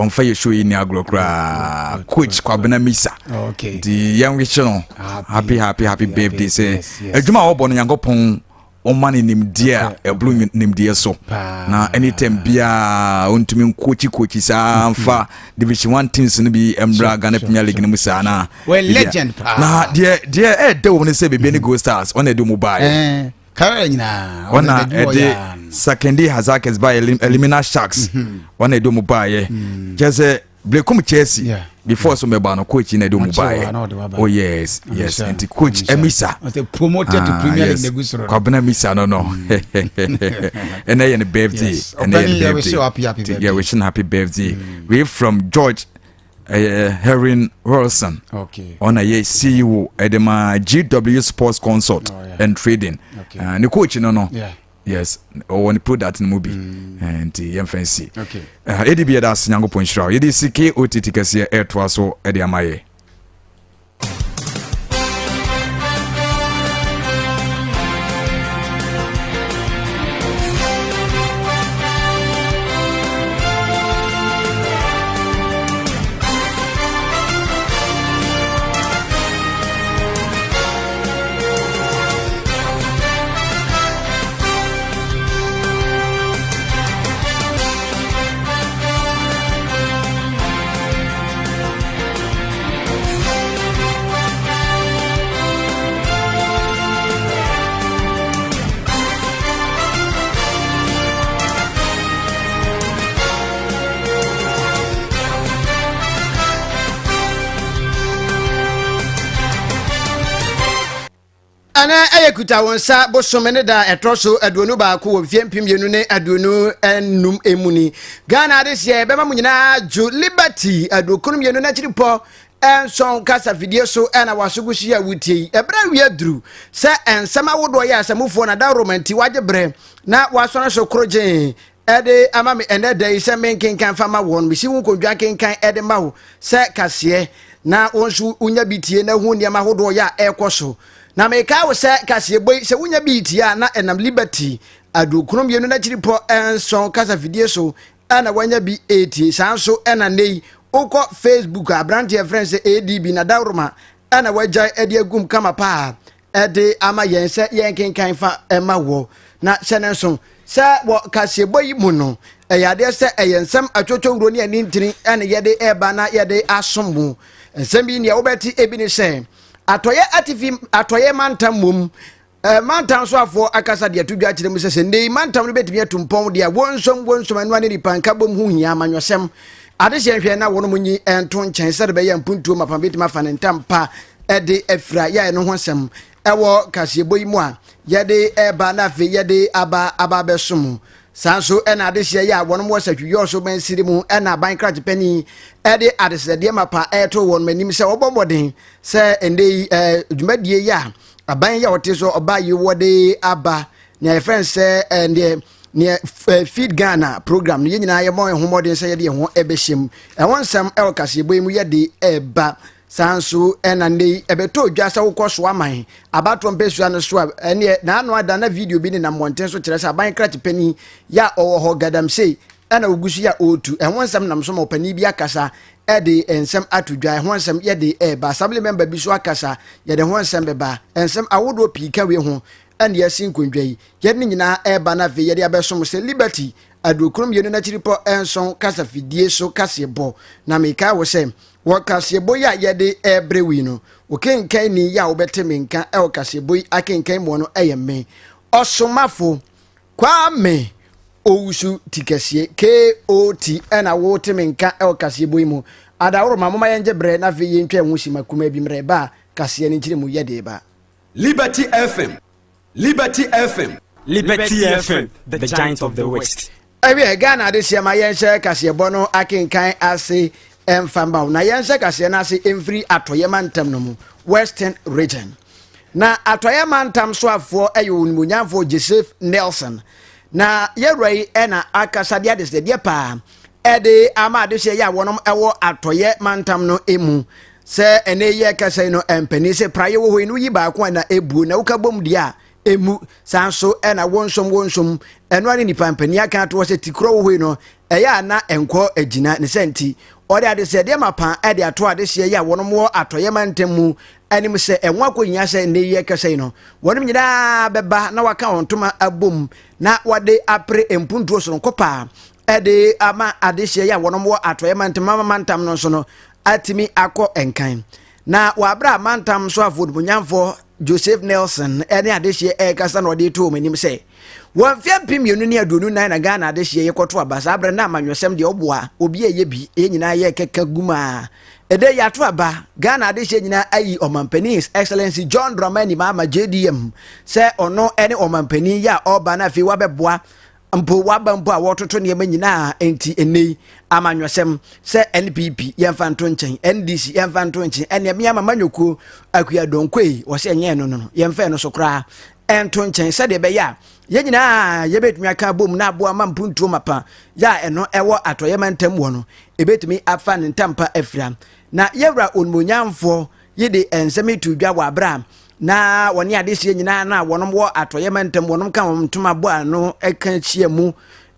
ɔnfa yɛ show yi ni agorɔ koraa coach Kwabena Misa oh, nti yɛn wihye no happy happy happy birthday sɛ adwuma a wɔbɔ no Nyankopɔn ɔma no nimdeɛ a ɛboro nimdeɛ so na anytime biara ɔntumi nkokyi kokyi saa mfa division one teams no bi mmra Ghana Premier League no mu saa na legend paa na deɛ deɛ ɛɛdɛ wɔn no sɛ biribi ne Gold Stars ɔna ɛde wɔn baeɛ eh, karɛ nyinaa ɔna ɛde Sakindi Hazakis baeɛ Elimina Sharks mhm. ɔna ɛde wɔn baeɛ mm. kyerɛ sɛ Blekum Chelsea yeah. before so mɛba no coach na ɛde wɔn baeɛ oh yes yes nti coach Emisa promoted to ah, Premier League negu soro Kwabena Misa no no mm. ɛnɛ yɛ ne birthday ɛnɛ yɛ ne birthday yɛ wish no happy birthday mm. we from George uh, Herin Wilson ɔna yɛ CEO ɛde ma GW Sports Consult oh, yeah. and Trading okay. uh, ne coach no no yeah. yes ɔwɔ ne product no mu bi mm. eh, nti yɛmfa nsi okay. uh, eh, ɛdi bi yɛda ase nyankopɔn nhyira wo yɛde si kot kɛseɛ ɛtoa so ɛde ama yɛ Ɛnɛ ɛyɛ kuta wo nsa bosome ne da ɛtɔ so 21 wɔ mfeɛ 2025 mu ni. Ghana adehyeɛ bɛma mo nyinaa dwo Liberty 92 n'akyiri pɔ nson kasa fidie so ɛna waso gu so yi a wotie yi. Ɛberɛ awie aduru sɛ nsɛm ahodoɔ yɛ asamufoɔ na dawuroma nti wagye berɛ na wasɔre so korogyee de ama me ɛnnɛ da yi sɛ menkenkan fa ma wɔn. Mesi wo nkondwa nkenkan de ma wo sɛ kaseɛ, na wo nso wonya bi tie na hu nneɛma ahodoɔ yɛ a ɛrekɔ so. Na mekae wo sɛ kaseɛbɔ yi, sɛ wonya bi tie a, na ɛnam Liberty 92 n'akyiripɔ nson kasafidie so na woanya bi retie. Saa nso na nnɛ yi, wokɔ Facebook a, aberanteɛ frɛ no sɛ ADB Nadaworoma na wagyae de agum kama paa de ama yɛn sɛ yɛnkenkan fa ma wɔ. Na hyɛ no nso. Sɛ wɔ kaseɛbɔ yi mu no, ɛyɛ adeɛ sɛ ɛyɛ nsɛm atwotwowuro ne anintini ɛne yɛde ɛreba na yɛde asom mo. Nsɛm yi nea wobɛte ebi ne sɛ, Atɔeɛ Atifi Atɔeɛ Mantam mmom Mantam soafoɔ akasa de ato dwa akyerɛ mu sɛ sɛ nnɛ yi mantam no bɛtumi atu mpɔn deɛ a, wɔnsom wɔnsom ɛno ne nipa nkabom ho hia amanyɔsɛm adehyeɛ nhwɛ na wɔnom nyi nto nkyɛn sɛde bɛyɛ mpuntuo mapa bɛtumi afa ne ntam pa de afira yɛ ɛno ho nsɛm ɛwɔ kaseɛbɔ yi mu a yɛde ɛba na afei yɛde aba aba abɛsom. Saa nso ɛna adehyeɛ yɛ a wɔnom wɔ satwiyɔɔ so mansini mu ɛna aban krakye panin ɛde adesrɛdeɛ mapa ɛreto wɔnom anim sɛ wɔbɔ mmɔden sɛ ɛnnɛ yi dwumadie yi a Aban yi a ɔte so ɔba yi wɔde aba nea yɛfrɛ no sɛ ɛɛ neɛ neɛ feed Ghana program no yɛn nyinaa yɛbɔ yɛn ho mmɔden sɛ yɛde yɛn ho ɛbɛhyɛ mu. Ɛho nsɛm ɛwɔ kaseɛbɔ yi mu yɛde ɛreba. Saa nso ɛna nnɛ yi ɛbɛtɔ dwa sɛ wokɔ so aman abatoɔ mpɛsua no so a ɛneɛ n'ano ada na video bi nenam mmɔnten so kyerɛ sɛ aban krakye panin yɛ a ɔwɔ hɔ Gadamsey ɛna ogu so yɛ a ɔretu. Ɛho nsɛm nam so ma ɔpanin bi akasa de nsɛm ato dwa, ɛho nsɛm yɛde reba. Assembly member bi so akasa, yɛde ho nsɛm bɛba. Nsɛm ahodoɔ pii ka wei ho ɛna yɛasi nkonnwa yi. Yɛde ne nyinaa reba na afei yɛde abɛsom sɛ Liberty aduokron mmienu n'akyiripɔ nson kasafidie so kaseɛbɔ. Na mekae wo sɛ, wɔ kaseɛbɔ yi a yɛde rebrɛ wo yi no, wo kenkanni yi a wobɛte me nka wɔ kaseɛbɔ yi akenkan muɔ no yɛ me, Ɔsomafo Kwame Owusu Tikɛseɛ, KOT, ɛna wote me nka ɛwɔ kaseɛbɔ yi mu. Adaworoma, momma yɛngye berɛ na afei yɛntwa ɛho sima kumaa bi mmerɛ ɛba a kaseɛ no nkyerɛmu yɛ de ba. Liberty FM, Liberty FM. Liberty FM, the giant of the West. Ɛwiɛ, Ghana adehyeɛ ma yɛnhyɛ kaseɛbɔ no akenkan ase ɛmfa mma wo. Na yɛnhyɛ kaseɛ no ase mfiri Atɔeɛ mantam no mu, Western Region. Na Atɔeɛ mantam soafoɔ yɛ onimuonyamfoɔ Joseph Nelson. Na yɛwura yi na akasa de adesrɛdeɛ paa ɛde ama adehyeɛ yi a wɔnom ɛwɔ Atɔeɛ mantam no mu. Sɛ ɛnɛ yi yɛkasa yi no, mpanin sɛ praeɛ wɔ hɔ yi no woyi baako a na ɛbuo, na woka bom deɛ a emu. Saa nso na wonsom wonsom. Ɛno ara ne nipa mpanin aka ato hɔ sɛ tikorɔ wɔ hɔ yi no, ɛyɛ a na ɛnkɔ agyina. Ne sɛ nti, ɔde adesrɛdeɛ mapa de ato adehyeɛ yi a wɔnom wɔ Atɔeɛ mantam mu anim sɛ ɛho akɔhia sɛ nnɛ yi yɛkasa yi no, wɔnom nyinaa bɛba na wɔaka wɔn ntoma abom na wɔde apere mpuntuo soronko paa de ama adehyeɛ yi a wɔnom wɔ Atɔeɛ mantam ama mantam no nso no atumi akɔ nkan. Na wɔ abere a mantam soafoɔ onimuonyamfoɔ Joseph Nelson ne adehyeɛ ɛrekasa na ɔde reto wɔn anim sɛ wɔ mfeɛ 2024 na Ghana adehyeɛ yi kɔto aba. Saa berɛ na amanyɔsɛm deɛ ɔboa obi a ɛyɛ bi, yɛn nyinaa yɛ kɛkɛ gu mu a. Ɛdɛ yi ato aba, Ghana adehyeɛ nyinaa ayi ɔmampanin His Excellency John Dramani Mahama JDM sɛ ɔno ne ɔmampanin yi a ɔreba na afei wabɛboa mpo waba mpo a wɔretoto nneɛma nyinaa. Enti ɛnnɛ yi amanyɔsɛm sɛ NPP yɛmfa nto nkyɛn, NDC yɛmfa nto nkyɛn, ɛnneɛ me ama manyɔkuo Akua Donkoi wɔsɛ ɛnyɛ ɛno no no yɛmfa ɛno so koraa ɛnto nkyɛn sɛdeɛ ɛbɛyɛ a yɛn nyinaa yɛbɛtumi aka abom na aboa ma mpuntuo mapa yɛ a ɛno ɛwɔ atɔeɛ mantam wɔ no ɛbɛtumi afa ne ntampa afira. Na yɛwura onimuonyamfoɔ yi de nsɛm yi too dwa wɔ abere a na wɔne adehyeɛ nyinaa no a wɔnom wɔ atɔeɛ mantam wɔnom ka wɔn ntoma bɔ ano ka hyia mu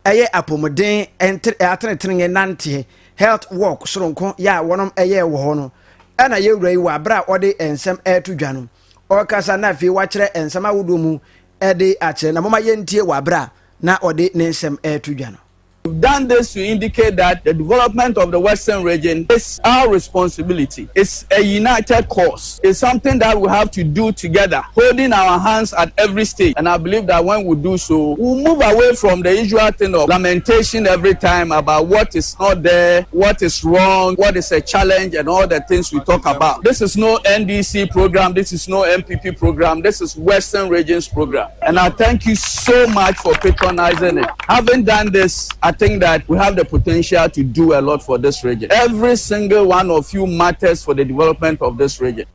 ɛyɛ apɔmuden atenetene nanteɛ health walk soronko yɛ a wɔnom ɛyɛ wɔ hɔ no ɛna yɛwura yi wɔ abere a ɔde nsɛm ɛreto dwa no ɔrekasa na afei wakyerɛ nsɛm ahodoɔ mu ɛde akyerɛ na moma yɛntie wɔ abere a na ɔde ne nsɛm ɛreto dwa no. We've done this to indicate that the development of the Western region is our responsibility. It's a united cause. It's something that we have to do together, holding our hands at every stage. And I believe that when we do so, we'll move away from the usual thing of lamentation every time about what is not there, what is wrong, what is a challenge, and all the things we talk about. This is no NDC program. This is no MPP program. This is Western Region's program. And I thank you so much for patronizing it. Having done this, I think that we have the potential to do a lot for this region. Every single one of you matters for the development of this region.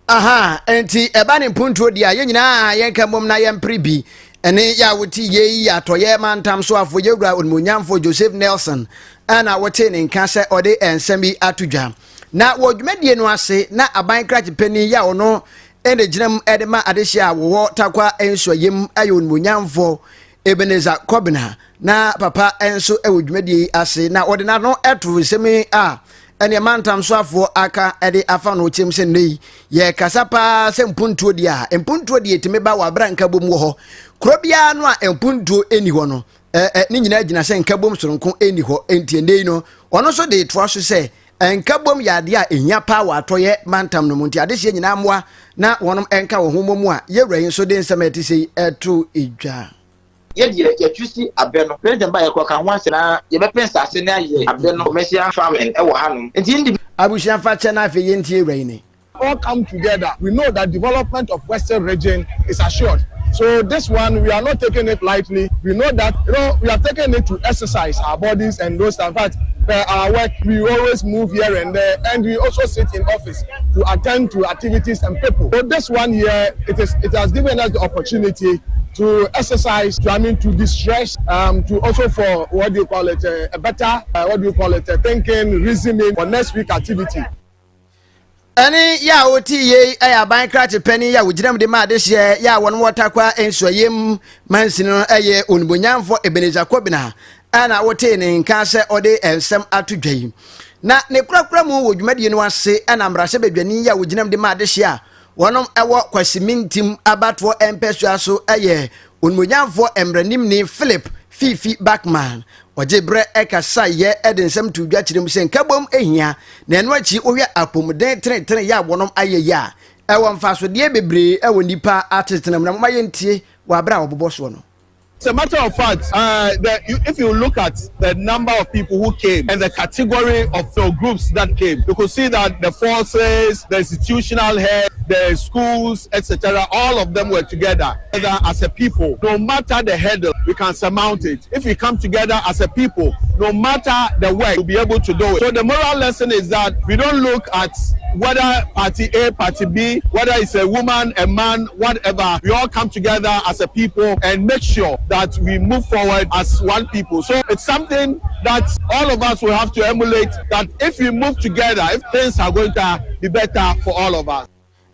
Aha, enti ɛba ne mpuntuo deɛ a yɛn nyinaa yɛnka mmom na yɛmpere bi. Ɛne yɛ a wote yei yɛ atɔyɛ mantam soafo yɛwura onimuonyamfo Joseph Nelson ɛna wotee ne nka sɛ ɔde nsɛm yi ato dwa. Na wɔ dwumadie no ase na aban krakye panin yɛ a ɔno ɛna gyina mu de ma adehyeɛ a wɔwɔ Tarkwa nsuayɛ mu yɛ onimuonyamfoɔ Ebenezer Kobena. Na papa nso wɔ dwumadie yi ase na ɔde n'ano to nsɛm yi a ɛneɛ mantam soafoɔ aka de afa no kyɛm sɛ nnɛ yi yɛkasa paa sɛ mpuntuo deɛ a mpuntuo deɛ ɛtumi ba wɔ aberɛ a nkabom wɔ hɔ. Kuro biara no a mpuntuo ɛni hɔ no ne nyinaa gyina sɛ nkabom soronko ɛni hɔ. Enti ɛnnɛ yi no ɔno nso de toa so sɛ nkabom yɛ adeɛ a ɛhia paa wɔ atɔeɛ mantam no mu nti adehyeɛ nyinaa mmoa na wɔnom nka wɔn ho mmɔ mu a yɛwura yi nso de nsɛm a ɛte sei ɛto dwa. Yɛ deɛ yɛtu si abɛ no president ba yɛkɔ ka ho asɛm na yɛbɛpɛ nsase no ayɛ abɛ no commercial farming wɔ ha nom nti ndi. Abusua fa kyɛ na afei yɛntie wura yi ne. All come together we know that development of western region is assured so this one we are not taking it lightly we know that you know we are taking it to exercise our bodies and those in fact per our work we always move here and there and we also sit in office to attend to activities and people so this one here it is it has given us the opportunity to exercise to I mean to distress um, to also for what do you call it uh, a better uh, what do you call it uh, thinking reasoning for next week activity. Ɛne yɛ a wotii yei yɛ aban krakye panin yɛ a wogyina mu de ma adehyeɛ yɛ a wɔn wɔ Tarkwa nsuayɛm mansini no yɛ Onibonyamfoɔ Ebenezer Kobina ɛna wotee ne nka sɛ ɔde nsɛm ato dwa yi. Na ne korakora mu wɔ dwumadie no ase ɛna mmarahyɛbadwani yɛ a wogyina mu de ma adehyeɛ a Wɔnom wɔ Kwasimintim abatoɔ mpɛsoa so yɛ Onimonyamfoɔ Mmranimni Philip Fiifi Buckman. Ɔgye berɛ kasaeɛ de nsɛm too dwa kyerɛ mu sɛ nkabom hia na ɛno akyi wohwɛ apomuden tenetene yɛ a wɔnom ayɛ yi a, ɛwɔ mfasodeɛ bebree wɔ nnipa atetena mu na momma yɛntie wɔ aberɛ a wɔbobɔ soɔ no. As a matter of fact, uh, the, you, if you look at the number of people who came and the category of the groups that came, you could see that the forces, the institutional heads, the schools, etc., all of them were together as a people. No matter the hurdle, we can surmount it. If we come together as a people, no matter the work, we'll be able to do it. So the moral lesson is that we don't look at whether party A, party B, whether it's a woman, a man, whatever, we all come together as a people and make sure that we move forward as one people. So it's something that all of us will have to emulate that if we move together, if things are going to be better for all of us.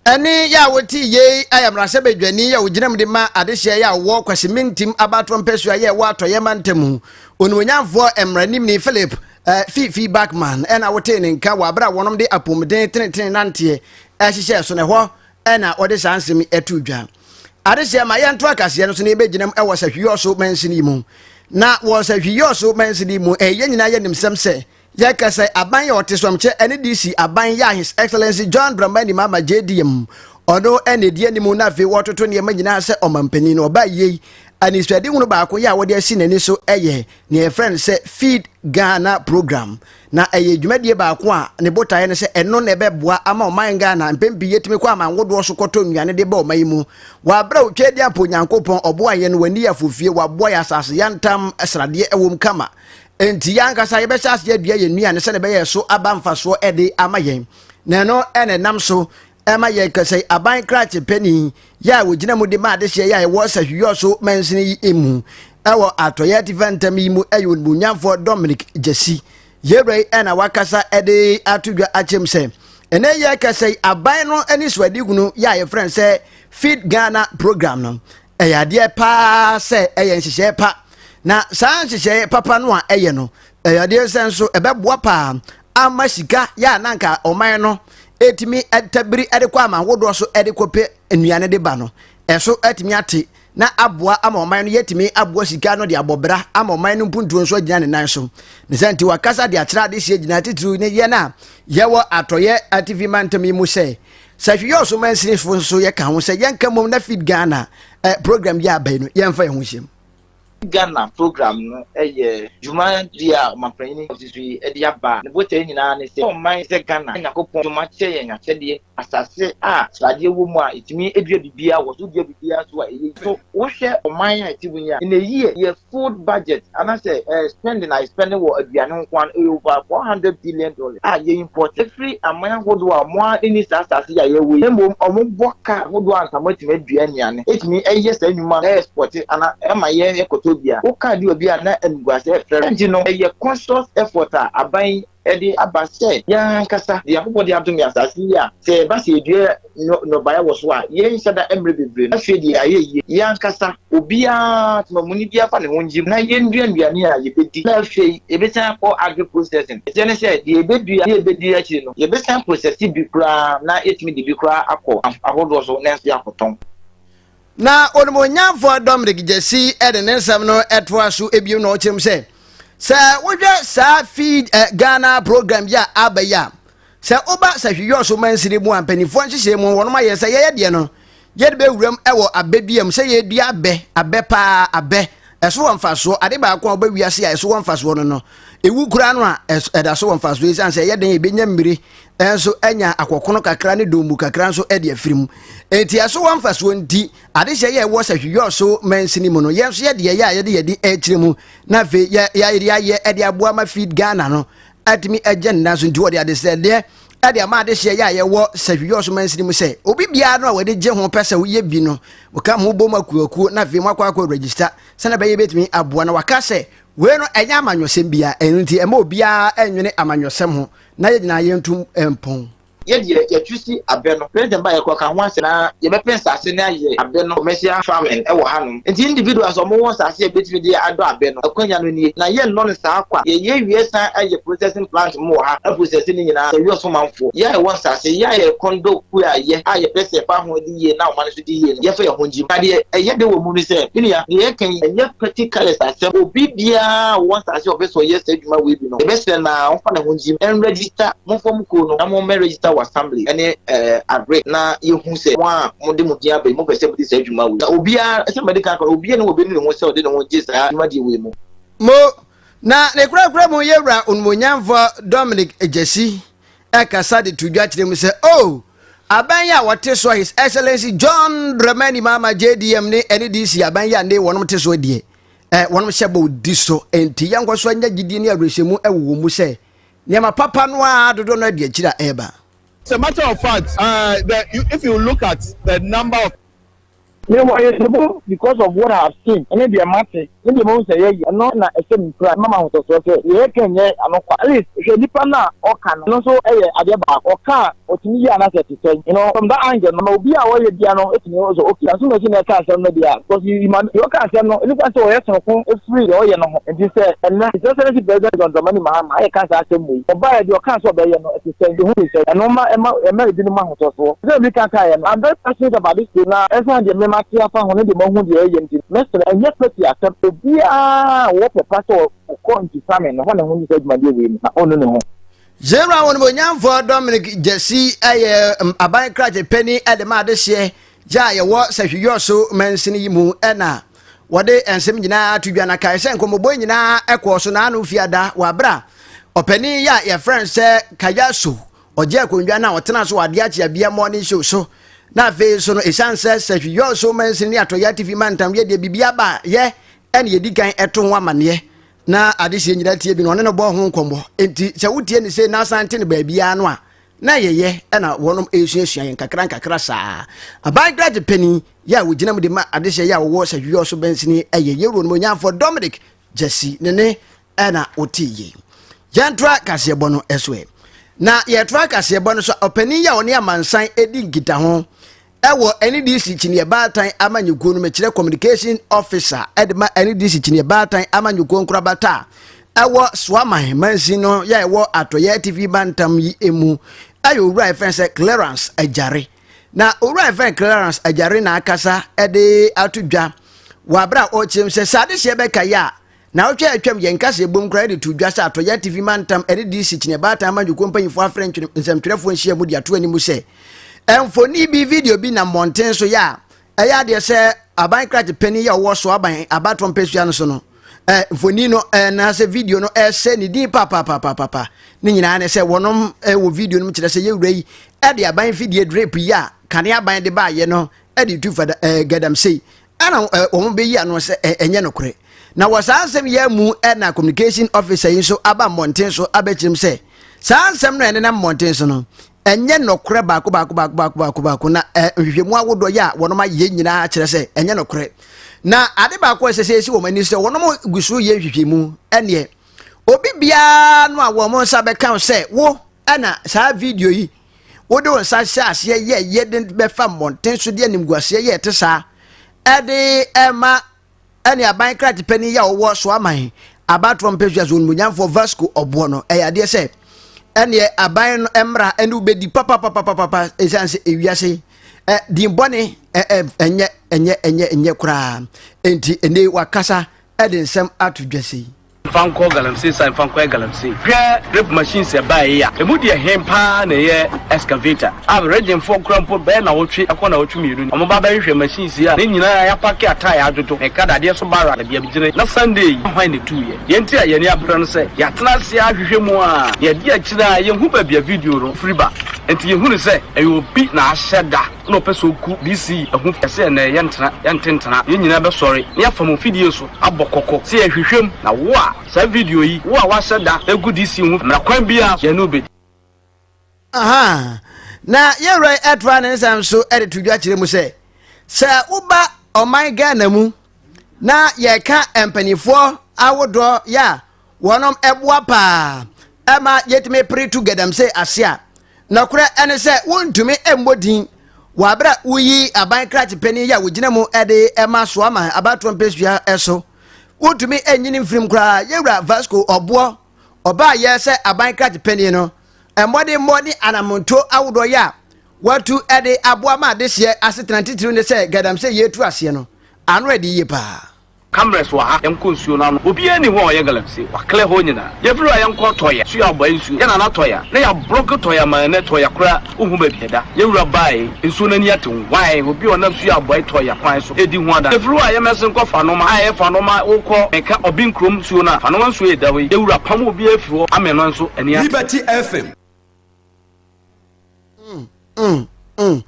Ɛne yɛ a wote yei yɛ mmarahyɛbadwani a ogyina mu de ma adehyeɛ yɛ a ɔwɔ Kwasimintim abatoɔ mpasua yɛ ɛwɔ Atɔeɛ mantam Onimuonyamfoɔ mmaranimni Philip eh, Fifi Backman ɛna wotee ne nka wɔ abere a wɔnom de apɔmuden tenetene nanteɛ ɛhyehyɛɛ so na ɛhɔ ɛna ɔde saa nsɛm yi ɛto dwa. Adehyeɛ ma yɛnto akaseɛ no so na yɛbɛgyina mu ɛwɔ Sahwiyɔso mansini yi mu. Na wɔ Sahwiyɔso mansini yi mu ɛyɛ nyinaa yɛ nimsɛm sɛ Yɛka sɛ aban yɛ ɔtesɔmkyɛ ɛne DC aban yɛ a His Excellency John Dramani Mahama JDM ɔno ɛna ɛdi anim na afei wɔtoto nneɛma nyinaa sɛ ɔmampanin no ɔbaa yei anisoadehunu baako yɛ a wɔde asi n'ani so ɛyɛ nea yɛfrɛ no sɛ Feed Ghana Program na ɛyɛ dwumadie baako a ne botaeɛ no sɛ ɛno na ɛbɛboa ama ɔman Ghana mpɛn pii yɛtumi kɔ aman hodoɔ so kɔtɔ nnuane de ba ɔman yi mu wɔ aberɛ a otwa adi ampa Onyankopɔn ɔboa yɛn wɔ ani afofie waboa yɛ asase yantam sradeɛ ɛwom kama Enti yɛn ankasa yɛbɛhyɛ aseɛ adua yɛn nnuane sɛdeɛ ɛbɛyɛ ɛso aba mfasoɔ de ama yɛn. Na ɛno na ɛnam so ɛma yɛn kɛsɛ aban krakye panin yɛ a wɔgyina mu de ma adehyeɛ yɛ a ɛwɔ Sahwiyɔso mansini yi mu ɛwɔ atɔeɛ atifa ntam yi mu ɛyɛ onimuonyamfoɔ Dominic Gyasi. Yɛwura yi ɛna wakasa ɛde ato dwa akyɛm sɛ ɛnɛ yɛ kɛsɛ aban no ani soadihunu yɛ a yɛfrɛ no sɛ Feed Ghana program no Ɛyɛ adeɛ paa sɛ ɛyɛ nhyehyɛeɛ pa, na saa nhyehyɛeɛ papa no a ɛyɛ no, ɛyɛ adeɛ sɛ nso ɛbɛboa paa ama sika yɛ a na anka ɔman no ɛtumi tabiri de kɔ aman hodoɔ so de kɔpɛ nnuane de ba no, ɛso atumi ate na aboa ama ɔman no yɛtumi aboa sika no de abɔ bra ama ɔman no mpuntuo nso agyina ne nan so. Ne sɛ nti wakasa de akyerɛ adehyeɛ gyina titiriw ne yɛn a yɛwɔ atɔeɛ atifi mantam yi mu sɛ Sɛ hweyɛ ɔso mansinifo nso yɛka ho sɛ yɛnka mmom na Feed Ghana eh, program yi aba yi no yɛmfa yɛn ho nhyɛ mu. Ghana program no yɛ dwumadi a ɔmanpanyin ɔte so yi de aba a ne botae nyinaa ne sɛ ɔman sɛ Ghana a Nyankopɔn dom akyɛ yɛn akyɛdeɛ, asase a sradeɛ wɔ mu a yɛtumi dua biribiara wɔ so, wodua biribiara nso a ɛyɛ yie. So wohwɛ ɔman a ɛte mu yi a, in a year yɛ food budget anaasɛ eh, spending a yɛ spending wɔ aduane ho nko ara no ɛyɛ over 400 billion dollars a yɛ import firi aman ahodoɔ a wɔn ara nni saa asase yi a yɛwɔ yi na mmom wɔn bɔ ka ahodoɔ ansa wɔn atumi adua nnuane ɛtumi ɛyɛ saa nnwuma na export ana ɛma yɛ yɛkɔtɔ bi a woka aduwa bi a na animguase ɛfrɛ nti no ɛyɛ conscious effort a aban yi de aba sɛ yɛn ankasa de Nyankopɔn de adom yɛn asase yi a sɛ ɛba sɛ yɛdua nnɔbaeɛ wɔ so a, yɛnhyɛ da mmerɛ bebree no. Afei deɛ ayɛ yie. Yɛn ankasa, obiara, temamuni biara fa ne ho ngyem na yɛndua nnuane a yɛbɛdi. Na afei yɛbɛsan akɔ agri processing. Ɛteɛ ne sɛ, deɛ yɛbɛdua ne yɛbɛdi akyiri no, yɛbɛsan processe bi koraa na yɛatumi de bi koraa akɔ ahodoɔ so na nso yɛakɔtɔn. Na Onimuonyamfoɔ Dominic Gyasi de ne nsɛm no toa so bio na ɔkyerɛ mu sɛ, sɛ wohwɛ saa Feed eh, Ghana program yi a aba yi a, sɛ woba Sahwiyɔso mansini mu a mpanimfoɔ nhyehyɛe mu wɔnom ayɛ sɛ yɛyɛ deɛ no yɛde bɛwuram wɔ abɛdua mu sɛ yɛdua abɛ abɛ paa abɛ ɛso wɔ mfasoɔ ade baako a wobɛ wiase a ɛso wɔ mfasoɔ no no ɛwu koraa no a ɛda so wɔ mfasoɔ ɛsiane sɛ ɛyɛ den ɛbɛnya mmire nso anya akɔkono kakra ne dombu kakra nso de afiri mu. Enti ɛso wɔ mfasoɔ nti, adehyɛ yɛ ɛwɔ sahwiyɔ so mansini mu no, yɛn nso yɛde yɛyɛ a yɛde yɛde akyire mu na afei yɛde ayɛ de aboa ma Feed Ghana no atumi agya ne nan so nti wɔde adesrɛdeɛ de ama adehyeɛ yɛ a yɛwɔ sahwiyɔ so mansini mu sɛ obi biara no a wɔde gye ho pɛ sɛ woyɛ bi no wɔka mo bom akuakuo na afei moakɔ akɔ register sɛnɛ bɛyɛ bɛtumi aboa na waka sɛ wei no ɛnyɛ amanyɔsɛm biara ɛno nti ɛma obiara ɛnwene amanyɔsɛm ho na yɛn nyinaa yɛntu mpɔn. Yɛ deɛ yɛtu si abɛ no, president ba yɛkɔ ka ho asɛm na yɛbɛpɛ nsase no ayɛ abɛ no commercial farming wɔ hanom. Nti individuals a wɔwɔ nsase a yɛbɛtumi de adɔ abɛ no, akwanya no nie. Na yɛnnɔ no saa kwa. Yɛyɛ wie san ayɛ processing plant mo wɔ ha aprocess ne nyinaa sɛ wiɔso manfoɔ. Yɛ a yɛwɔ nsase, yɛ a yɛkɔn dɔ kua yɛ a yɛpɛ sɛ yɛfa ho di yie na ɔman no nso di yie no, yɛmfa yɛn ho ngyim. Na deɛ ɛyɛ dɛ wɔ mu ne sɛ, me nua, deɛ yɛreka yi, ɛnyɛ petty colours asɛm. Obi biara a ɔwɔ nsase a ɔpɛ sɛ ɔyɛ saa adwuma wei bi no, yɛbɛsrɛ no ara ɔmfa ne ho ngyim, nregister, momfa mo kuo no na mommɛ register wɔ assembly ne agric na yɛhu sɛ mo a mode mo din aba yi, mopɛ sɛ modi saa dwuma wei. Na obiara, sɛ madi kan aka no, obiara nni hɔ a ɔbɛnu ne ho sɛ ɔde ne ho gye saa dwumadie wei mu. Mo, na ne korakora mu Yɛwura Onimuonyamfoɔ Dominic Gyasi kasa de to dwa kyerɛ mu sɛ, Oh, aban yi a wɔte soɔ, His Excellency John Dramani Mahama JDM ne NDC aban yi a ne wɔnom te soɔ deɛ, eh, wɔnom hyɛ bɔ di so, enti yɛnkɔ so anya gyidie ne awerɛhyɛmu wɔ wɔn mu sɛ nneɛma papa no ara dodoɔ no adi akyiri a ɛreba. As a matter of fact, uh, the, you, if you look at the number of Me wɔ ayɛsɛmu because of what I have seen ɛne deɛ mate ne deɛ mahu sɛ yɛyɛ ɛno na ɛhyɛ me nkuran ɛma me ahotɔsoɔ sɛ deɛ yɛka nyɛ ano kwa. At least hwɛ nipa no a ɔka no ɛno nso yɛ adeɛ baako ɔka a ɔtumi yɛ anaasɛ ɛte sɛn you know from that angle no ma obi a ɔyɛ bia no ɛtumi hu sɛ okay Asumasi na ɛka asɛm no deɛ a because you ma deɛ ɔka asɛm no ɛni kwan sɛ ɔyɛ sonoko ɛfiri deɛ ɔyɛ no ho nti sɛ ɛnɛ His Excellency President John Dramani Mahama ayɛ ka saa asɛm wei ɔbaeɛ deɛ ɔkaa sɛ ɔbɛyɛ no ɛte sɛn yɛhu ne sɛn ɛno ma ɛma ɛma ebinom ahotɔsoɔ. Sɛdeɛ medi kan kaeɛ no, I'm very passionate about this thing na ɛsiane deɛ me mate afa ho ne deɛ mahu deɛ ɛyɛ nti, mɛsrɛ, ɛnyɛ party asɛm, obiara a ɔwɔ pɛ pa sɛ ɔkɔ into farming no, ɔmfa ne ho nto saa dwumadie wei mu na ɔnnu ne ho. General Onimuonyamfoɔ Dominic Gyasi yɛ aban krakye panin de ma adehyeɛ gya a yɛwɔ Sahwi-Yɔso mansini yi mu na wɔde nsɛm nyinaa to dwa na kae sɛ nkɔmmɔbɔ nyinaa kɔɔ so n'ano fiada wɔ abere a ɔpanin yi a yɛfrɛ no sɛ Kayaso Ɔgyee akonnwa no a ɔtenaa so wɔ Adeɛ Akye Abia Morning Show so. Na afei nso no, ɛsiane sɛ Sahwi Yɔɔso mansini ne Atɔeɛ Atifi mantam yɛ deɛ biribi aba a yɛ ɛne yɛdi kan ɛto ho amanneɛ na adehyeɛ nyinaa tie bi no, ɔne no bɔɔ ho nkɔmmɔ. Enti sɛ wotie ne sei na asan te no baabiara no a, na yɛyɛ ɛna wɔnom ɛresuasua yɛn kakra nkakra saa. Aban krakye panin yɛ a wɔgyina mu de ma adehyeɛ yɛ a wɔwɔ Sahwi Yɔɔso mansini ɛyɛ Yɛwuro Nomonyamfoɔ Dominic Gyasi ne ne ɛna wotee yei. Yɛntoa kaseɛbɔ no so ɛ. Na yɛtoa kaseɛbɔ no so a, ɔpanin yi a ɔne amansan di nkitaho ɛwɔ NDC kyiniiɛ baatan amanyɔkuo no mekyerɛ communication officer ɛde ma NDC kyiniiɛ baatan amanyɔkuo nkorabata a ɛwɔ Soaman mansin no yɛ ɛwɔ atɔyɛ atifi mantam yi mu ɛyɛ owura ɛfɛn sɛ Clearance Agyare. Na owura ɛfɛn Clarence Agyare na akasa ɛde ato dwa wɔ abere a ɔrekyerɛ sɛ sɛ adehyeɛ bɛka yɛ a Naawɔtwe a atwam, yɛn kaseɛbom koraa de too dwa sɛ Atɔeɛ Atifi Mantam ne DC Kyene Baatan Amanyɔkuo mpanyinfoɔ afrɛ nsɛmtwerɛfoɔ nhyiamu de ato anim sɛ mfoni bi, video bi nam mmɔnten so yɛ a ɛyɛ adeɛ sɛ aban krakye panin yɛ ɔwɔ so aban abatoɔ mpasua no so no mfoni no anaasɛ video no ɛsɛ ne din papaapapapa. Ne nyinaa ne sɛ wɔnom wɔ video no mu kyerɛ sɛ yɛwura yi ɛde aban fidie drip yi a kane aban de baayɛ no ɛde tu fada gadamsei ɛna wɔn bɛyi ano sɛ ɛnyɛ nokorɛ. Na wɔ saa nsɛm yi mu ɛna communication officer yi nso aba mmɔnten so abɛkyerɛ mu sɛ saa nsɛm no a ɛnenam mmɔnten so no ɛnyɛ nokorɛ baako baako baako baako baako baako na nhwehwɛmu ahodoɔ yɛ a wɔn ayɛ nyinaa kyerɛ sɛ ɛnyɛ nokorɛ. Na ade baako a ɛsɛ sɛ ɛsi wɔn ani sɛ wɔn gu so yɛ nhwehwɛmu ɛneɛ. Obi biara no a wɔn nsa bɛka wo sɛ wo ɛna saa video yi wode wo nsa hyɛ aseɛ yɛ yɛ de bɛfa mmɔnten so de animguaseɛ yɛ ɛte saa ɛde ɛma ɛne aban krakye panin yi a ɔwɔ Soaman abatoɔ mpɛsua so onimuonyamfoɔ Vasco ɔboɔ no ɛyɛ adeɛ sɛ ɛneɛ aban no mmra ɛne wobɛdi papapapapapa ɛsiane sɛ ewiase ɛ din bɔne ɛ ɛ ɛnyɛ ɛnyɛ ɛnyɛ ɛnyɛ koraa enti ɛnɛ wakasa ɛde nsɛm ato dwa sei. Mfa nkɔ galamsey site mfa nkɔyɛ galamsey. Hwɛ rape machines ɛbaeɛ yi a, ɛmu deɛ hen paa na ɛyɛ excavator a region foɔ koraa mpo bɛyɛ nawɔtwe ɛkɔ nawɔtwe mmienu ni wɔn ba bɛhwehwɛ machines yi a ne nyinaa yɛapake atae adwodwo meka dadeɛ so barra baabi a megyina yi na Sunday yi hwan na ɛtuiɛ? Deɛ nti a yɛn ani abere no sɛ yɛatena ase ahwehwɛ mu a yɛde akyire a yɛnhu baabi a video no firi ba nti yɛhunu sɛ ɛyɛ obi na ahyɛ da na ɔpɛ sɛ ɔku DC ɛho yɛsɛ ɛnɛ yɛntena yɛnte ntena yɛn nyinaa bɛsɔre na yɛafa mo mfidie so abɔ kɔkɔ sɛ yɛhwehwɛ mu na wo a saa video yi wo a woahyɛ da agu DC ho mmara kwan biara so yɛne wo bɛdi. Ahaa. Na yɛn wura yi ɛtoa ne nsɛm so de to dwa kyerɛ mu sɛ, sɛ woba ɔman Ghana mu na yɛka mpanimfoɔ ahodoɔ yɛ a wɔnom ɛboa paa ɛma yɛtumi pere tu gadamsey ase a, nɔkorɛ ɛne sɛ wontumi mmɔ din wɔ abere a woyi aban krakye panin yi a wɔgyina mu de ɛma soama abatoɔ mpɛsua so. Wontumi nyini mfirim koraa. Yɛwura Vasco Ɔboɔ ɔbaa yɛ sɛ aban krakye panin no, mmɔdemmɔ ne anamontuo ahodoɔ yɛ a watu de aboa ma adehyeɛ asetena titiriw ne sɛ gadamsey yɛretu aseɛ no, ano ɛde yie paa. Cameras wɔ ha, yɛnkɔ nsuo no ano. Obiara nni hɔ a ɔyɛ galamsey. Wɔaclear hɔ nyinaa. Yɛfiri hɔ a yɛnkɔ Tɔya, nsuo a abɔe nsuo. Yɛn nana Tɔya, na yɛabrɔke Tɔya ma ɛnnɛ Tɔya koraa wonhu baabi a ɛda. Yɛn wura bae, nsuo no ani ate wae. Obi a ɔnam nsuo a abɔe Tɔya kwan so redi ho adanseɛ. Yɛfiri hɔ a yɛmmɛsen nkɔ Fanoma a ɛyɛ Fanoma wokɔ meka Ɔben kurom nsuo no a, Fanoma nsuo a ɛda hɔ yi, yɛn wura pam obiara firi hɔ ama ɛno nso ani ate. Liberty FM. Mm, mm.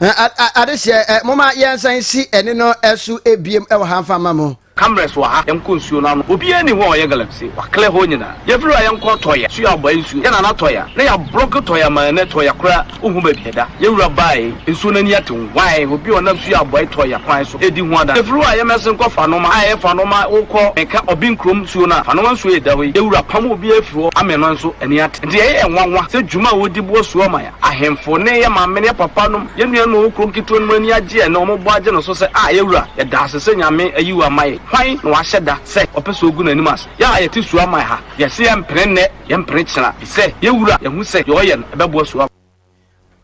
Adehyɛ, moma yɛnsan si ɛne no ɛso ebiem ɛwɔ ha mfa ma mo. Cameras wɔ ha, yɛnkɔ nsuo no ano. Obiara nni hɔ a ɔyɛ galamsey. Wɔaclear hɔ nyinaa. Yɛfiri hɔ a yɛnkɔ Tɔya, nsuo a abɔe nsuo. Yɛn nana Tɔya, na yɛabrɔke Tɔya ma ɛnnɛ Tɔya koraa wonhu baabi a ɛda. Yɛn wura bae, nsuo no ani ate wae. Obi a ɔnam nsuo a abɔe Tɔya kwan so redi ho adanseɛ. Yɛfiri hɔ a yɛmmɛsen nkɔ Fanoma a ɛyɛ Fanoma wokɔ meka Ɔben kurom nsuo no a, Fanoma nsuo a ɛda hɔ yi, yɛn wura pam obiara firi hɔ ama ɛno nso ani ate. Enti ɛyɛ yɛn nwanwa sɛ dwuma a wɔdi boa suo ama yɛn ahemfo ne yɛn maame ne yɛn papa nom, yɛn nuanom a wɔwɔ kuro nketewa no mu ani agye yɛn na wɔbɔ agye no so sɛ, Ah, yɛn wura, yɛda ase sɛ Nyame ayi wo ama yɛn. Hwan na wahyɛ da sɛ ɔpɛ sɛ ɔgu n'anim ase? Yɛn a yɛte suo aman ha, yɛse yɛmpene nnɛ, yɛmpene kyena, efisɛ yɛn wura, yɛahu sɛ deɛ ɔyɛ no, ɛbɛboa suo aman.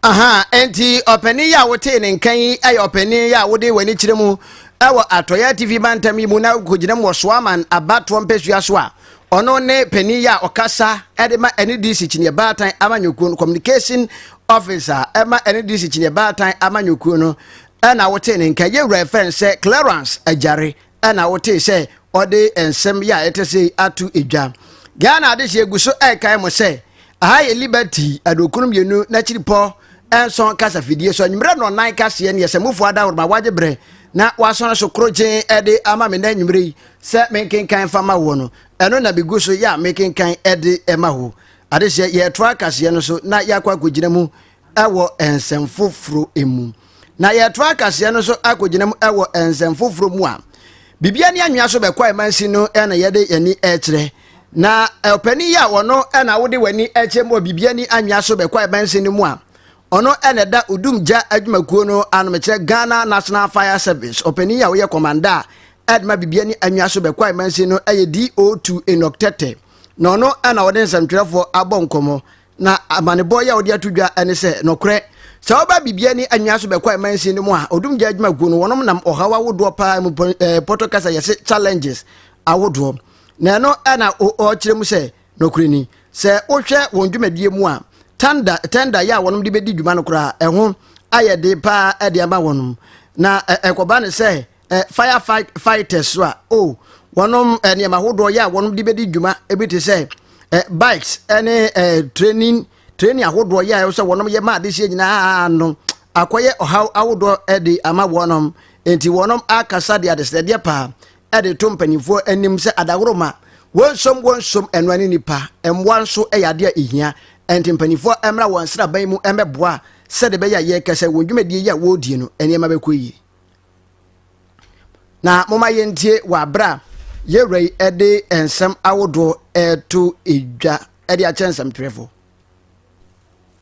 Aha, enti ɔpanin yi a wotee ne nka yi yɛ ɔpanin yi a wode w'ani kyerɛ mu wɔ Atɔeɛ Atifi mantam yi mu na wokɔgyina mu wɔ Soaman abatoɔ mpasua so a, ɔno ne panin yi a ɔkasa de ma NDC Kyiniɛ Baatan amanyɔkuo no, Communication Officer ɛma NDC Kyiniɛ Baatan amanyɔkuo no, ɛna wotee ne nka. Yɛwura ɛfɛn sɛ Clarence Agyare ɛna wotee sɛ ɔde nsɛm yi a ɛte sei ato dwa. Ghana adehyeɛ gu so ɛrekae mo sɛ aha yɛ Liberty aduokron mmienu n'akyiripɔ nson kasafidie so anwummerɛ nnɔnnan kaseɛ ne yɛsɛmufoɔ adaworoma wagye berɛ na wasɔne so korogyen ɛde ama me na anwummerɛ yi sɛ menkenkan fa ma woɔ no ɛno na megu so yɛ a mekenkan ɛde ma wo adehyeɛ yɛtoa kaseɛ no so na yɛakɔ akɔgyina mu wɔ nsɛm foforɔ mu. Na yɛtoa kaseɛ no so akɔgyina mu wɔ nsɛm foforɔ mu a, bibia ne anwea so bɛkɔ a ɛmansin no na yɛde yɛni kyerɛ. Na ɔpanin yi a ɔno na wode w'ani kyerɛ mu wɔ bibia ne anwea so bɛkɔ a ɛmansin no mu a, ɔno na ɛda Odum Gya adwumakuo no ano, mekyerɛ Ghana National Fire Service. Ɔpanin yi a ɔyɛ kɔmanda a ɛde ma bibia ne anwea so bɛkɔ a ɛmansin no yɛ DO2 Enoch Tete. Na ɔno na ɔde nsɛmtwerɛfoɔ abɔ nkɔmmɔ. Na amanebɔ yi a wɔde ato dwa ne sɛ, Nokorɛ, sɛ woba biribi ani anwea so bɛkɔ amansin no mu a, odumgya adwumakuo no, wɔnom nam ɔhaw ahodoɔ paa mu, eh, pɔtɔ kasa yɛse challenges ahodoɔ. Na ɛno na ɔkyerɛ mu sɛ, nokorɛ ni, sɛ wohwɛ wɔn dwumadie mu a, tanda, tender yɛ a wɔnom de bɛdi dwuma no koraa, ɛho ayɛ de paa de ama wɔnom. Na ɛkɔba ne sɛ, eh, fire fighters so a oh, wɔnom eh, nneɛma ahodoɔ yɛ a wɔnom de bɛdi dwuma ebi te sɛ eh, bikes ne eh, training training ahodoɔ yɛ a ɛwɔ sɛ wɔnom yɛ ma adehyeɛ nyinaa no akɔyɛ ɔhaw ahodoɔ de ama wɔnom nti wɔnom akasa de adesrɛdeɛ paa de to mpanimfoɔ anim sɛ adaworoma wɔnsom wɔnsom ɛnoa ne nipa mmoa nso yɛ adeɛ a ɛhia nti mpanimfoɔ mmra wɔn nsraban mu mmɛboa sɛde bɛyɛ a yɛkɛsɛ wɔn dwumadie yi a wɔredie no nneɛma bɛkɔ yie. Na momma yɛntie wɔ aberɛ a yɛwura yi de nsɛm ahodoɔ ɛreto dwa de akyerɛ nsɛmtwerɛfoɔ.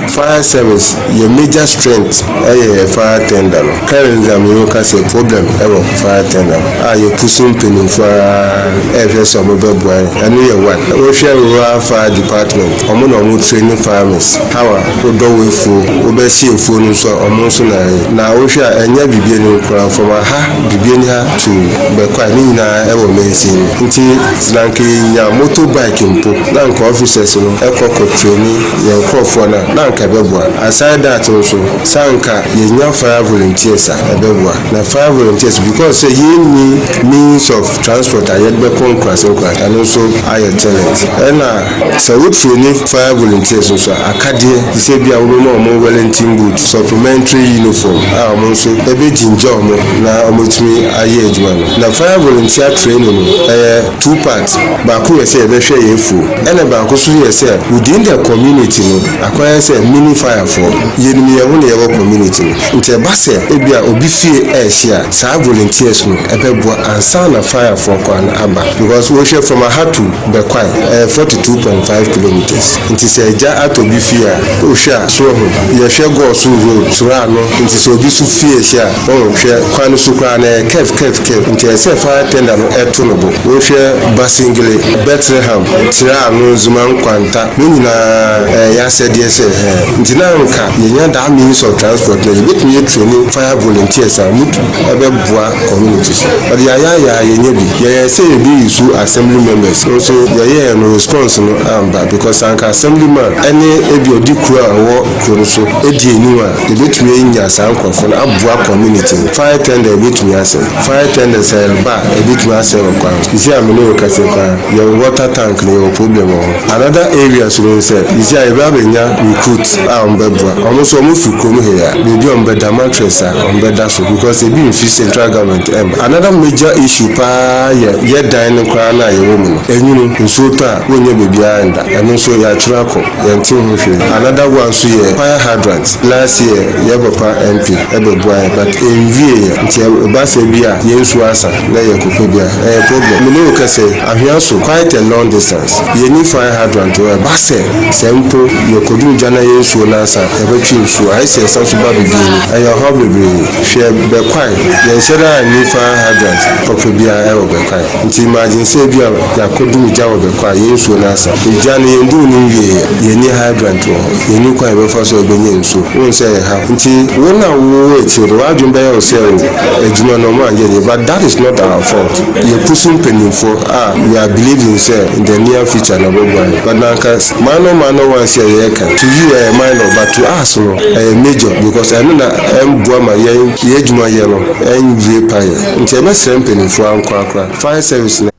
Fire service yɛ major strength ɛyɛ yɛ fire tender no. Currently a me ne wo kasa yi problem ɛwɔ fire tender ho a yɛ pusu mpaninfoɔ ara ɛrehwɛ sɛ ɔmo bɛ boa yɛn. Ɛno yɛ one. Wo hwɛ rural fire department ɔmo na ɔmo traini farmers how a wo dɔ wo afuo, wo bɛ si afuo no nso a ɔmo nso na ɛyɛ. Na wo hwɛ a ɛnyɛ Bibiani nko ara from aha Bibiani ha to Bɛkwae ne nyinaa ɛwɔ mansin no. Nti sɛ anka yɛ nya motor bike mpo na anka officers no ɛkɔ kɔ traini yɛn nkorɔfoɔ no a, na anka ɛbɛboa. Aside that nso, sɛ anka yɛnya fire volunteers a, ɛbɛboa. Na fire volunteers, because sɛ yɛnni means of transport a yɛde bɛkɔ nkuraase nkuraase, ɛno nso ayɛ challenge. Ɛna sɛ wo traini fire volunteers nso a, akadeɛ te sɛ bi a wobɛma wɔn Wellington boot, supplementary uniform a wɔn nso ɛbɛgyingya wɔn na wɔatumi ayɛ adwuma no. Na fire volunteer training no, ɛyɛ two parts. Baako yɛ sɛ yɛbɛhwɛ yɛn afuo, ɛna baako nso yɛ sɛ within the community no akɔyɛ sɛ mini fire foɔ. Yɛnim yɛn ho na yɛwɔ community no, nti ɛba sɛ ebia obi fie ɛrehye a, saa volunteers no ɛbɛboa ansa na fire foɔ koraa no aba. Because wohwɛ from aha to Bɛkwae ɛyɛ 42.5 kilometres, nti sɛ egya atɔ obi fie a, wohwɛ a, so wahu, yɛhwɛ Goaso road, soro ano, nti sɛ obi nso fie rehye a, Wohu, hwɛ, kwan no so koraa no ɛyɛ curve, curve, curve, nti ɛsɛ sɛ fire tender no to no bo. Wohwɛ Basingile, Bethlehem, Tirano, Nzuma Nkwanta, ne nyinaa ɛyɛ y'asɛdeɛ sɛ ɛhɛɛ. Nti na anka yɛnya that means of transport no a, yɛbɛtumi atraini fire volunteers a wɔtu bɛboa communities. But yɛayɛ a yɛnnya bi. Yɛyɛɛ sɛ yɛbɛ use assembly members nso yɛyɛɛ no response no amba because anka assembly man ne ebia ɔdi kuro a ɔwɔ kuro no so di anim a, Yɛbɛtumi anya saa nkorɔfoɔ no aboa community no. Fire tender ɛbɛtumi asɛe. Fire tender sɛ ɛreba a ɛbɛtumi asɛe wɔ kwan so. Seisei a me ne wo kasa yi koraa yɛn water tank no yɛwɔ problem wɔ hɔ. Another area nso ne sɛ seisei a yɛbɛ abɛnya recruit a wɔn bɛboa. Wɔn nso wɔn firi kurom he a baabi a wɔn bɛda mattress a wɔn bɛda so because ebi mfiri central government ɛmba. Another major issue paa yɛ yɛ dan no koraa no a yɛwɔ mu no. Ɛnwunu, nsuo tɔ a wonnya baabiara nda. Ɛno nso yɛatwerɛ akɔ. Yɛnte ho hwee. Another one nso yɛ fire hydrant. Last year yɛ papa MP bɛboa yɛn but ɛnwie yɛ nti ɛba sɛ bi a yɛn nsuo asa na yɛkɔ pɛ bi a ɛyɛ problem. Me ne wo kɛsɛ yi, Ahwea so quite a long distance. Yɛnni fire hydrant wɔ hɔ. Ɛba sɛ sɛ mpo yɛkɔduru gya na yɛn nsuo no asa a, yɛbɛtwe nsuo. Ayɛ sɛ yɛsan so ba bibie ni. Ɛyɛ ɔhaw bebree. Hwɛ Bɛkwae, yɛnhyɛ da nni fire hydrant papa biara wɔ Bɛkwae. Nti imagine sɛ ebia yɛakɔdum gya wɔ bɛkɔ a yɛn nsuo no asa. Egya no yɛndum no nwieɛ, yɛnni hydrant wɔ hɔ, yɛnni kwan a yɛbɛfa so a yɛbɛnya nsuo. Wohu sɛ ɛyɛ haw. Nti wo no a wowɔ akyire no w'adwene bɛyɛ wo sɛ oh adwuma no ɔmo anyɛ no yie but that is not our fault. Yɛpusu mpaninfoɔ a we are believing sɛ in the near future no ɔbɛboa yɛn but na anka minor minor ones yi a yɛreka to you ɛyɛ minor but to us no ɛyɛ major because ɛno na ɛmboa ma yɛn yɛn adwuma yɛ no ɛnwie payɛ. Nti yɛbɛsrɛ mpaninfoɔ ankorakora, fire service no.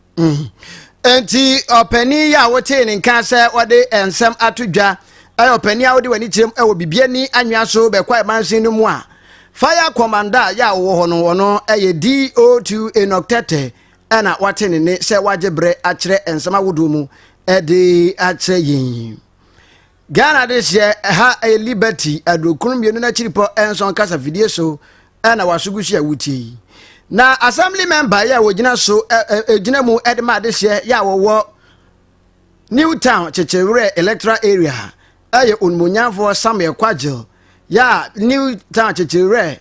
Enti ɔpanin yi a wotee ne nka sɛ ɔde nsɛm ato dwa ɛyɛ ɔpanin a wode w'ani kyerɛm ɛwɔ Bibiani anwea so bɛkɔ ɛmansin no mu a fire commander yɛ a ɔwɔ hɔ no ɔno ɛyɛ DO2 Enoch Tete ɛna wate ne ne sɛ wagye berɛ akyerɛ nsɛm ahodoɔ mu ɛde akyerɛ yɛn. Ghana de hyɛ ɛha ɛyɛ Liberty aduokron mmienu n'akyiripɔ nson kasa fidie so ɛna waso gu so a wotie yi. Na assembly member yɛ a wɔgyina so ɛgyina mu ɛde ma adehyeɛ yɛ a wɔwɔ New Town Kyekyewerɛ electoral area ɛyɛ onimonyamfoɔ Samuel Kwagye yɛ a New Town Kyekyewerɛ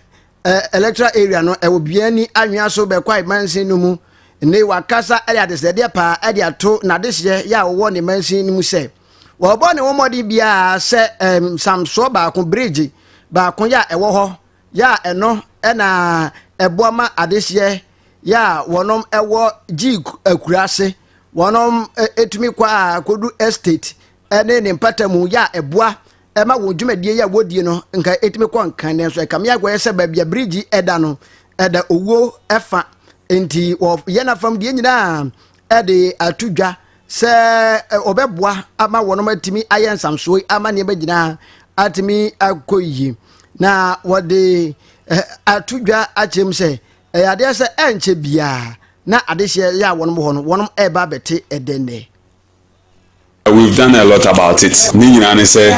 electoral area no ɛwɔ Biani anwea so bɛkwae mansin no mu ne wakasa ɛde adesrɛdeɛ paa ɛde ato n'adehyeɛ yɛ a wɔwɔ ne mansin no mu sɛ wɔbɔ ne ho mmɔden biara sɛ nsamsoɔ baako bridge baako yɛ a ɛwɔ hɔ yɛ a ɛno na ɛboa ma adehyeɛ yɛ a wɔnom ɛwɔ gyi akuraase wɔnom ɛtumi kɔ a kɔdu estate ɛne ne mpatamu yɛ a ɛboa ɛma wɔn dwumadie yɛ a wɔdie no nka ɛtumi kɔ nkan nanso ɛkame akɔyɛ sɛ baabi a birigyi ɛda no ɛda owuo ɛfa nti wɔyɛ n'afam deɛ nyinaa ɛde ato dwa sɛ ɔbɛboa ama wɔnom atumi ayɛ nsamsoɔ yi ama nneɛma nyinaa atumi akɔ yie na wɔde ato dwa akyerɛ mu sɛ ɛyɛ adeɛ sɛ ɛnkyɛ biara na adehyeɛ yɛ a wɔnom hɔ no wɔnom ɛreba abɛte ɛdɛnnɛ. We've done a lot about it. Ne nyinaa ne sɛ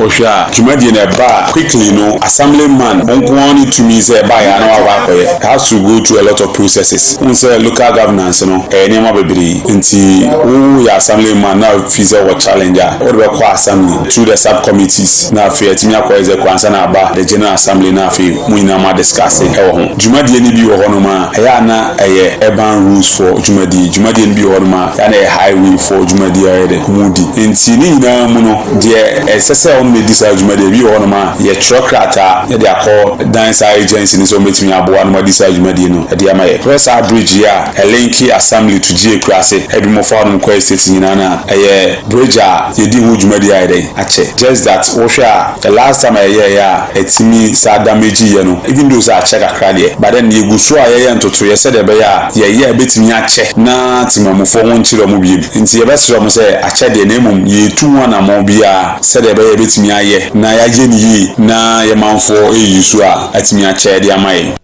wohwɛ a dwumadie no ɛba a quickly no assembly man nko ara ne tumi sɛ ɛbaeɛ a na wakɔ akɔyɛ. It has to go through a lot of processes. Wohu sɛ local governance no ɛyɛ nneɛma bebree nti woyɛ assembly man na feel sɛ wowɔ challenge a wode bɛkɔ assembly through the sub committees na afei atumi akɔ executive ansa na aba the general assembly na afei mo nyinaa mo adiscuss ɛwɔ ho. Dwumadie no bi wɔ hɔnom a ɛyɛ a na ɛyɛ urban rules for dwumadie. Dwumadie no bi wɔ hɔnom a ɛyɛ a na ɛyɛ highway for dwumadie a ɔyɛ dɛ mu di. Nti ne nyinaa mu no deɛ ɛsɛ sɛ ɔno na ɛdi saa dwumadie. Ebi wɔ hɔnom a yɛtwerɛ krataa de akɔ dan saa agency no sɛ wɔbɛtumi aboa na wɔadi saa dwumadie no de ama yɛ. Hwɛ saa bridge yi a ɛlinke assembly to gye akuraase ɛde mmɔfra hɔnom kɔ estate nyinaa no a ɛyɛ bridge a yɛdi ho dwumadie ayɛ dɛn akyɛ. Just that wohwɛ a the last time a yɛyɛeɛ a ɛtumi saa damage yɛ no even though sɛ akyɛ kakra deɛ but then yɛgu so a yɛyɛ ntotoeɛ sɛdeɛ ɛbɛyɛ a yɛyɛ a ɛbɛtumi akyɛ na temamufoɔ ho nkyere wɔn bio. Nti yɛbɛsrɛ wɔn sɛ akyɛ deɛ na mmom yɛretu ho anammɔn biara sɛdeɛ ɛbɛyɛ a yɛbɛtumi ayɛ na yɛayɛ no yie na yɛn manfoɔ reyi so a atumi akyɛ de ama yɛn.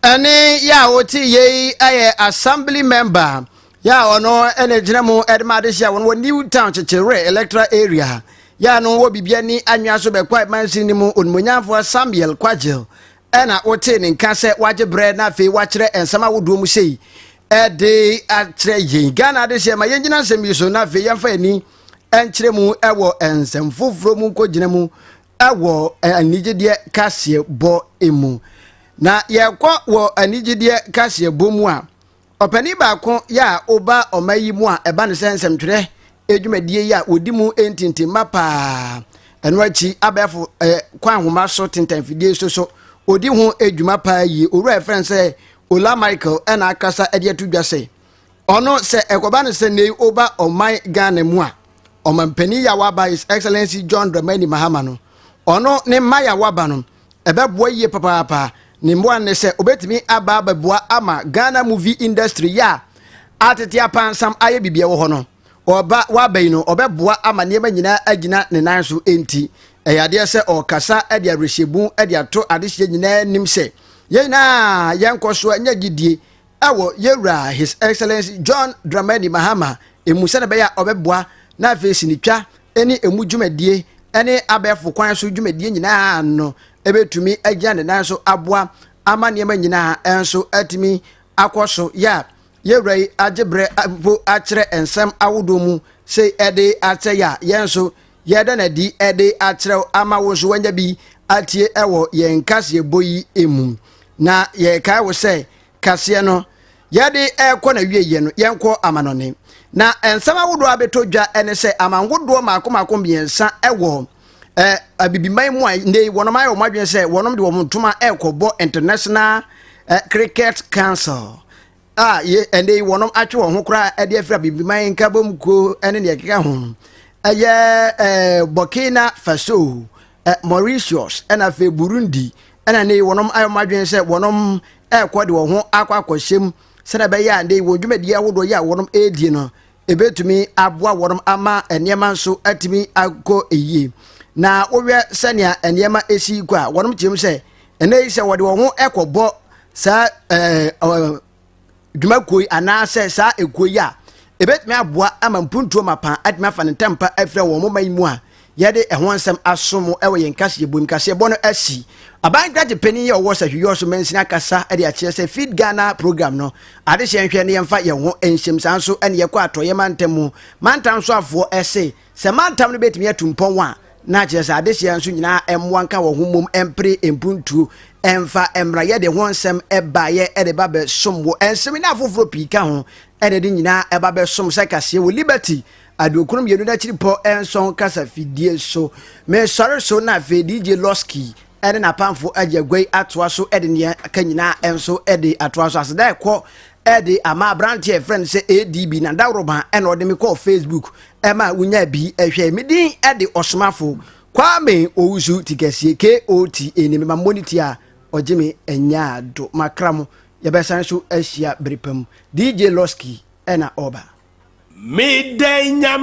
Ɛne yɛ a wote yei yɛ assembly member yɛ a ɔno na gyina mu de ma adehye a wɔn wɔ New Town Kyekyerɛ electoral area yɛ a no wɔ biribi ani anwea so bɛkɔ mansin no mu onimonyamfoɔ Samuel Kwagye ɛna wotee ne nka sɛ wagye berɛ na afei wakyerɛ nsɛm ahodoɔ mu sei ɛde akyerɛ yɛn Ghana adehyeɛ ma yɛngyina nsɛm yi so na afei yɛmfa ani nkyerɛ mu ɛwɔ nsɛm foforɔ mu nkɔgyina mu ɛwɔ anigyedeɛ kaseɛ bɔ mu na yɛkɔ wɔ anigyedeɛ kaseɛ bɔ mu a ɔpanin baako yɛ a ɔba ɔma yi mu a ɛba ne sɛ nsɛmtwerɛ dwumadie yi a wɔdi mu ntintimma paa ɛno akyi abɛɛfo eh, kwan nhoma so tentanfidie so so ɔdi ho dwuma paa yie owura ɛfrɛ no sɛ Ola Michael ɛna akasa de ato dwa sɛ ɔno sɛ ɛkɔba no sɛ nei ɔba ɔman Ghana mu a ɔmampanin yɛ a waba His Excellency John Dramani Mahama no ɔno ne mma yɛ a waba no ɛbɛboa yie papaapa ne mmoa ne sɛ ɔbɛtumi aba abɛboa ama Ghana movie industry yɛ a atete apansam ayɛ biribi ɛwɔ hɔ no ɔba waba yi no ɔbɛboa ama nneɛma nyinaa agyina ne nan so enti ɛyɛ adeɛ sɛ ɔkasa de awerɛhyɛmu de ato adehyeɛ nyinaa anim sɛ yɛn nyinaa yɛnkɔ so anya gyidie ɛwɔ yɛwura His Excellency John Dramani Mahama emu sɛdeɛ ɛbɛyɛ a ɔbɛboa na afei sinitwa ne emu dwumadie ne abɛɛfo kwan so dwumadie nyinaa no ɛbɛtumi agyina ne nan so aboa ama nneɛma nyinaa nso atumi akɔ so yɛ a yɛwura yi agye berɛ mpo akyerɛ nsɛm ahodoɔ mu sei ɛde akyɛ yɛ a yɛn nso yɛda no adi ɛde akyerɛw ama wo nso wanya bi atie ɛwɔ yɛn kaseɛbɔ yi mu na yɛkae wo sɛ kaseɛ no yɛde ɛrekɔ na wieɛ no yɛnkɔ amanɔne na nsɛm ahodoɔ abɛtɔ dwa ɛne sɛ amanhodoɔ mako mako mmiɛnsa ɛwɔ eh, abibiman mu a nnɛ yi wɔnom ayɛ wɔn adwene sɛ wɔnom de wɔn ntoma ɛrekɔbɔ international eh, cricket council a yɛ ɛnɛ yi wɔnom atwe wɔn ho koraa ɛde afiri abibiman nkabom kuo ɛne deɛ ɛkeka ho no ɛyɛ eh, burkina faso eh, mauritius ɛna afei burundi ɛna ɛnɛ yi wɔnom ayɛ wɔn adwene sɛ wɔnom ɛrekɔ de wɔn ho akɔ akɔhyɛ mu sɛdeɛ ɛbɛyɛ a ɛnɛ yi wɔn dwumadie ahodoɔ yi a wɔnom ɛredie no Ebetumi aboa wɔn ama nneɛma nso atumi akɔ yie. Na wohwɛ sɛnea nneɛma si kɔ a, wɔn kyerɛ mu sɛ ɛnɛ yi sɛ wɔde wɔn ho kɔbɔ saa ɛɛ dwumakuo yi anaasɛ saa ekuo yi a, ebetumi aboa ama mpuntuo mapa atumi afa ne ntampa afira wɔn moma yi mu a yɛde ɛho nsɛm aso mo wɔ yɛn kaseɛbɔ mu. Kaseɛbɔ no asi. Aban krakye panin yi a ɔwɔ Sahwi so mansini akasa de akyerɛ sɛ Feed Ghana program no adehyeɛ nhwɛ ne yɛmfa yɛn ho nhyɛm. Saa nso ɛne yɛkɔ atɔeɛ mantam mu. Mantam soafoɔ ɛse sɛ mantam no bɛtumi atu mpɔn a na kyerɛ sɛ adehyeɛ nso nyinaa mmoa nka wɔn ho mmom mpere mpuntuo ɛmfa mmra. Yɛde ho nsɛm ɛbaeɛ ɛde ba bɛsom wɔ nsɛm ne afoforɔ pii ka ho ɛna de nyinaa ɛba bɛsom sɛ kaseɛ wɔ Liberty 92 n'akyiripɔ nson kasafidie so. Mesɔre so na afei DJ Losky ne n'apamfo agye agua yi atoa so de nea aka nyinaa nso de atoa so. Aseda ɛkɔ de ama aberanteɛ a yɛfrɛ no sɛ ADB na daworoba ɛna ɔde me kɔɔ Facebook ɛma wonya bi ɛhwɛ. Me din de Ɔsomafo Kwame Owusu Tikɛseɛ KOTA ne mema mmɔ ne ti a ɔgye me nyaa do. Makra mo yɛbɛsan so ahyia bere pa mu. DJ Losky ɛna ɔba. Meda Nyame.